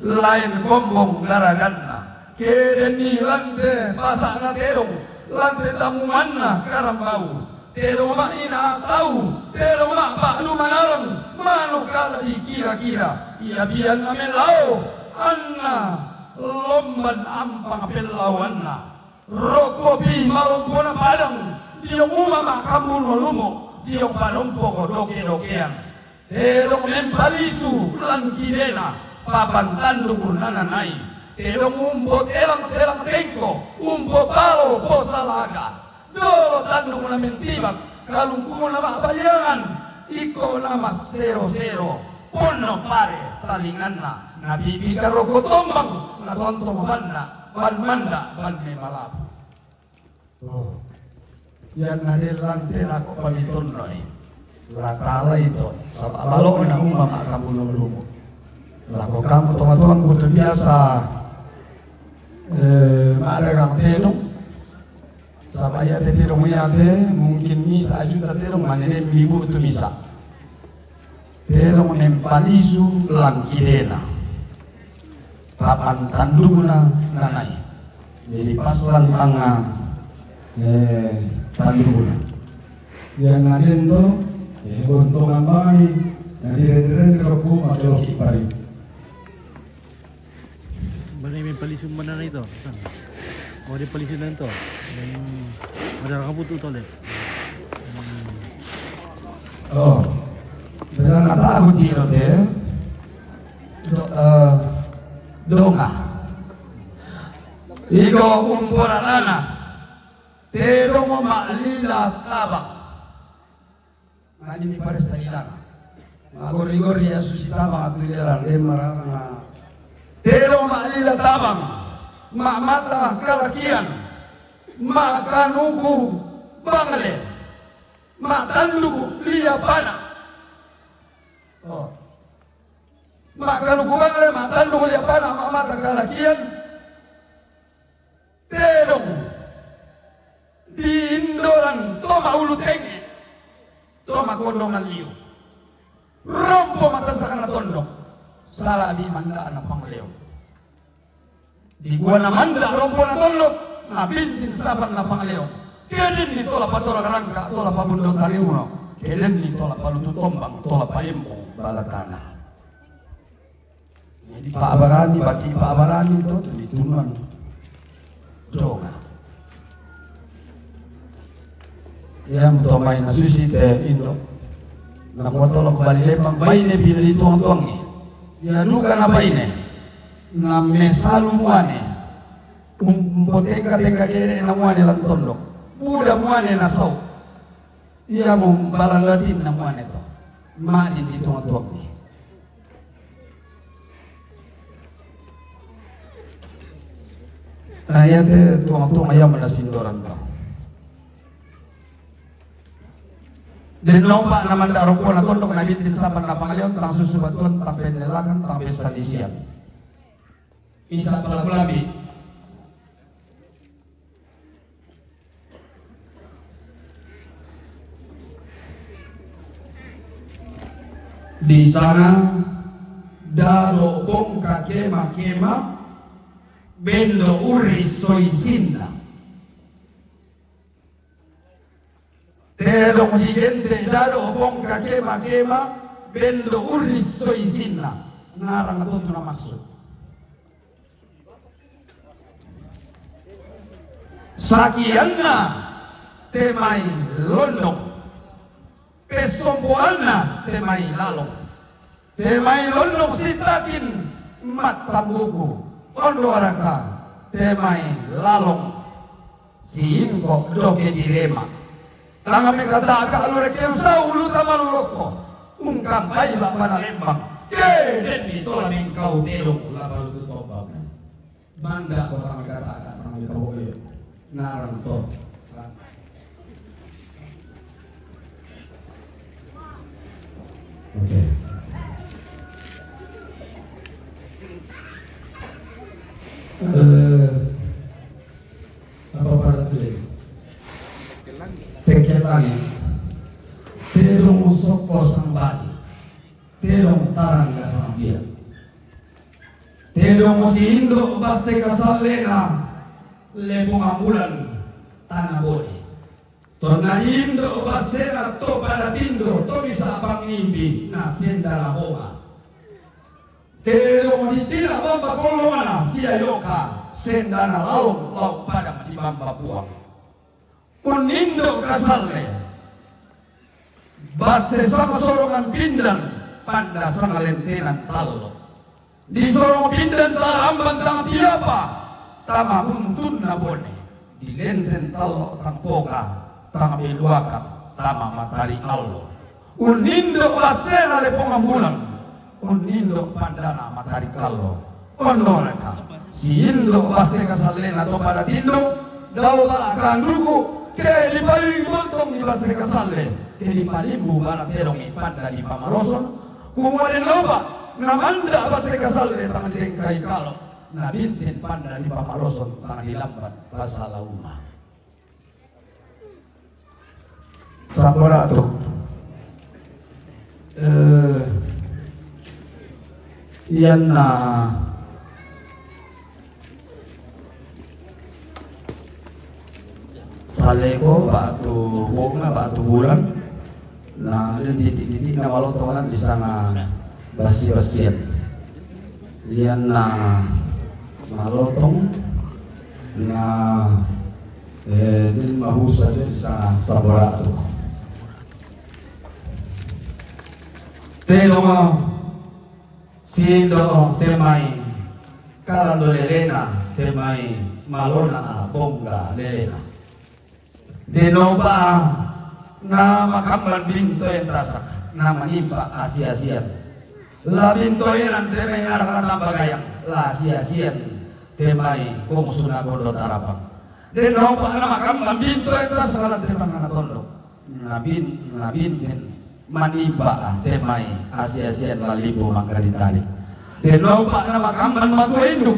laen kombong garaganna. Kedenni lante pasa'na tedong, lante tammumanna karambau. Tedong ma'ina tau, tedong ma'pa'lumanarang, manu kala dikira-kira. Ia bianna mellao, anna lomban ampang pellaoanna. Rokkopi malompona padang, dio uma ma'kambuno lumo, dio palompoko doke-dokean. Tedong mempalisu lan kidena, papan tanduk nananai. Tedong umbo telang-telang tengko, umbo palo posalaga. Dolo tanduk na mentibak, kalungkuna ma'baliangan, ikko na massero-sero, ponno pare talinganna, nabibi karoko tombang, natontong banna, ban manda, banne malapu. Oh. Ianna de' lante lako pamitonnoi. La talai to, saba' balo'na umma ma'kambuno lumo. Lako kamu tomatoangku tu biasa, eh, ma'dagang tedong. Saba' iate tedong iate, mungkin misa' juta tedong, mane den bibu tu misa'. Tedong mempalisu lan kidena. Papan tandukna nanai. Jadi pas lan tangnga Eh, tandukuna. Yang nadento, eh, bontongan bani, nadire-dire rokku makeloki pari. Bani main palisun mana itu? Oh, dia palisun itu. Hmm, ada rambut tu tole. Hmm. Oh, benar kata aku tiro deh. Do, eh, donga. Iko umporanana. Tedong ma'lila tabang. Ngani mi pada salilana. Magori-gori ya susi tabang atu di dalam, eh, mararanga. Tedong ma'lila tabang. Ma'mata kalakian. Ma'kanuku bangle. Ma'tanduku lia pana. Oh. Ma'kanuku bangle, ma'tanduku lia pana, ma'mata kalakian. Tedong di indoran to ma'ulu tenge, to ma'kondongan liu. Rompo matasakna tondok, sala di manda'na pangleon. Di guana manda' rompona tondok, nabintin sapanna pangleon. Kedenni tola patora rangka, tola pabundo tariuno. Kedenni tola palutu tombang, tola paimbong balatana. Jadi pa'barani, bati pa'barani to, ditunan. Donga. Iya muto mai nasusi te indo. Nakua tolo ku bali lembang baine pina dituang-tuangi. Iya duka na baine. Na mesalu muane. Umpotengka-tengka kere na muane lan tondok. Buda muane na sau. Iya mo balan latin na muane to. Ma'din dituang-tuangi. Nah, iya te tuang-tuang iya mana sindoran tau. Den nopa na manda' rompona tondok nabintin sapanna pangleon tang susu batuan tang penelakan tang pesalisian. Isa palaku lambi. Di sana dado bongka kema-kema bendo uri soisinna. Tedong di gente dado bongka kema-kema bendo uri soisinna. Ngarang tontu na masuk. Sakianna te mai londong, pesompoanna te mai lalong. Te mai londong sitakin mattambuku, ondo araka te mai lalong siingko doke direma. Tanga mekataka lure keusau ulu tamaluloko. Ungkampai bapana lembang. Ke denni tola mengkau tedong lapalu tu tombang. Manda' ko tama kata-kata tama kata boyo. Narang to. Oke. Eh, apa pada tuh? Tekelangi. Tedong soko sambali. Tedong tarang ga sambia. Tedong si indo basse kasallena Lepongan Bulan tana bone. Tonna indo bassena to pada tindo to bisa pangimbi na sendana bonga. Tedong di tina bamba kolongana sia yoka sendana laong lao pada di bamba buang. Unindo kasalle. Basse sama sorongan pindan, panda sama lentenan tallo. Di sorong pindan tala amban tang tiapa, tama buntunna bone. Di lenten tallo tang poka, tama beluaka, tama matari allo. Unindo bassena Lepongan Bulan. Unindo pandana matari kallo. Onoraka. Siindo basse kasallena to pada tindo. Dao bala kanduku. Ke dipalimbotong i basse kasalle. Ke dipalimbu bala tedong i panda di pamaloson. Kumua den noba. Namanda basse kasalle tang dengkai kalo. Nabintin panda di pamaloson tang dilamban basala uma. Sampora tu. Eh, iyanna. Saleko ba'tu bokna ba'tu bulan, na den titik-titik na malotong lan di sanga basi-basian. Ian na malotong na, eh, den mahusa den di sanga sabora tu. Te donga si Indo te mai karan do lelena, te mai malona bongga lelena. Denoba na makamban bintoen tasak na manimpa asi-asian. La bintoenan te mai anak na tamba gayang, la asi-asian te mai bongsu na gondo tarapang. Denoba na makamban bintoen tasak lan te tangga na tondok na bin, na bintin manimpa te mai asi-asian la lipu mangkali tali. Denoba na makamban matua induk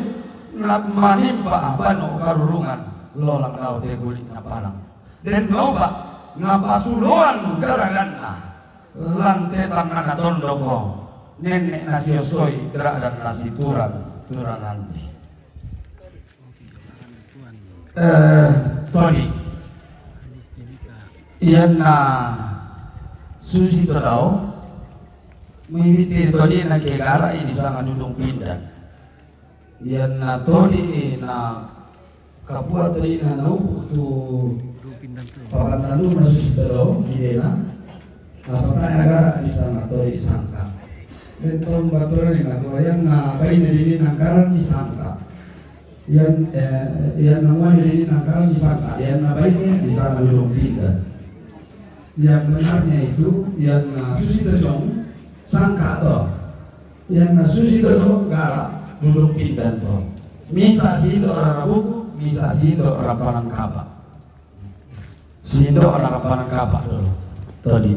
na manimpa bano karurungan lolang dao te gulik na parang. Denoba na pasuloan garaganna lan te tangga na tondok ho, nenek na siosoi garagan na situran turanandi. Eh, Toni. Ian na susi to dao, mimiti Toni na kegara i di sanga dudung pindan. Ian na Toni na kapua Toni na naupu tu papantalu na susi to dao di dena. Apa tanya gara di sanga Toni sangka. Bentong batura ni na tua ian na baine di ni nangkaran di sangka. Ian, eh, ian na muane di nangkaran di sangka, ian na baine di sanga dudung pindan. Yang benarnya itu, ian na susi to dong sangka to. Ian na susi to dong gara dudung pindan to. Misa si Indo rara buku, misa si Indo rampanan kapa. Si Indo rampanan kapa dulu. Toni.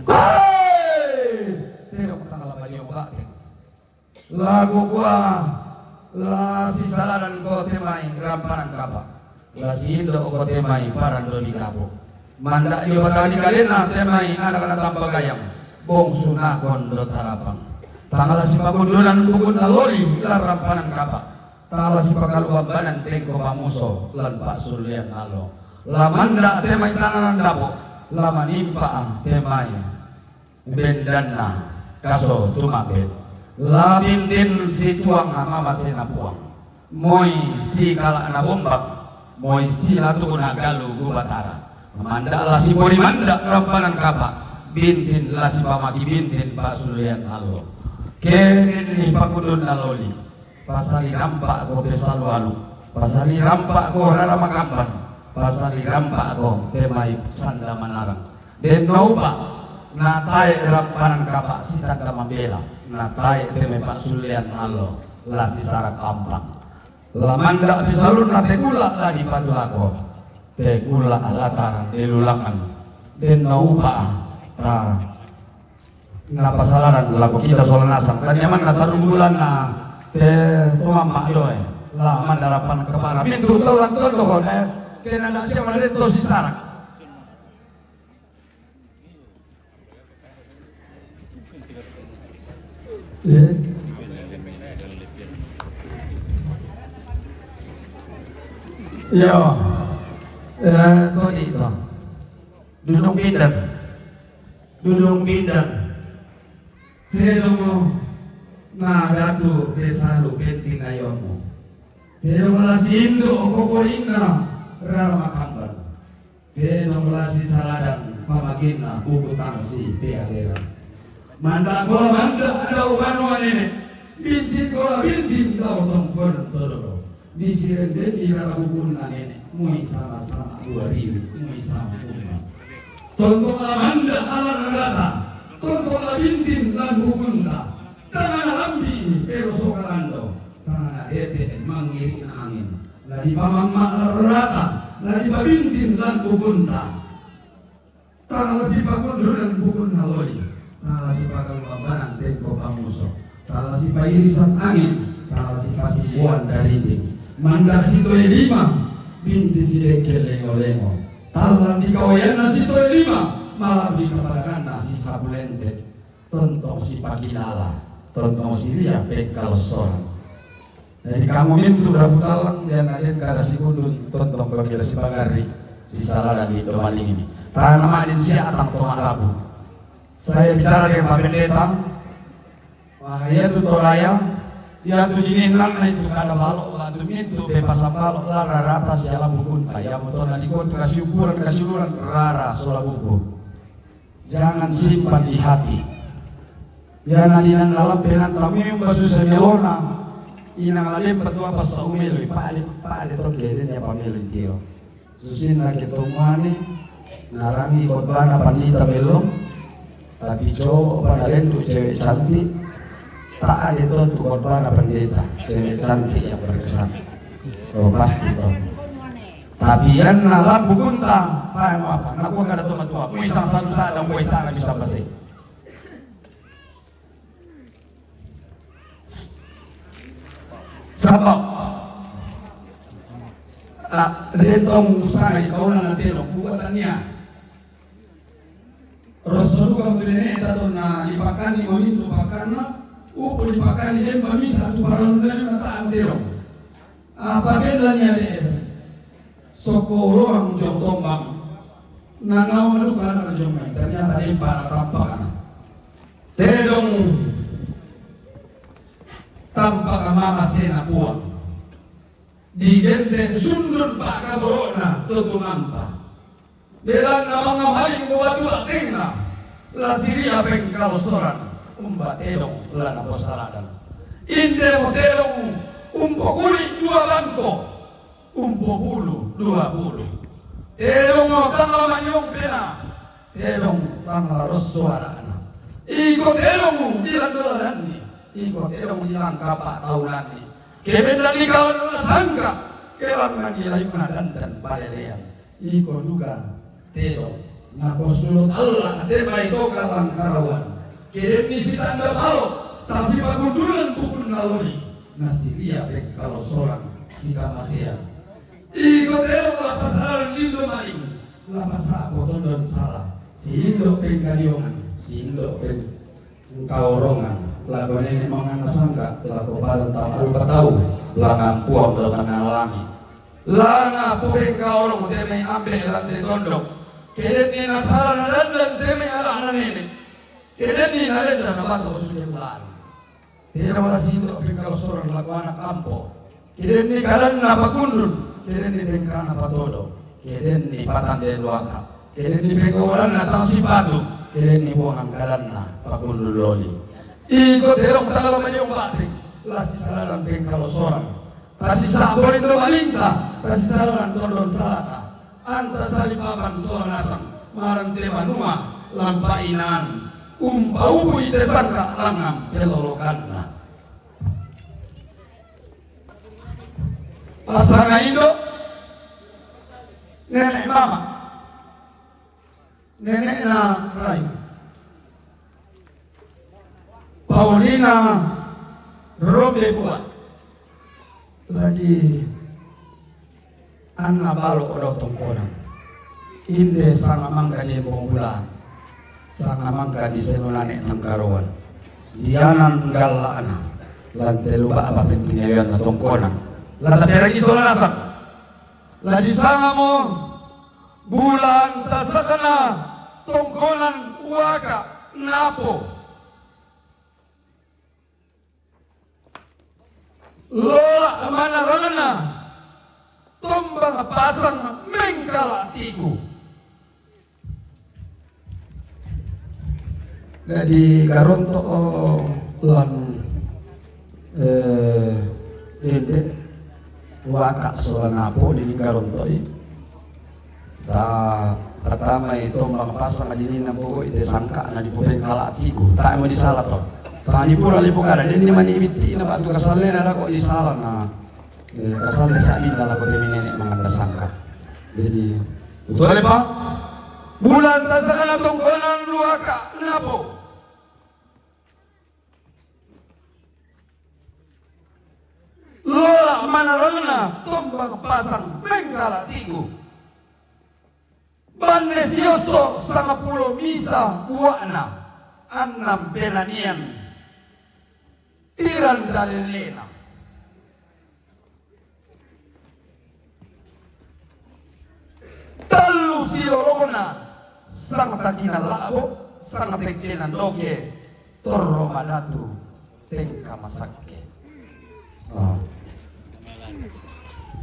Koi! Terong tanggal apa dia buka? Lagu kua, la si Saladan ko te mai rampanan kapa. La si Indo ko te mai paran do ni kapo. Manda di batali kalena te mai anak na tamba gayang. Bongsu na gondo tarapang. Tanggal si pakundunan bukun na loli la rampanan kapa. Tanggal si pakaluambanan tengko pamuso lan pasulian alo. La manda te mai tangga na dapo. La manimpa te mai bendanna kaso tumabet. La bintin si tuang na mamase na puang. Moi si kalak na bombak. Moi si latu na galu gu Batara. Manda la si pori manda rampanan kapa. Bintin la si pamaki bintin pasulian alo. Kenen ni pakudun na loli. Pasali rampak ko pesalu alu. Pasali rampak ko rara makamban. Pasali rampak ko te mai sanda manarang. Denoba na tae rampanan kapa si tanda mambela, na tae te mai pasulian alo, la si sarak ampang. La manda pisalun na te gula la di patu ako, te gula la tarang di lulangan. Denoba ta na pasalaran lako kita sola nasang. Tani aman na taru bulan na te tumama doe. La manda rampanan kapa na mintu tau lan tondo ko ne. Kena na siapa na dento si sarak. Eh? Iyo. Eh, Toni to. Dudung pindan. Dudung pindan. Te dongo na datu pesalu penting ayomu. Te dongo la si Indo kokorinna rara makamban. Te dongo la si Saladan pamakinna buku tangsi peaderan. Manda ko la manda dau banua nene. Bintin ko la bintin dau tongkonan todoro. Di sirenden i rara bukunna nene. Mui sama-sama dua ribu, mui sama uma. Tonton la manda ala rarata. Tonton la bintin lan bukunta. Tangana lambi pero sokalando. Tangana dete mangiri angin. La di pamamma la rarata, la di pabintin lan bukunta. Tanggal si pakundunan bukun na loli. Tanggal si pakaluambanan tengko pamuso. Tanggal si pairisan angin. Tanggal si pasimbuan darinding. Manda si toe lima. Bintin si dengkel lengo-lengo. Tallan di kaoyanna si toe lima. Malam di kaparakanna si sapulente. Tontong si pakilala, tontong si lia pekkalossoran. Jadi kamu mintu rabu talang, iyanna den kada sikundun tontong pamila sipagarri sisaladan di domaling ini. Tana madin siatang toma rabu. Saya bicara dengan Pak Pendeta. Wah, iya tu tolaya, iya tu jini nang na itu kada balo, batu mintu bebas balo, lara rata siala bukunta, iya motona di kota kasiukuran kasiukuran rara sola buku. Jangan simpan di hati. Ya, na dinan dalam penan tamu yang basu semelona. Ina ngalim patua pas saumelo, pade pade toke den ya pamelo tiro. Susinna ke tomane, narangi khotbana pandita belum. Tapi coba pada lendu cewek cantik. Tak ada tuh tu khotbana pandita, cewek cantik yang berkesan. Oh, pasti tuh. Tapi iyanna lampu gunta, tae mapa? Nakua kada tomatua, mui sang sanu sada mui tana bisa base. Sabab, ah, den tong sangai kauna na telo, kuatania. Rosso duka tu nene tato na dipakani mamintu pakanna, upu dipakani den mamisa tu paralunna na taang telo. Apa beda ni ade? Sokoloang jo tombang. Nanawa duka anak jo mai. Ternyata empa na tampakna. Tedong tampak mama sena puang. Digente sundun pakaborona totu mampa. Belanna mangamai ko batu batengna, la siria pengkalosoran, umba tedong la naposaladan. Inde mo tedong, umpo kuli dua bangko, umpo bulu dua bulu. Tedong mo tang la manyong pena, tedong tang la ros suarana. Iko tedong di landoladanni, iko tedong di langkapa taunanni. Kebenda di kawan sangka, kelangan di lain dan dan balelean. Iko duka tedong naposulut Allah te mai toka langkarawan. Kedenni sitanda palo, tasipakundunan bukun naloli, nasiria pengkalosoran sikamasean. Iko tedong lapasaran lindo maling, lapasapo tondon sala, siindo pengkaliongan, siindo peng Engka orongan, lako nene mangana sangka, lako padan tama rupa tau, langan puang do tangah langit. Langa pubengka orong teme ambe lante tondok. Kedenni nasala nadandan teme anak na nene. Kedenni nalendan na bato sude bulan. Tena wala sindo pengkalosoran lako anak ampo. Kedenni kadanna pakundun, kedenni tengkana patodo, kedenni patande luaka, kedenni penggolanna tang sipatu, kedenni buangan kadanna pakundun loli. Iko tedong tanggal manyong bating, lasi saladan pengkalosoran. Tasi saporin do malinta, tasi saladan tondon salata. Anta salipapan sola nasang, marante banua, lampa inan, umpa ubu ite sangka langang pelolokanna. Pasanga indo, nenek mama, nenekna Rai. Paulina Robe Buat. Jadi, anna balo odo tongkonan. Inde sanga mangga di embong bulan. Sanga mangga di senonane tanggaroan. Dianan gallana. Lante luba apa pentingnya na tongkonan. Lata peragi sola nasang. La disanga mo bulan tasakana tongkonan waka napo. Lola manarana tombang pasang mengkala tiku. Jadi garonto, oh, lan, eh, dede waka sola napo di garonto i. Ta, tatama i tombang pasang ajinina bogo ite sangka na di popeng kala tiku. Ta mo di sala to. Ta ni pura lipo kada, den ni mani miti na batu kasale na ko di sala na. Eh, kasale sa inda lako demi nenek manganda sangka. Jadi, betul ya, Pak? Bulan tasakana tongkonan luaka napo. Lola manarana tombang pasang mengkala tiku. Banne sioso sanga pulo misa buakna, annam penanian tiran dalelena. Tallu silolokna, sangtakina la'bo, sangtekena ndoke, torro madatu tengka masakke. Oh.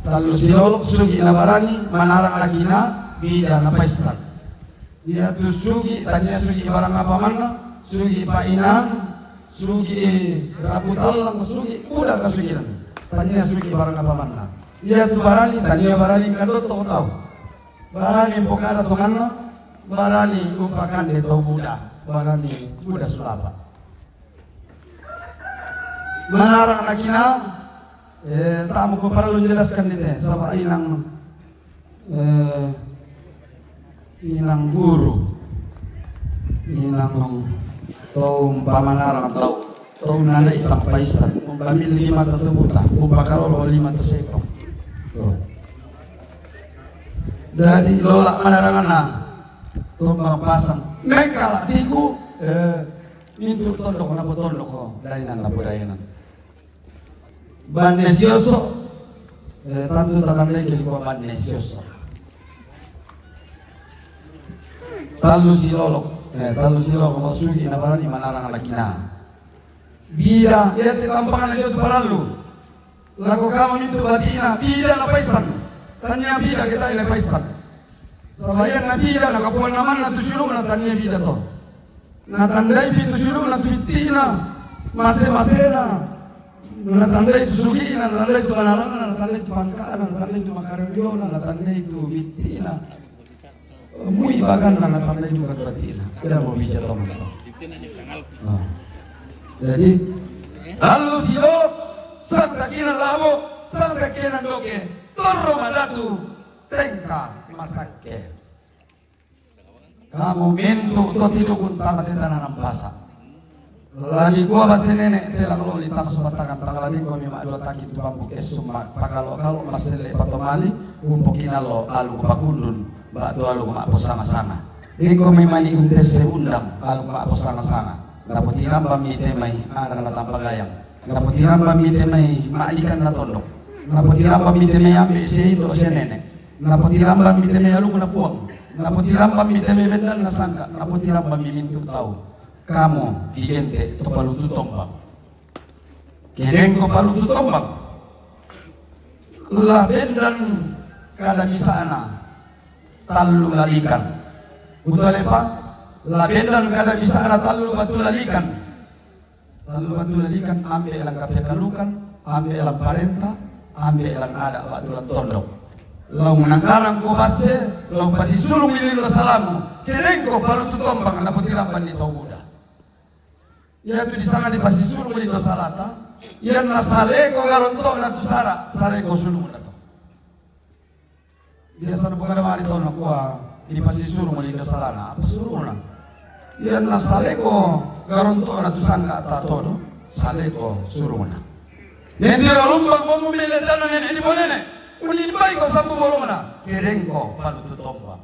Tallu silolok, sugi nabarani manarang lakina, bida napaissan. Iatu sugi, tania sugi barang apa manna, sugi painan, sugi rabu tallang, sugi uda kasuginan. Tania sugi barang apa manna. Iatu barani, tania barani kandotto tau. Barani pokada tonganna, barani upakande tau buda, barani buda sulapa. Manarang lakina, eh, tamu ko parlu jelaskan dite, saba inang, eh, inang guru, inang tau pamanarang tau, tau nana itang paisan, umpamil lima tatubuta, umpakarolo lima taseko. Tuh. Jadi lola manarangana, tumbang pasang, mengkala tiku, eh, mintu tondok napo tondok ko, dainan napo dainan. Banne sioso, eh, tantu tatandai ke dikua banne sioso. Tallu silolok, eh, tallu silolok, masugi nabarani manarang lakina. Bida, iate tampangana jotu parallu. Lako kama mintu batina, bida napaisan. Tania bida kita napaisan. Sabayan na bida, nakapuan naman na tu sulukna tania bida to. Natandai pi tu sulukna tu bittina, mase-masena. Natandai tu sugina, natandai tu panarangna, natandai tu pangkana, natandai tu makarjona, natandai tu bittina. Mui baganna, natandai juga tu batina. Kira mau bicara tong. Ah. Jadi, tallu silo, sangtakina labo, sangtakena ndoke, torro madatu, tengka masakke. Kamu mintu to tidukun tama tetana nampasa. Lagi kua base nene, telang lo litang subatakan, tang lagi kua mi madua taki tu bambu kesu ma-, pakalo-kalo masele patomali, umpokinalo alu pakundun, batu alu ma posanga-sanga. Dengko memani untese undang, alu ma posanga-sanga. Napotiramba mite mai, arang na tampagayang. Napotiramba mite mai, ma ikan na tondok. Napotiramba mite mai ambe se indo se nene. Napotiramba mite mai alu na puang. Napotiramba mite mai bendan na sangka. Napotiramba mi mintu tau. Kamo, digente, to palutu tombang. Kedengko palutu tombang. La bendan kada bisana tallu lalikan. Betul apa? La bendan kada bisana tallu batu lalikan. Tallu batu lalikan, ambe lang kapekalukan, ambe lang parenta, ambe lang ada batu lang tondok. Laung nangkarang ko base, laung pasisulung ni lindo salamu, kedengko palutu tombang, napotiramba ni tau buda. Iatu disanga ni pasisulung ni lindo salata, ian na saleko garontona tu sara, saleko sulungna to. Biasa na pokada mani tau nakua, dipasisulung ni lindo salana, apa sulungna? Ian na saleko garontona tu sangka ta todo, saleko sulungna. Nentiro lumbang komu mele dana nene di bonene, uni dibai ko sambu bolongna, kedengko palutu tombang.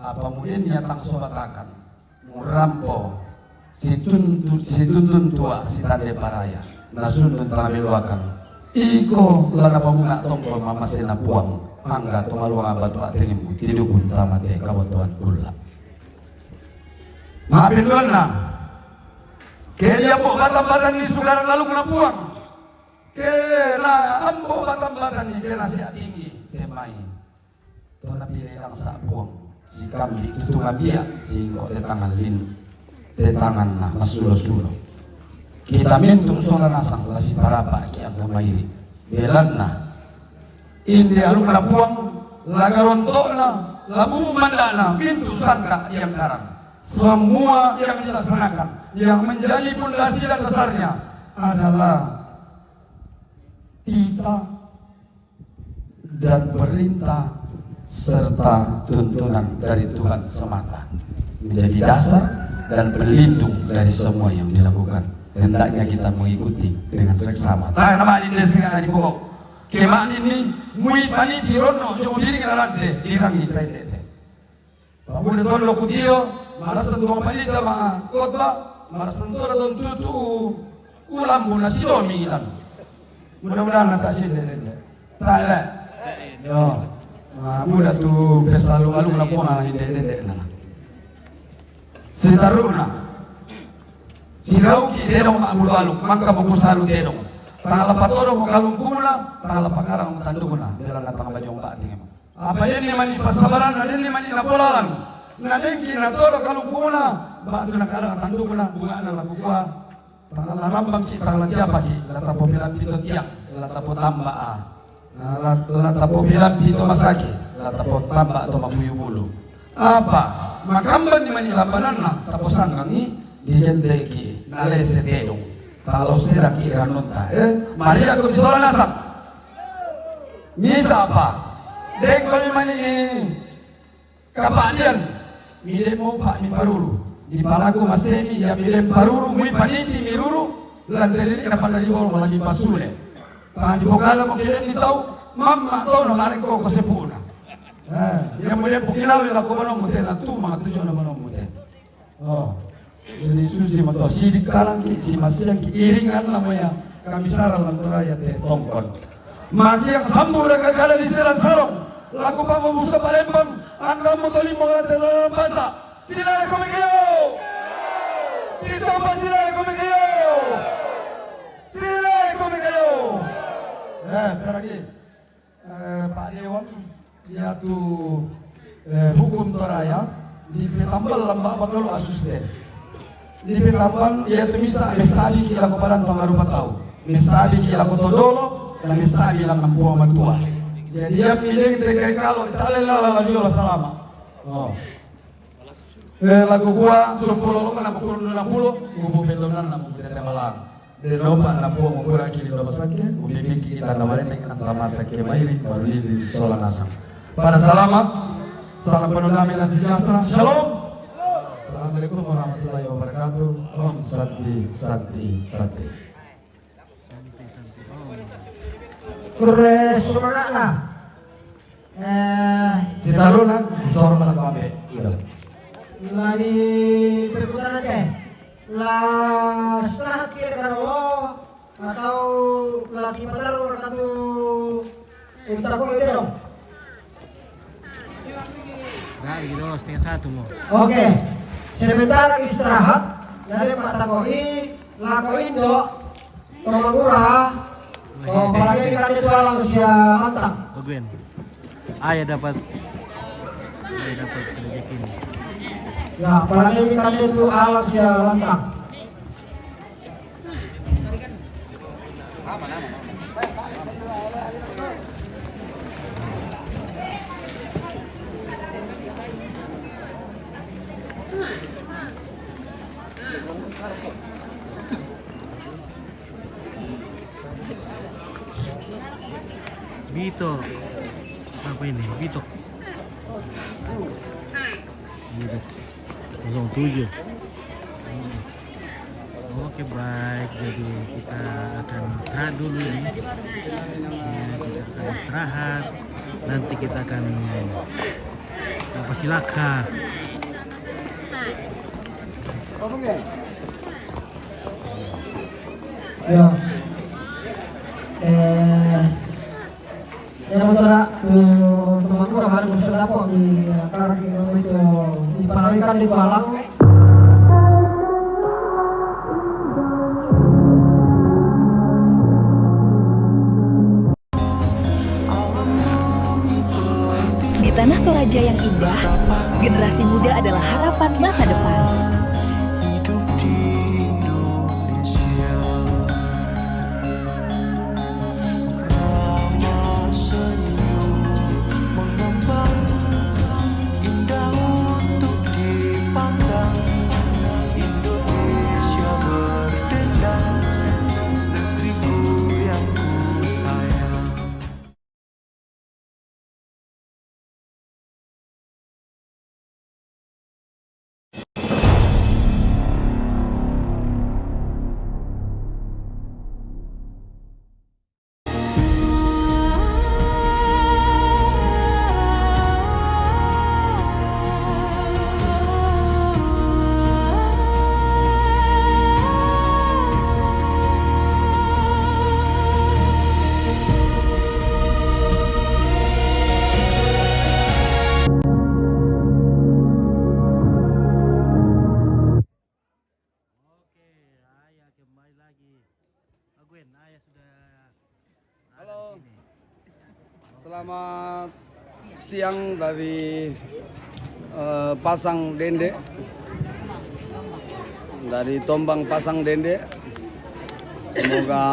Apa mu ini atang sobatakan, mu rampo, situntun, situntun tua, sitande paraya, na sundun tamabeluakan. Iko lana pamunga tongko mamasena puang, angga tomaluang abatu atenimu, tidukun tamate kabotoan kulla. Mapinduanna, ke dia po batang-batang ni sugaran lalu kena puang, ke na ambo batang-batang ni ke na siat tinggi, temai. Tona pile yang sabuang, si kambi tutu ngabia, si ko tetangan lin, tetangan na masulo-sulo. Kita mentu sola nasang la si parapa ki angka mairi. Belanna. Inde aluk na puang, la garontokna, la bubu mandana, mintu sangka yang karang. Semua yang dilaksanakan, yang menjadi pondasi dan dasarnya adalah titah dan perintah serta tuntunan dari Tuhan semata menjadi dasar dan pelindung dari semua yang dilakukan. Hendaknya kita mengikuti dengan seksama. Tahan nama di desa di pokok. Kemah ini mui paniti rono, jong diri ngalante, dirang isai tete. Pabune tondok kutio, marasan tu mapanita ma khotbah, marasan tu raton tutu kulambu na sidomi ilan. Mudah-mudahan na tak sini dende. Tak le. Yo. Ah, muda tu pesta alung-alung na pona na inde-inde na. Sitaruna. Sirauki tedong ma bulu alung, mangka mo kusalu tedong. Tangala patodong mo kalungkuna, tangala pakarang mo tandukuna, bela na tanga bajong bating mo. Apa deni mani pasabaran, na deni mani na polalan. Na dengki na todo kalungkuna, batu na karang tandukuna, bunga na laku kua. Tangala rambang ki, tangala tiapa ki, la tapo pilampi to tiang, la tapo tamba a. Na la, la tapo pilampi to masaki, la tapo tamba to mafuyu bulu. Apa, makamban ni mani lambananna, tapo sanggang i, di jente ki, na lese tedong. Tangala usera ki ranunta, eh? Maria ko di sola nasang. Misa apa? Dengko ni mani i. Kapadian, mide mo pa mi paruru. Di palaku masemi, ya mide paruru, mui paniti mi ruru, lanterini na pandari bolo, lagi pasule. Tangan di bokala mo kire ni tau, mamma tono, lare koko sepuna. Eh, ya mo dia pukilal, la ko bono mutena, tu manga tujuh na bono mutena. Oh. Jadi susi mato sidik kalang ki, si masiang ki iringan na moya, kami sara lanturaya te tongkon. Masiang sambura kakala di selang sarong, laku pamo busa Palembang, angka mo tolimo kala te lalang basa. Sila ko mikayo. Kisapa sila ko mikayo. Sila ko mikayo. Eh, peragi. Eh, Pak Dewan, ya tu, eh, hukum Toraya, di petambal lamba bakalu asus de. Di petambal, ya tu misa, mesabi ki lako badan tama rupa tau. Mesabi ki lako todolo, dan mesabi lang nampua matua. Jadi, ya mileng te kai kalo, tale lala la diola salama. Oh. Eh, lagu gua, sepuluh lo kena pukul enam puluh, gua mau pendonan, gua mau jadi malam. Denopa na puo mo kura kili do masake, ubimbing kita na marene anta masake mairi, marulili sola nasang. Pada salama, salam penuh damai dan sejahtera. Shalom. Assalamualaikum warahmatullahi wabarakatuh. Om Santi, Santi, Santi. Kure sumanga'na. Eh, Sitaruna, soro mana pambe. Iya. Lagi perputaran aja. La istirahat kira-kira lo atau lagi patar katu unta ko itu dong. Nah, gitu, setengah satu mau. Oke. Sebentar istirahat dari Pak Takoi, lako Indo, Tomagura, oh, apalagi kami itu alang sia lantang. Ogwen. Ah, ya dapat. Ya dapat rezeki. Ya, apalagi kami itu alang sia lantang. Bito. Apa ini? Bito. Bito. Kosong tujuh. Oke, baik. Jadi kita akan istirahat dulu ini. Ya, kita akan istirahat. Nanti kita akan apa, silaka. Ya. Eh, ya, betul, tu, tu mangkura hari besok dapat di, eh, karaki itu, di Panaikan di Balang. Di tanah Toraja yang indah, generasi muda adalah harapan masa depan. Hidup di Indonesia, ramah senyum mengembang, indah untuk dipandang. Indonesia berdendang, negeriku yang ku sayang. Kembali lagi. Pak Gwen, ayah sudah ada di sini. Selamat siang dari eh, Pasang Dende. Dari Tombang Pasang Dende. Semoga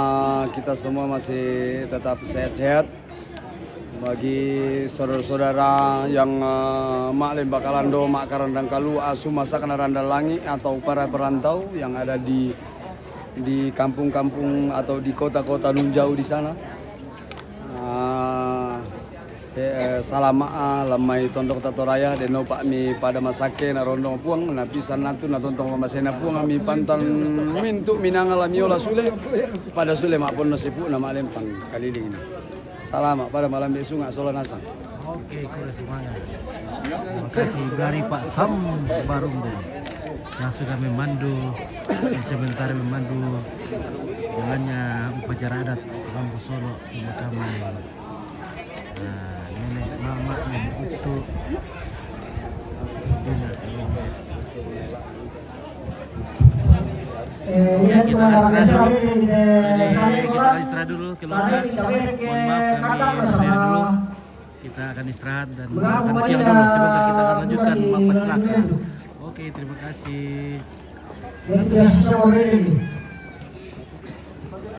kita semua masih tetap sehat-sehat. Bagi saudara-saudara yang eh, mak lembah kalando, mak karandang kalu, asu masak na randang langi atau para perantau yang ada di di kampung-kampung atau di kota-kota nun jauh di sana. Ah, eh, salama ah, lamai tondok Tatoraya, de nopak mi pada masake na rondong puang, na pisan natu na tontong pamasena puang, mi pantan mintu minanga lamiola sule, pada sule mak ponno sepu na mak lempang kaliling ini. Salama pada malam besok nggak sola nasang. Oke, kura semangat. Terima kasih dari Pak Sam Barumbo yang sudah memandu, yang sebentar memandu jalannya upacara adat Kampung Solo pemakaman nah, nenek mamak nenek itu. Eh, iya, kita istirahat dulu. Jadi, kita istirahat dulu keluarga. Mohon maaf, kami istirahat dulu. Kita akan istirahat dan makan siang dulu. Sebentar kita akan lanjutkan makan belakang. Oke, terima kasih. Jadi, biasa sama ini.